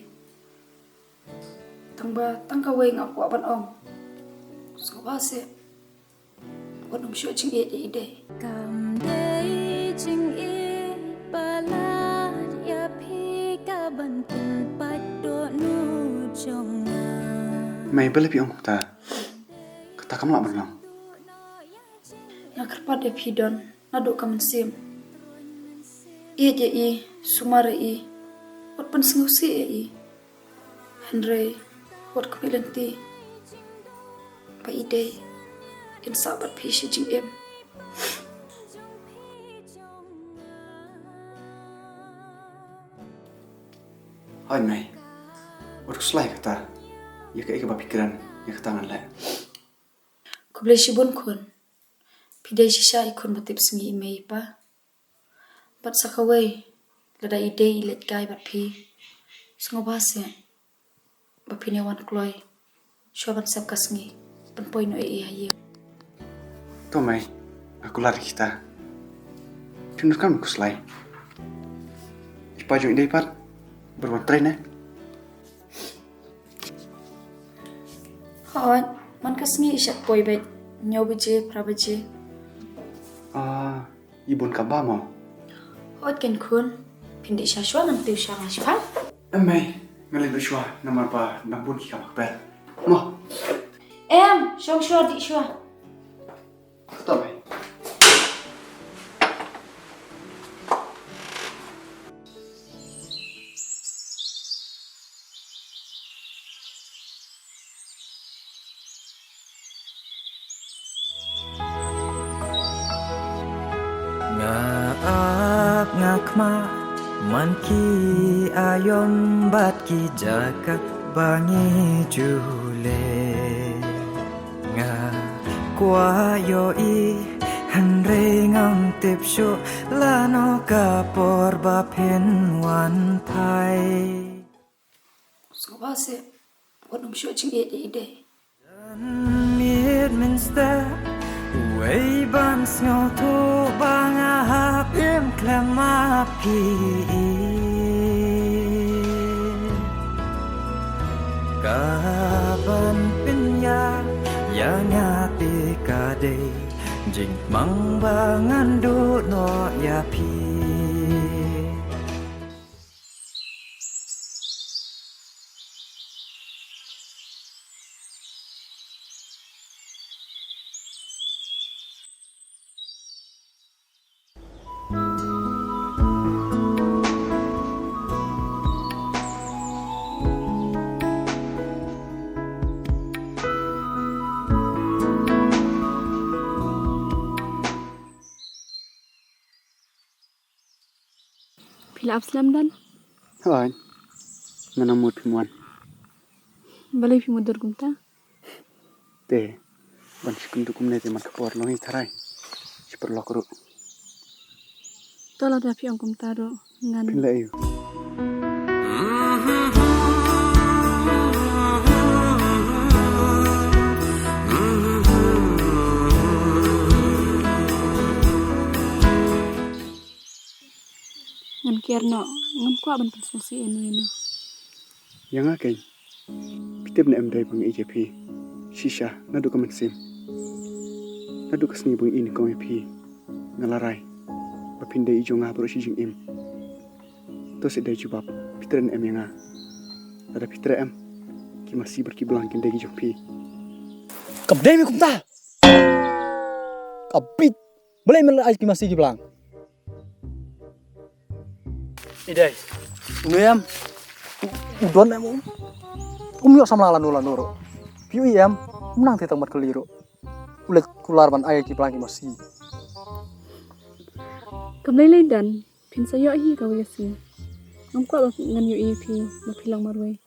Tang ba tang kawei nga kwah ban ong. Sngewbha seh wat nym shu jingïeit ïa i dei. Kam dei jingïeit palat ïa phi ka ban pynpait dohnud jong nga. Mei, balei phi ong kumta? Kata kam lah ban long. Nga kyrpad ïa phi don naduh ka mynsiem. Ïeit ïa i, sumar ïa i, wat pynsngewsih ïa i. Hynrei wat khmih lynti ba i dei in sah bad phi shi jingim. Hooid mei. Wat khuslai kata. Ïa kaei kaba phi kren, ïa kata ngan leh. Khublei shibun khun. Phi dei shisha i khun ba tipsngi i mei i pa. Bad sa kawei, lada i dei i leit kai bad phi, sngewbha seh ba phin ïa wan kloi shuwa ban sep ka sngi ban poi noh ïa i ha ïing. To mei, nga kular kita. Phin donkam khuslai. I pa jong i dei pat ban wan trei ne? Hooid, man ka sngi i shait poi beit hynñiew baje, phra baje. Ah, i bun kam ba mo? Hooid keiñ khun, phin dih sha shuwa, ngan tiew sha nga shiphang. Em mei, ngan leit shuwa namar ba nang bun ki kam ha ka bad. Mo. Em, shong shuwa, dih shuwa. Kata mei. Nga ap nga khmih man ki aïom bad ki jaka ba ngi ju leh. Nga kwah ïohi hynrei ngam tip shuh lano ka por ba phin wan phai. Sngewbha seh wat nym shu jingïeit ïa i dei. Miet mynstep uwei ban sngewthuh ba nga hap im khlem ma phi. Ka ban pynïaid ïa nga te ka dei jingmang ba ngan duh noh ïa phi. Phi la ap slem don? Hooid. Nga nang mut phim wan. Balei phi mutdur kumta? Te ban shu kynduh kumne te man ka por long hi tharai. Shi paralok ruh. To lada phi ong kumta ruh ngan. Phin leh aiu? kiar noh, ngam kwah ban pynsngewsih ïano ïano. Ïa nga keiñ, phi tip ne em dei ba nga ïeit ïa phi shisha naduh ka mynsiem. Naduh ka sngi ba nga ïohi nyngkong ïa phi, nga la rai ba phin dei i jong nga baroh shi jingim. To shu dei jubab, phi treh ne em ïa nga? Lada phi treh em, ki masi bad ki blang kin dei ki jong phi. Kam dei me kumta. Ka bit. Balei men ai ki masi ki blang? I dei. Une em. U, u don em. Um ïoh samla lano lano ruh. Phi ïohi em. Um nang te tang mat kali ruh. U leit kular ban ai ki blang ki masi. Kam lei lei don. Phin sa ïoh hi kawei ka sngi. Ngam kwah ba ngan ïohi ïa phi ba phi long marwei.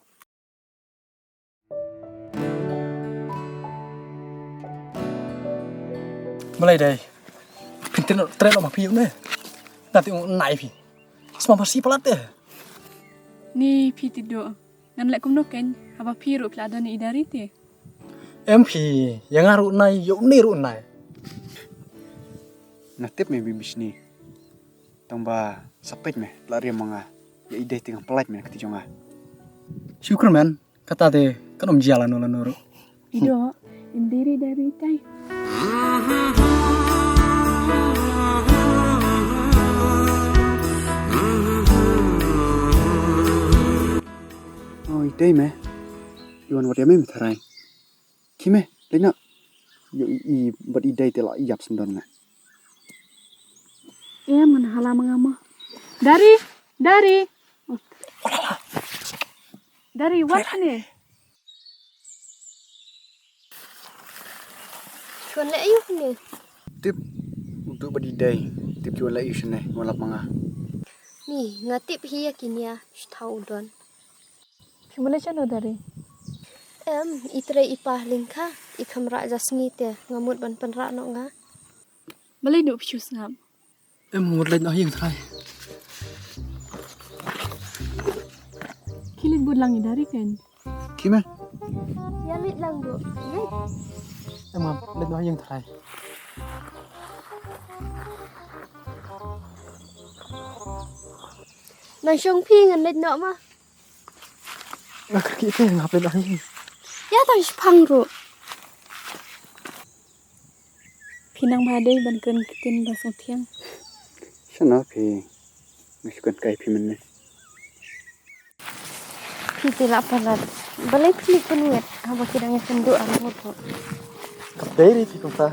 Balei dei? Phin treh noh, treh noh ma phi ne? Nga te u nai phi. Sma masi palat te. Ni phi te duh. Ngan leh kumno keiñ haba phi ruh phi la don ïa i Dari te. Em phi, ïa nga ruh nai, ïa une ruh nai. Nga tip me Bibishni. Tang ba sa peit me la riam ma nga. Ïa i Dei te ngam pynlait me na kti jong nga. Shukr men, kata te kan ym jia lano lano ruh. Ido, im diri dari tai. Oh, i Dei me. I wan wat ïa me me tharai. Khie me, leit noh. Ïoh i, i bad i Dei te la ïap syndon nga. Em, ngan hala ma nga mo. Dari, Dari. Dari, wat ne. Shuwa leh aïu ne? Tip, u Duh bad i Dei. Tip ki wan leh aïu shane, wan lap ma nga. Ni, nga tip hi ïa kine, shu thaw u don. Phi mane shano Dari? Em, i trei i pa lyngkha, i kham rah ja sngi te, nga mut ban pynrah noh nga. Balei duh phi shu sngap? Em, mut leit noh ïing trai. Khie leit bud lang i Dari keiñ. Khie me. Ïa leit lang duh. Leit. Em, ngam leit noh ïing trai. Nang shong phi ngan leit noh ma. Nga kyrkieh te nga hap leit noh ïing. Ïa tang shipang ruh. Phi nang ba dei ban kren ktien ba sngewthiang. Shano phi nga shu kren kai phi mynne. Phi te la palat. Balei phi leh pynwit haba ki dang ïakynduh ar ngut ruh. Ka dei ri phi kumta.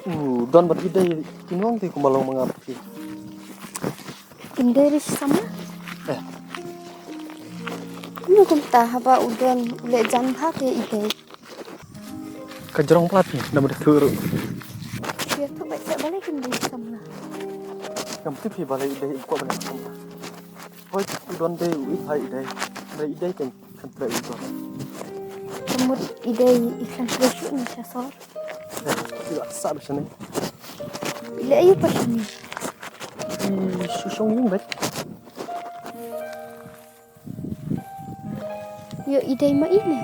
U don bad i Dei ki nong te kumba long ma nga bad phi. Kim dei ri samla. Eh. Kumno kumta haba u don u leh jan bha te i Dei. Ka jrong palat phi, namar da thuh ruh. Phi ïathuh beit seh balei kim dei samla. Ngam tip phi balei i Dei im kwah ban leh samla. Hooid, u don dei u ïeit ha i Dei. Hynrei i Dei kan, kan treh u don. Ka mut i Dei i kan treh shuh ne sha sor. Eh, i la sah beit shane. I leh aïu pat shane? I shu shong ïing beit. Ïoh i Dei ma i ne?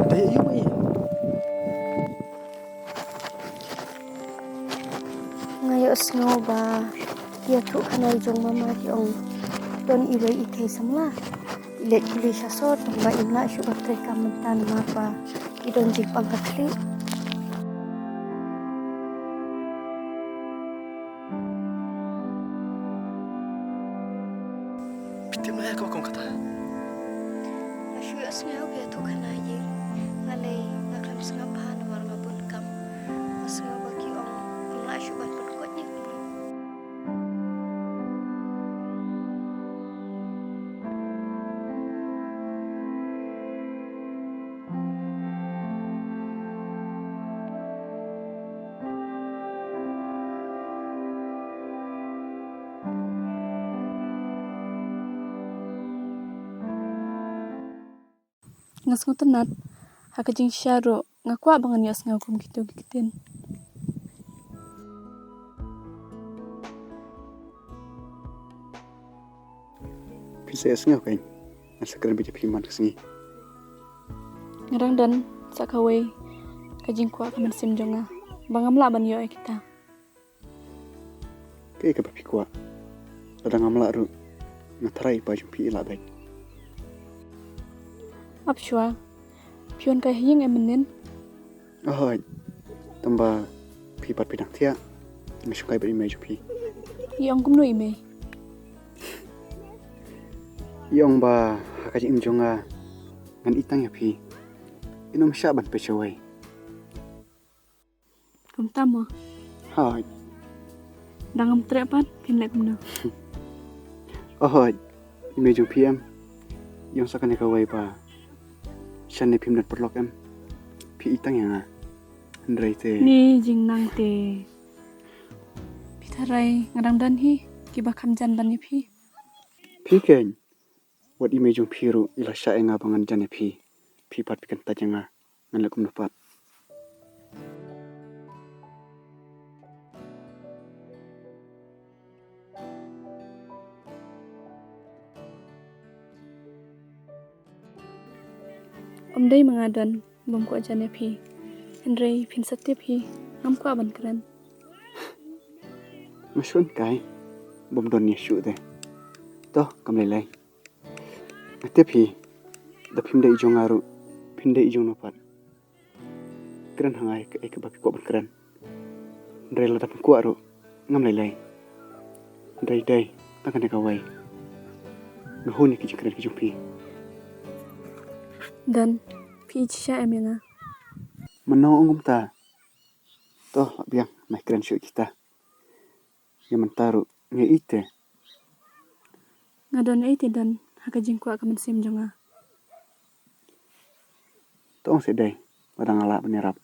Dei aïu ma i? Nga ïohsngew ba ki ïathuhkhana i jong mama ki ong don iwei i thei samla. I leit pule sha sor tang ba im lah shuh ban trei kam mynta namar ba i don jingpang ha khlieh. Phi tip ne ïa ka ba kong kata? Nga shu ïohsngew ki ïathuhkhana ïing. Nga lei nga khlem sngap bha namar nga bun kam. Nga sngew ba ki ong ngam lah shuh ban pynkoit ïa u. Nga sngewtynnat, ha ka jingshisha ruh nga kwah ba ngan ïohsngew kum kito ki ktien. Phi sa ïohsngew keiñ, ngan sa kren beit ïa phi man ka sngi. Nga dang don sa kawei ka jingkwah ka mynsiem jong nga ba ngam lah ban ïoh ïa kita. Kaei kaba phi kwah. Lada ngam lah ruh, nga tharai i pa jong phi i lah beit. Ap shuwa. Phi wan kai ha ïing em mynnin? Hooid. Tangba phi pat phi dang thiah. Nga shong kai bad i mei jong phi. I ong kumno i mei? I ong ba ha ka jingim jong nga ngan ïeit tang ïa phi. Ym shym ban peit shawei. Kumta mo? Hooid. Dang ym treh pat phin leh kumno? Hooid. I mei jong phi em, i ong sa kane kawei ba shane phim don paralok em. Phi ïeit tang ïa nga. Hynrei te. Ni jingnang te. Phi tharai nga dang don hi kiba kham jan ban ïa phi. Phi keiñ. Wat i mei jong phi ruh i la shah ïa nga ba ngan jan ïa phi. Phi pat phi kyntait ïa nga. Ngan leh kumno pat. Ym dei ma nga don bym kwah jan ïa phi. Hynrei phin sa tip hi, ngam kwah ban kren. Nga shun kai bym don ïa shuh de. To kam lei lei. Nga tip hi, da phim dei i jong nga ruh phin dei i jong no pat. Kren ha nga ïa kaei kaba phi kwah ban kren. Hynrei lada phin kwah ruh ngam lei lei. Hynrei dei tang kane kawei. Nga hun ïa ki jingkren ki jong phi. Don, phi ïeit shisha em ïa nga? Mano ong kumta? To lah biang, nai kren shuh kita. Ïa mynta ruh nga ïeit te. Nga don ei te don ha ka jingkwah ka mynsiem jong nga. To ong seh dei, lada nga lah ban ïarap.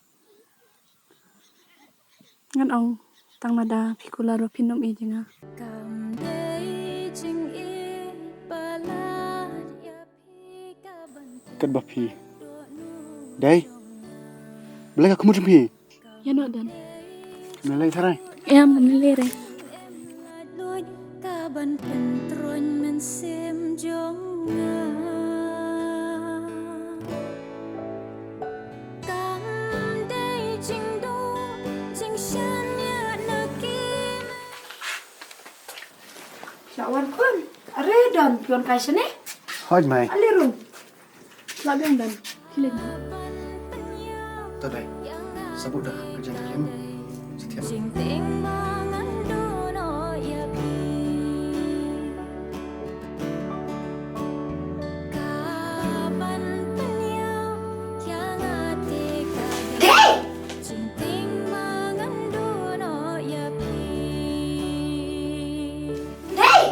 Ngan ong, tang lada phi kular ruh phin ym ïeit ïa nga. Kam dei jingïeit palat ïa phi ka ban. Katba phi dei. Balei ka khmut jong phi? Ïa noh don. Me lei tharai. Em, me lei re. Ka ban pyntroiñ mynsiem jong nga. Kam dei jingduh jingshaniah na ki. Sha wan khun. Are don phi wan kai shane? Hooid mei. Ale rung. Lah biang don. Khie leit noh. To dei. Sa buh da ka jingkylli mo. Sa thiah. Jingtieng ba ngan duh noh ïa phi. Ka ban pynïap ïa nga te ka dei. Jingtieng ba ngan duh noh ïa phi. Dei!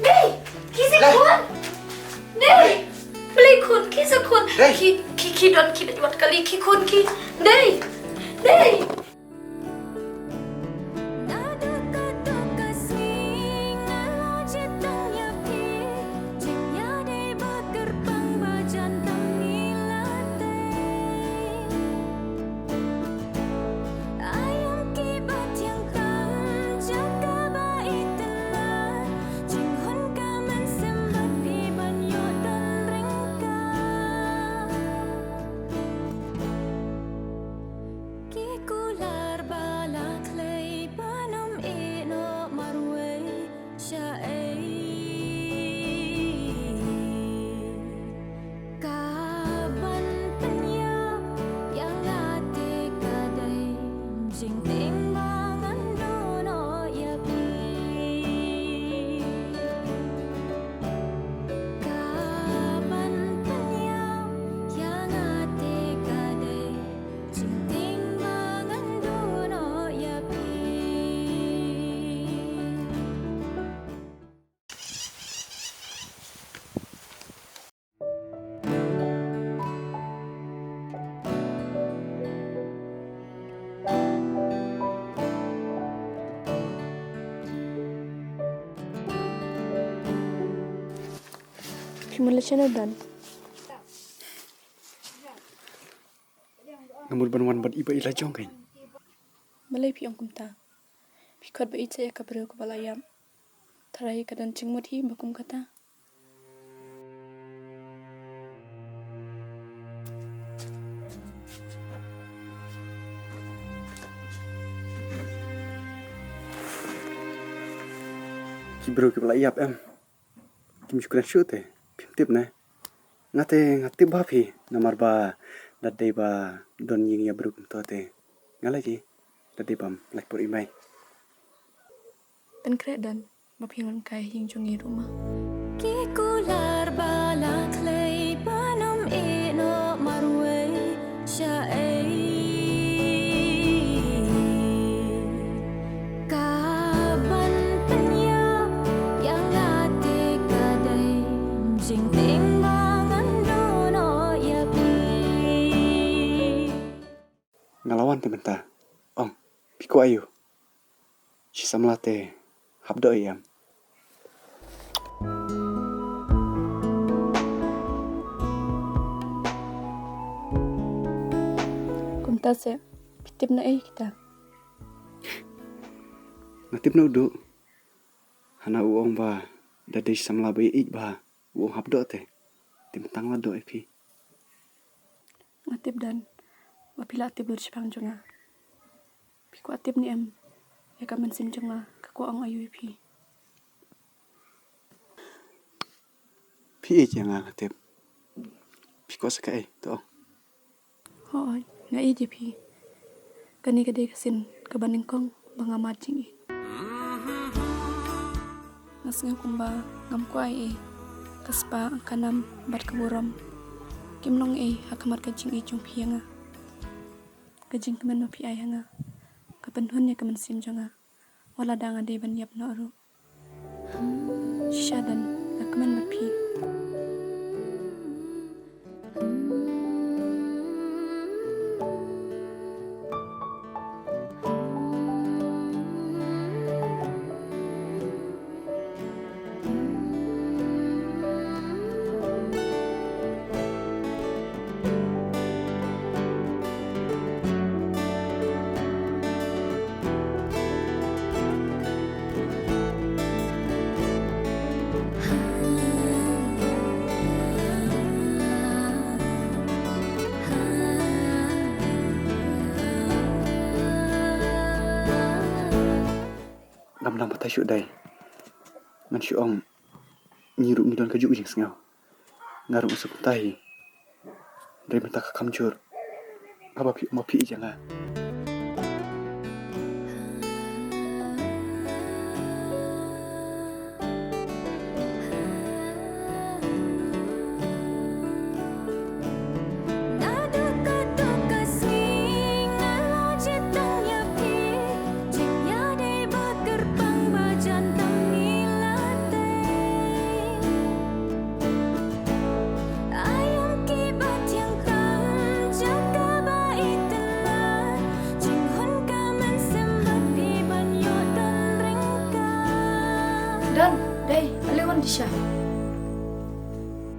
Dei! Ki sa khun! Dei! Balei khun, ki sa khun! Dei! Ki, ki, ki don, ki don wat kali, ki khun, ki. Dei! Dei! Aïom ki ba thiang tam jaka ba itynnad, jinghun ka mynsiem bad phi ban ïoh don ryngkat. Ki kular ba la khlei ban ym ïeh noh marwei. Shaei ka ban pynïap ïa nga te ka dei jingtieng ba ngan duh noh ïa phi. Ka ban pynïap ïa nga te ka dei jingtieng ba ngan duh noh ïa phi. Phi mut leit shano don? Nga mut ban wan bad i ba i la jong keiñ. Balei phi ong kumta? Phi khot ba ïeit sa ïa ka briew kaba la ïap. Tharai ka don jingmut hi ba kum kata. ki briew kiba la ïap em, kim ju kren shuh te, phim tip ne? Nga te nga tip bha phi, namar ba da dei ba don ïing ïa briew kumto te nga leit hi, da dei bam lait por i mei. Pynkhreh don ba phi ngan kai ha ïing jong ngi ruh ma. Ki kular ba la khlei ba nym ïeh noh marwei sha ei. Ka ban pynïap ïa nga te ka dei jingtieng ba ngan duh noh ïa phi. Nga la wan te mynta. Ong, phi kwah aïu? Shi samla te hap doh ïa em? Kumta se, phi tip na ei kita? Nga tip na u Duh. Hana u ong ba da dei shi samla ba ïeit bha, u ong hap doh te. Te mynta nga la doh ïa phi. Nga tip don ba phi la tip lut shaphang jong nga. Phi kwah tip ne em ïa ka mynsiem jong nga, ka kwah ong aïu ïa phi? Phi ïeit ïa nga, nga tip. Phi kwah sa kaei, to ong. Hooid, nga ïeit ïa phi. Kane ka dei ka sien kaba nyngkong ba nga mad jingïeit. Nga sngew kumba ngam kwah ei ei, ka spah, ka nam bad ka burom kim long ei ha khmat ka jingïeit jong phi ïa nga. Ka jingkmen ba phi ai ha nga ka pynhun ïa ka mynsiem jong nga, wat la da nga dei ban ïap noh ruh. Shisha don nga kmen bad phi. Ngam nang batai shuh dei. Ngan shu ong ngi ruh ngi don kajuh ka jingsngew. Nga ruh nga sngewthuh hi. Hynrei mynta ka kham jur. Haba phi ong ba phi ïeit ïa nga. Naduh kato ka sngi nga la jied tang ïa phi. Jingïadei ba kyrpang ba jan kam ngi la tei. Aïom ki ba thiang tam jaka ba itynnad. Jinghun ka mynsiem bad phi ban ïoh don ryngkat. Don, dei, ale wan Disha.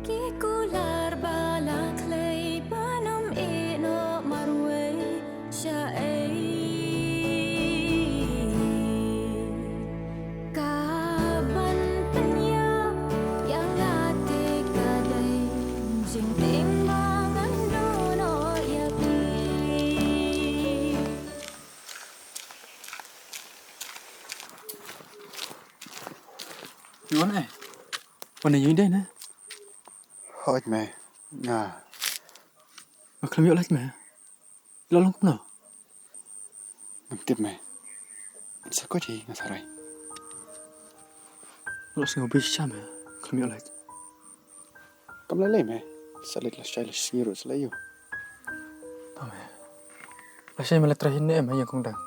Ki kular ba la khlei ba nym ïeh noh marwei sha ei. Ka ban pynïap ïa nga te ka dei jingtieng ba ngan duh noh ïa phi. Wan eh. Wan eh ïa dei na. Hooid mei, nga. Nga khlem ïoh lait mei. La long kumno? Ngam tip mei. Sa ko ji nga sarai. Lo sngew bi cha mei. Khlem ïoh lait. Kam lei lei mei. Sa leit lashai la sngi ruh sa lei ïoh. Ba mei. Lashai mei la trai hin ne em ha ïing kong dang.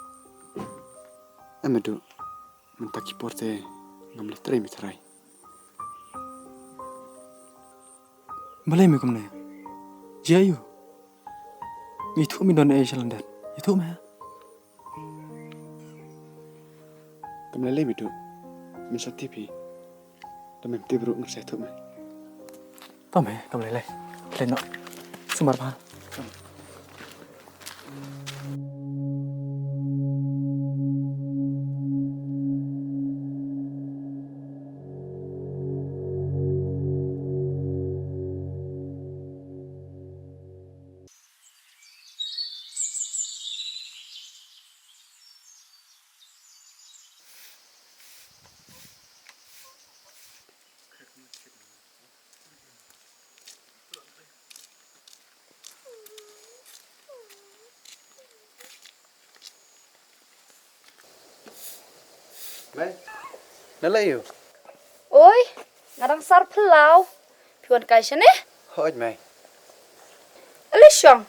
Em mei Duh. Mynta ki por te ngam la trei mei tharai. Balei mei kumne? Jia ïu. Ïathuh mei don ei sha lyndet. Ïathuh mei. Kam lei lei mei Duh. Mei sa tip hi. Da mem tip ruh ngan sa ïathuh mei. To mei, kam lei lei. Lei noh. Sumar bha. Na lei ïu. Oi, nga dang sar phyllaw. Phi wan kai shane? Hooid mei. Ale shong.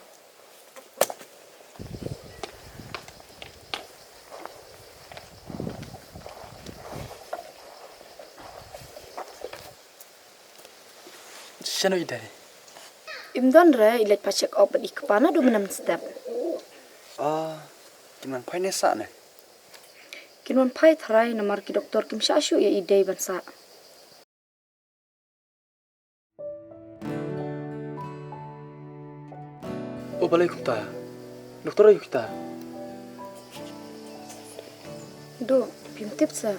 Shano i dei? Im don re, i leit pat check up bad i kpa naduh mynne mynstep. Ah, kin wan phai ne sah ne? Kin wan phai tharai namar ki doktor kim shah shuh ïa i dei ban sah. O balei kumta? Doktor aïu kita? Duh, phim tip sa.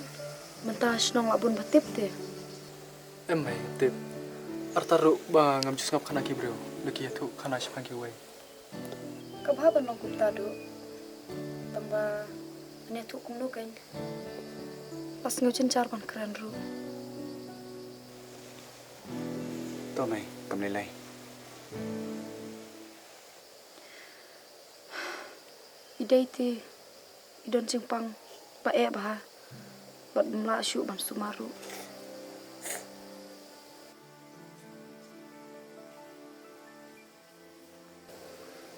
Mynta shnong la bun ba tip te. Em mei, tip. Arta ruh ba ngam ju sngap khana ki briew, da ki ïathuh khana shaphang kiwei. Ka bha ban long kumta duh. Tangba ngan ïathuh kumno kein. Ba sngewjynjar ban kren ruh. To mei, kam lei lei. I dei te i don jingpang ba eh bha bad ym lah shuh ban sumar ruh.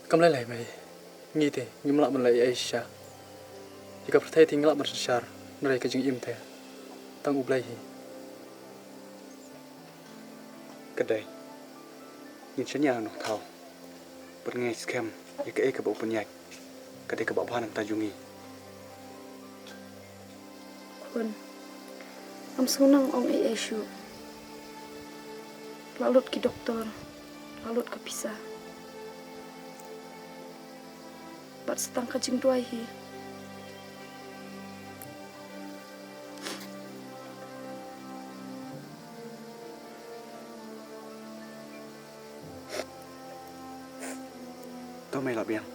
Kam lei lei mei, ngi te ngim lah ban leh ei ei shisha. Ïa ka pyrthei te ngi lah ban synshar na ka jingim te tang U Blei hi. Ka dei ngin shaniah nongthaw bad ngin ngeit skhem ïa kaei kaba u pynïaid, ka dei kaba bha na ka bynta jong ngi. Khun, ngam sngewthuh ong ei ei shuh. La lut ki doktor, la lut ka pisa. Bad sa tang ka jingduwai hi. To mei lah biang.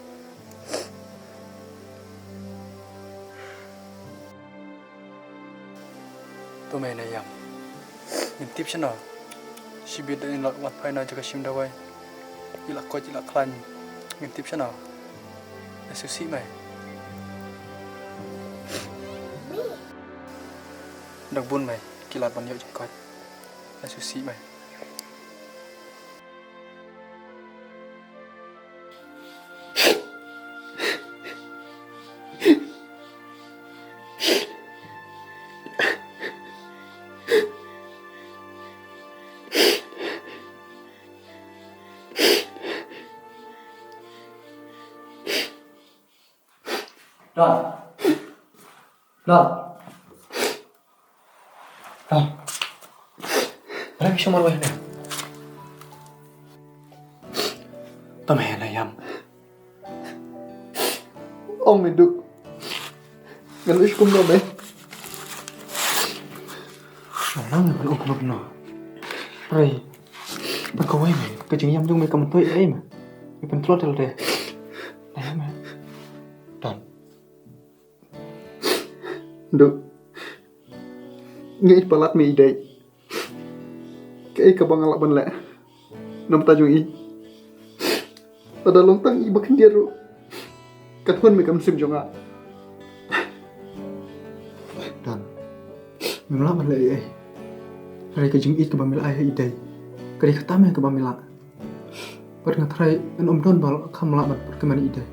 To mei na ïam. Ngim tip shano. Shibit da in la wan phai na jaka shim dawai. I la koit i la khlaiñ. Ngim tip shano. Ïa shu sih mei. Dang bun mei ki lad ban ïoh jingkoit. Ïa shu sih mei. Don. Don. Don. Balei phi shong marwei hangne? Tang mei na ïam. Ong mei Duh. Ngan leh kumno mei? Ngan nang ban ong kumno kumno. Hooid. Tang kawei mei, ka jingïam jong mei kam myntoi ei ei mei. Mei pyntlot ïa lade. Na ïam mei. Don. Duh. Nga ïeit palat mei i dei. Kaei kaba nga lah ban leh na bynta jong i. Lada long tang i ba khyndiat ruh, ka thon mei ka mynsiem jong nga. Don, mem lah ban leh ei ei. Hynrei ka jingïeit kaba me la ai ha i dei, ka dei kata mei kaba me lah. Bad nga tharai ngan ym don ba kham lah ban pyrkhat ïa i dei.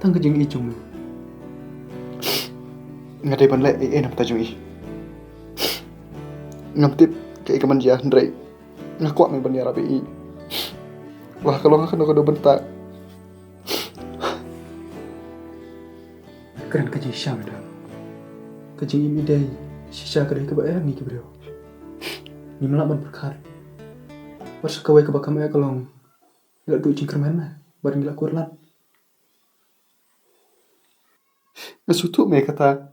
Tang ka jingïeit jong me. Nga dei ban leh ei ei na bynta jong i. Ngam tip kaei kaban jia hynrei nga kwah mei ban ïarap ïa i. Wat la ka long ha kano kano bynta. Kren ka jingshisha mei Don. Ka jingim i dei shisha ka dei kaba eh ha ngi ki briew. Ngim lah ban pyrkhat. Bad sa kawei kaba kham eh ka long ngi la duh jingkyrmen mei bad ngi la kut lad. Nga sngewthuh mei kata.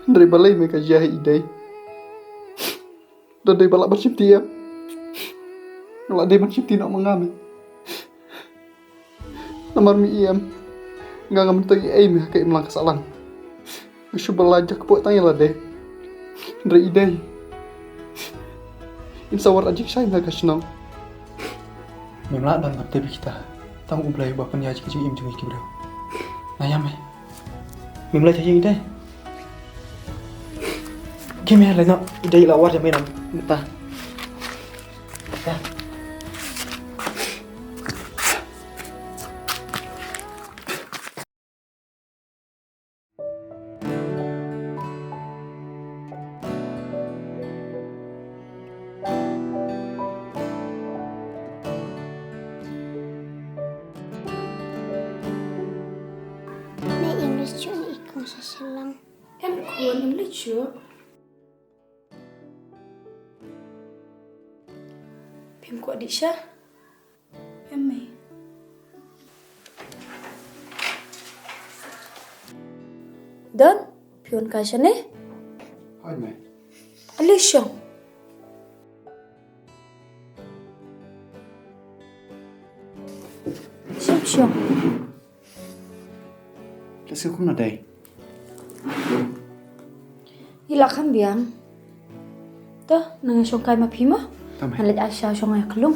Hynrei balei mei ka jia ha i dei? Don dei ba lah ban shimti em? Nga lah dei ban shimti noh ma nga mei. Namar mei i em, nga ngam myntoi ei ei mei ha ka imlang ka sahlang. Nga shu ba la jakpoh tang ïa lade. Hynrei i dei, in sa wad jingshai na ka shnong. Mem lah don ban tip ïa kita. Tang U Blei uba pynïaid ka jingim jong ngi ki briew. Na ïam mei. Mem lah ïa i dei. Kim, ïa leit noh, i Dei i la wad ïa me mynta. Ne English shuh ne i kong sha shalong. Em khun, em leit shuh. Phim kwah dih sha? Em mei. Don, phi wan kai shane? Hooid mei. Ale shong. Shong, shong. Lehse kumno Dei? I la kham biang. To, nang ïa shong kai ma phi mo. To mei. Ngan leit ai sha shong ïa ka lum.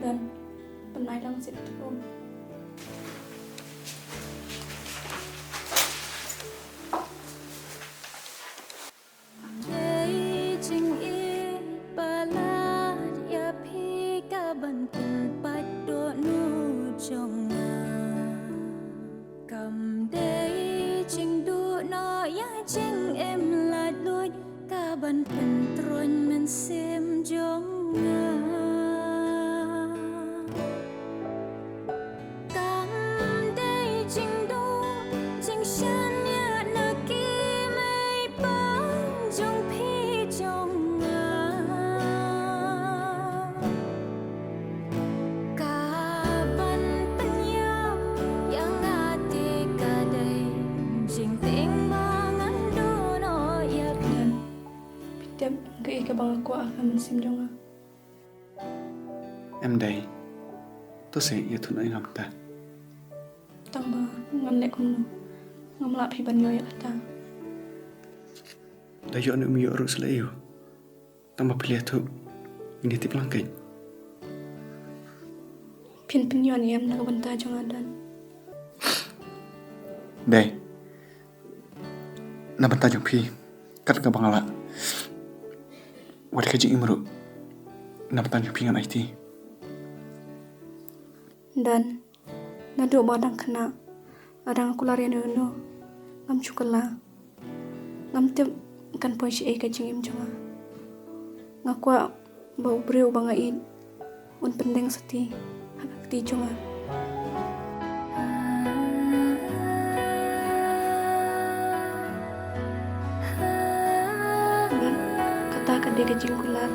Don, pynai lang sha ka um. Dei jingïeit palat ïa phi ka ban pynpait dohnud jong nga. Kam dei jingduh noh ïa jingim laitluid ka ban pyntroiñ mynsiem jong nga. Kam dei jingduh jingshaniah na ki mei pa jong phi jong nga. Ka ban pynïap ïa nga te ka dei jingtieng ba ngan duh noh ïa phi. Phi tip kaei kaba nga kwah ha ka mynsiem jong nga? Em Dei. To sa ïathuh noh ïa nga mynta. Tang ba ngan leh kumno? Ngam lah phi ban ïoh ïa kata. Da ïoh ne um ïoh ruh sa leh aïu? Tang ba phi la ïathuh, ngin ïa tip lang keiñ. Phin pynïoh ne em na ka bynta jong nga Don? Dei, na bynta jong phi, kat kaba nga lah. Wat ka jingim ruh, na bynta jong phi ngan aiti. Don, naduh ba dang khynnah, lada nga kular ïa uno uno, ngam shu kylla. Ngam tip kan poi shaei ka jingim jong nga. Nga kwah ba u briew uba nga ïeit un pyndeng sati ha ka kti jong nga. Bad kata ka dei ka jingkular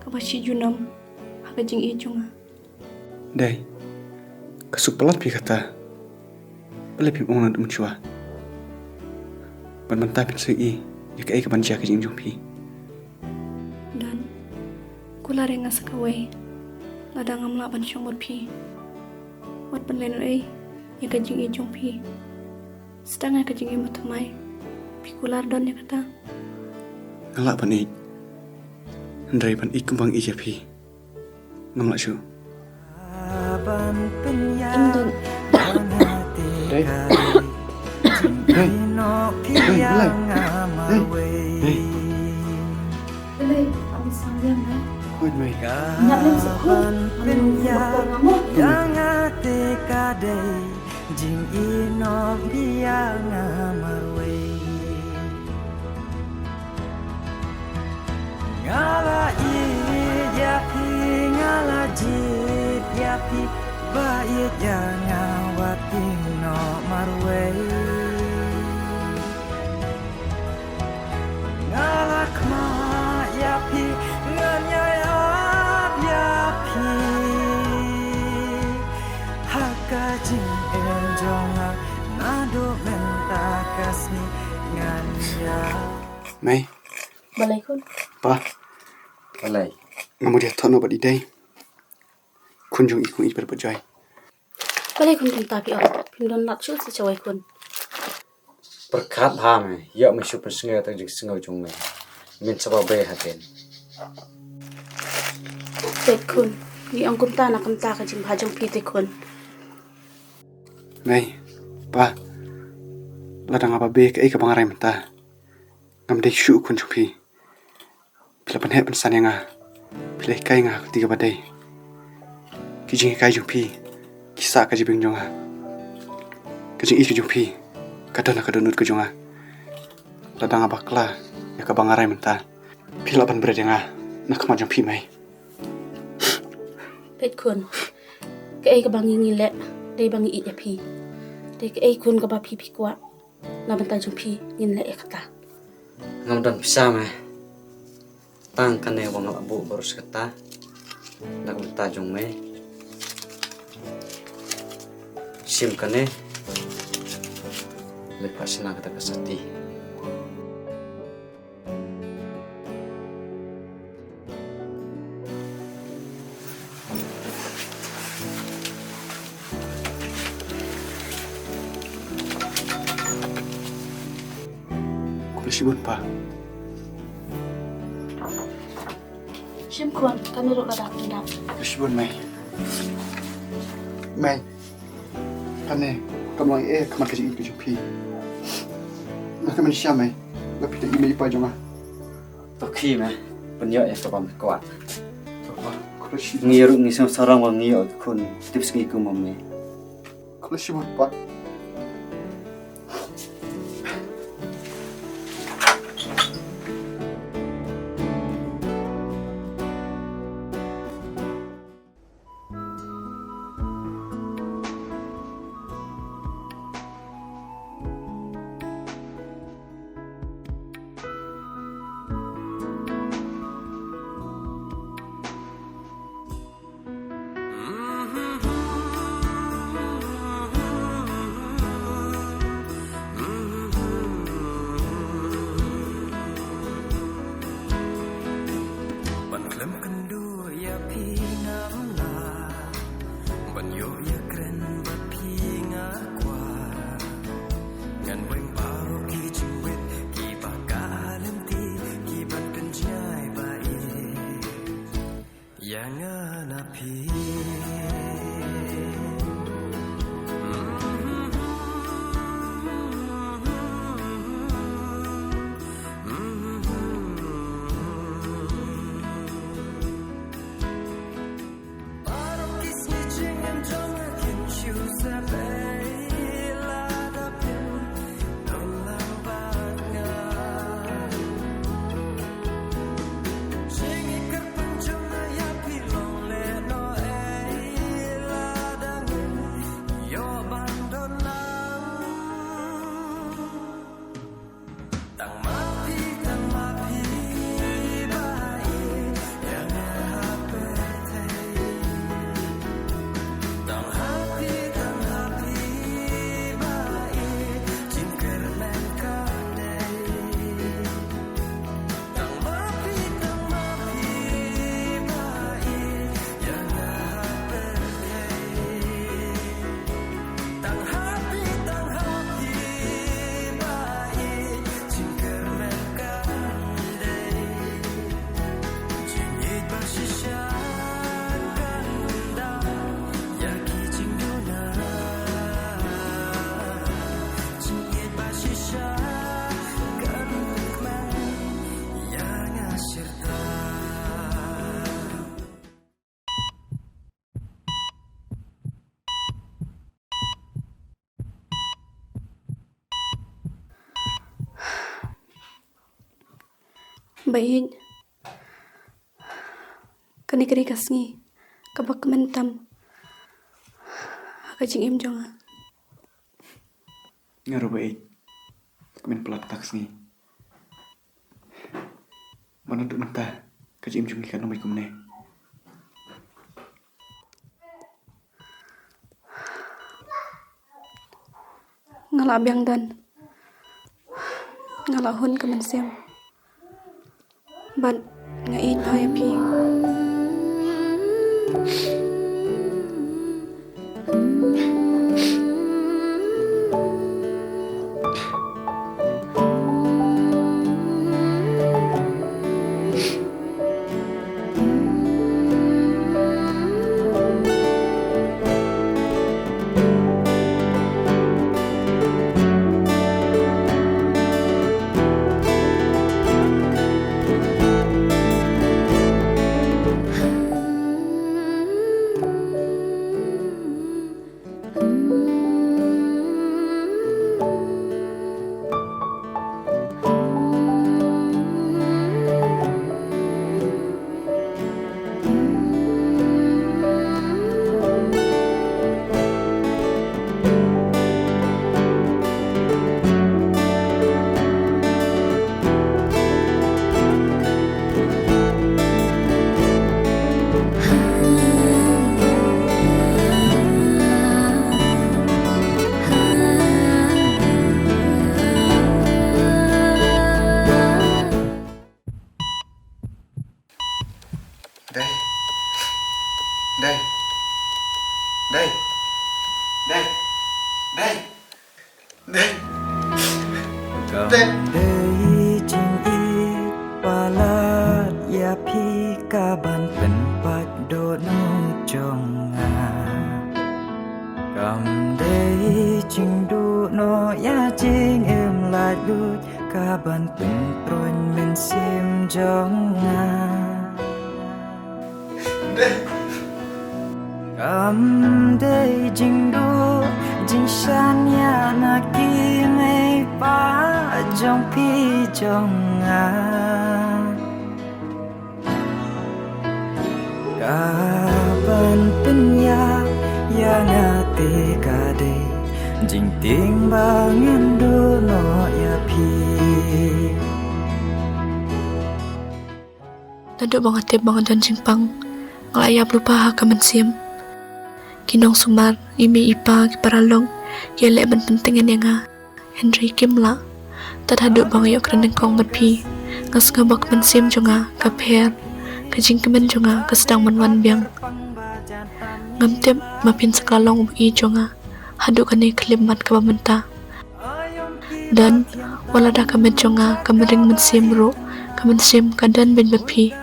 kaba shi junom ha ka jingïeit jong nga. Dei, ka suk palat phi kata. Balei phim ong naduh mynshuwa? Ban mynta phin sa ïohi ïa kaei kaban jia ka jingim jong phi. Don, kular ïa nga sa kawei. Lada ngam lah ban shong bad phi, wat pynlehnohei ïa ka jingïeit jong phi. Sdang ïa ka jingim ba thymmai. Phi kular Don ïa kata? Nga lah ban ïeit, hynrei ban ïeit kumba nga ïeit ïa phi, ngam lah shuh. Em Don. Dei. Dei. Dei, balei? Dei. Balei, am isang ïa nga? Hooid mei. Nyak lem sa khun. Ngan ïa nga mo. Jingïeit noh biang marwei. Nga la ïeit ïa phi, nga la jied ïa phi, ba ïeit ïa nga wat ïehnoh marwei. Nga la khmih ïa phi, ngan ïai ap ïa phi ha ka jingim jong nga naduh mynta ka sngi ngan ïa. Mei. Balei khun? Pa. Balei? Nga mut ïa thoh noh bad i Dei. Khun jong i kong i pyrpyrjoi. Balei khun kumta phi ong? Phim don lad shuh sa shawei khun. Pyrkhat ha me, ïa me shu pynsngew tang jingsngew jong me. Men sa ba bei hadien. Peit khun, ngi ong kumta na kumta ka jingbha jong phi te khun. Mei, pa, lada nga babe kaei kaba nga rai mynta, ngam dei shuh khun jong phi. Phi la pynheh pynsan ïa nga. Phi la hikai nga ha ka kti kaba dei. Ki jinghikai jong phi ki sah ka jabieng jong nga. Ka jingïeit ka jong phi ka don ha ka dohnud ka jong nga. Lada nga bakla ïa kaba nga rai mynta, phi lah ban bret ïa nga na khmat jong phi, Mei. Peit khun, kaei kaba ngi ngi leh dei ba ngi ïeit ïa phi. Dei kaei khun kaba phi phi kwah, na bynta jong phi ngin leh ïa kata. Ngam don pisa, Mei. Tang kane ba nga lah buh baroh shi katta na ka bynta jong me. Shim kane, leit phah shna kata ka sati. Khublei shibun, Pa. Shim khun, kane ruh lada khyndap. Khublei shibun, Mei. Mei, kane kam long ei ei ha khmat ka jingïeit ka jong phi. Nga kmen shisha, Mei, ba phi dei i mei i pa jong nga. To khie, Mei, pynïoh ïa kaba me kwah. To, Pa, khublei shibun. Ngi ruh ngi sngewsarong ba ngi ïoh khun tipsngi kum ma me. Khublei shibun, Pa. Ban khlem kynduh ïa phi ngam lah, ban ïoh ïakren bad phi nga kwah. Ngan weng baroh ki jingwit kiba ka ha lynti, kiban pynjngai ba ïeit ïa nga na phi. Baroh ki sngi jingim jong nga kin shu sep ei lada phim don lang bad nga. Jingïeit kyrpang jong nga ïa phi long lehnoh ei lada ngim ïoh ban don lang. Tang ma phi, tang ma phi ba ïeit ïa nga ha pyrthei. Tang ha phi, tang ha phi ba ïeit jingkyrmen ka dei. Tang ma phi, tang ma phi ba ïeit ïa nga ha pyrthei. Tang ha phi, tang ha phi ba ïeit jingkyrmen kan dei. Jingïeit ba shisha kan dap ïa ki jingduna. Jingïeit ba shisha kan kmen ïa nga shirta. Ba ïeit, kane ka dei ka sngi kaba kmen tam ha ka jingim jong nga. Nga ruh ba ïeit, kmen palat kata ka sngi. Ba naduh mynta ka jingim jong ngi kan ym ïai kumne. Nga la biang don, nga la hun ka mynsiem. Bad nga ïeit bha ïa phi. Dei. Dei. Dei. Dei. Dei. Dei. Kam dei jingïeit palat ïa phi ka ban pynpait dohnud jong nga. Kam dei jingduh noh ïa jingim laitluid ka ban pynpruin mynsiem jong nga. Kam dei jingduh jingshaniah na ki mei pa jong phi jong nga. Ka ban pynïap ïa nga te ka dei jingtieng ba ngan duh noh ïa phi. Naduh ba nga tip ba nga don jingpang, nga la ïap lypa ha ka mynsiem. Ki nongsumar, i mei i pa, ki paralok, ki ïaleh ban pyntngen ïa nga. Hynrei kim lah. Tad haduh ba nga ïoh kren nyngkong bad phi, nga sngew ba ka mynsiem jong nga ka pher, ka jingkmen jong nga ka sdang ban wan biang. Ngam tip ma phin sa ka la long u baieit jong nga haduh kane ka khyllipmat kaba mynta. Don, wat la da ka met jong nga kam ring mynsiem ruh, ka mynsiem ka don beit bad phi.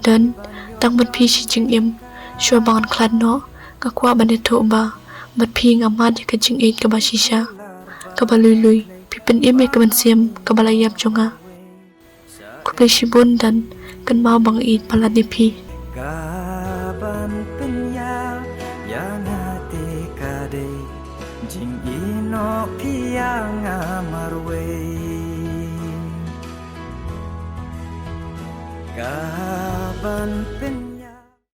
Don, tang bad phi shi jingim, shuwa ba ngan khlad noh, nga kwah ban ïathuh ba bad phi nga mad ïa ka jingïeit kaba shisha, kaba lui lui. Phi pynim ïa ka mynsiem kaba la ïap jong nga. Khublei shibun Don, kynmaw ba nga ïeit palat ïa phi. Ka ban pynïap ïa nga te ka dei jingïehnoh phi ïa nga marwei. Ka ban pyn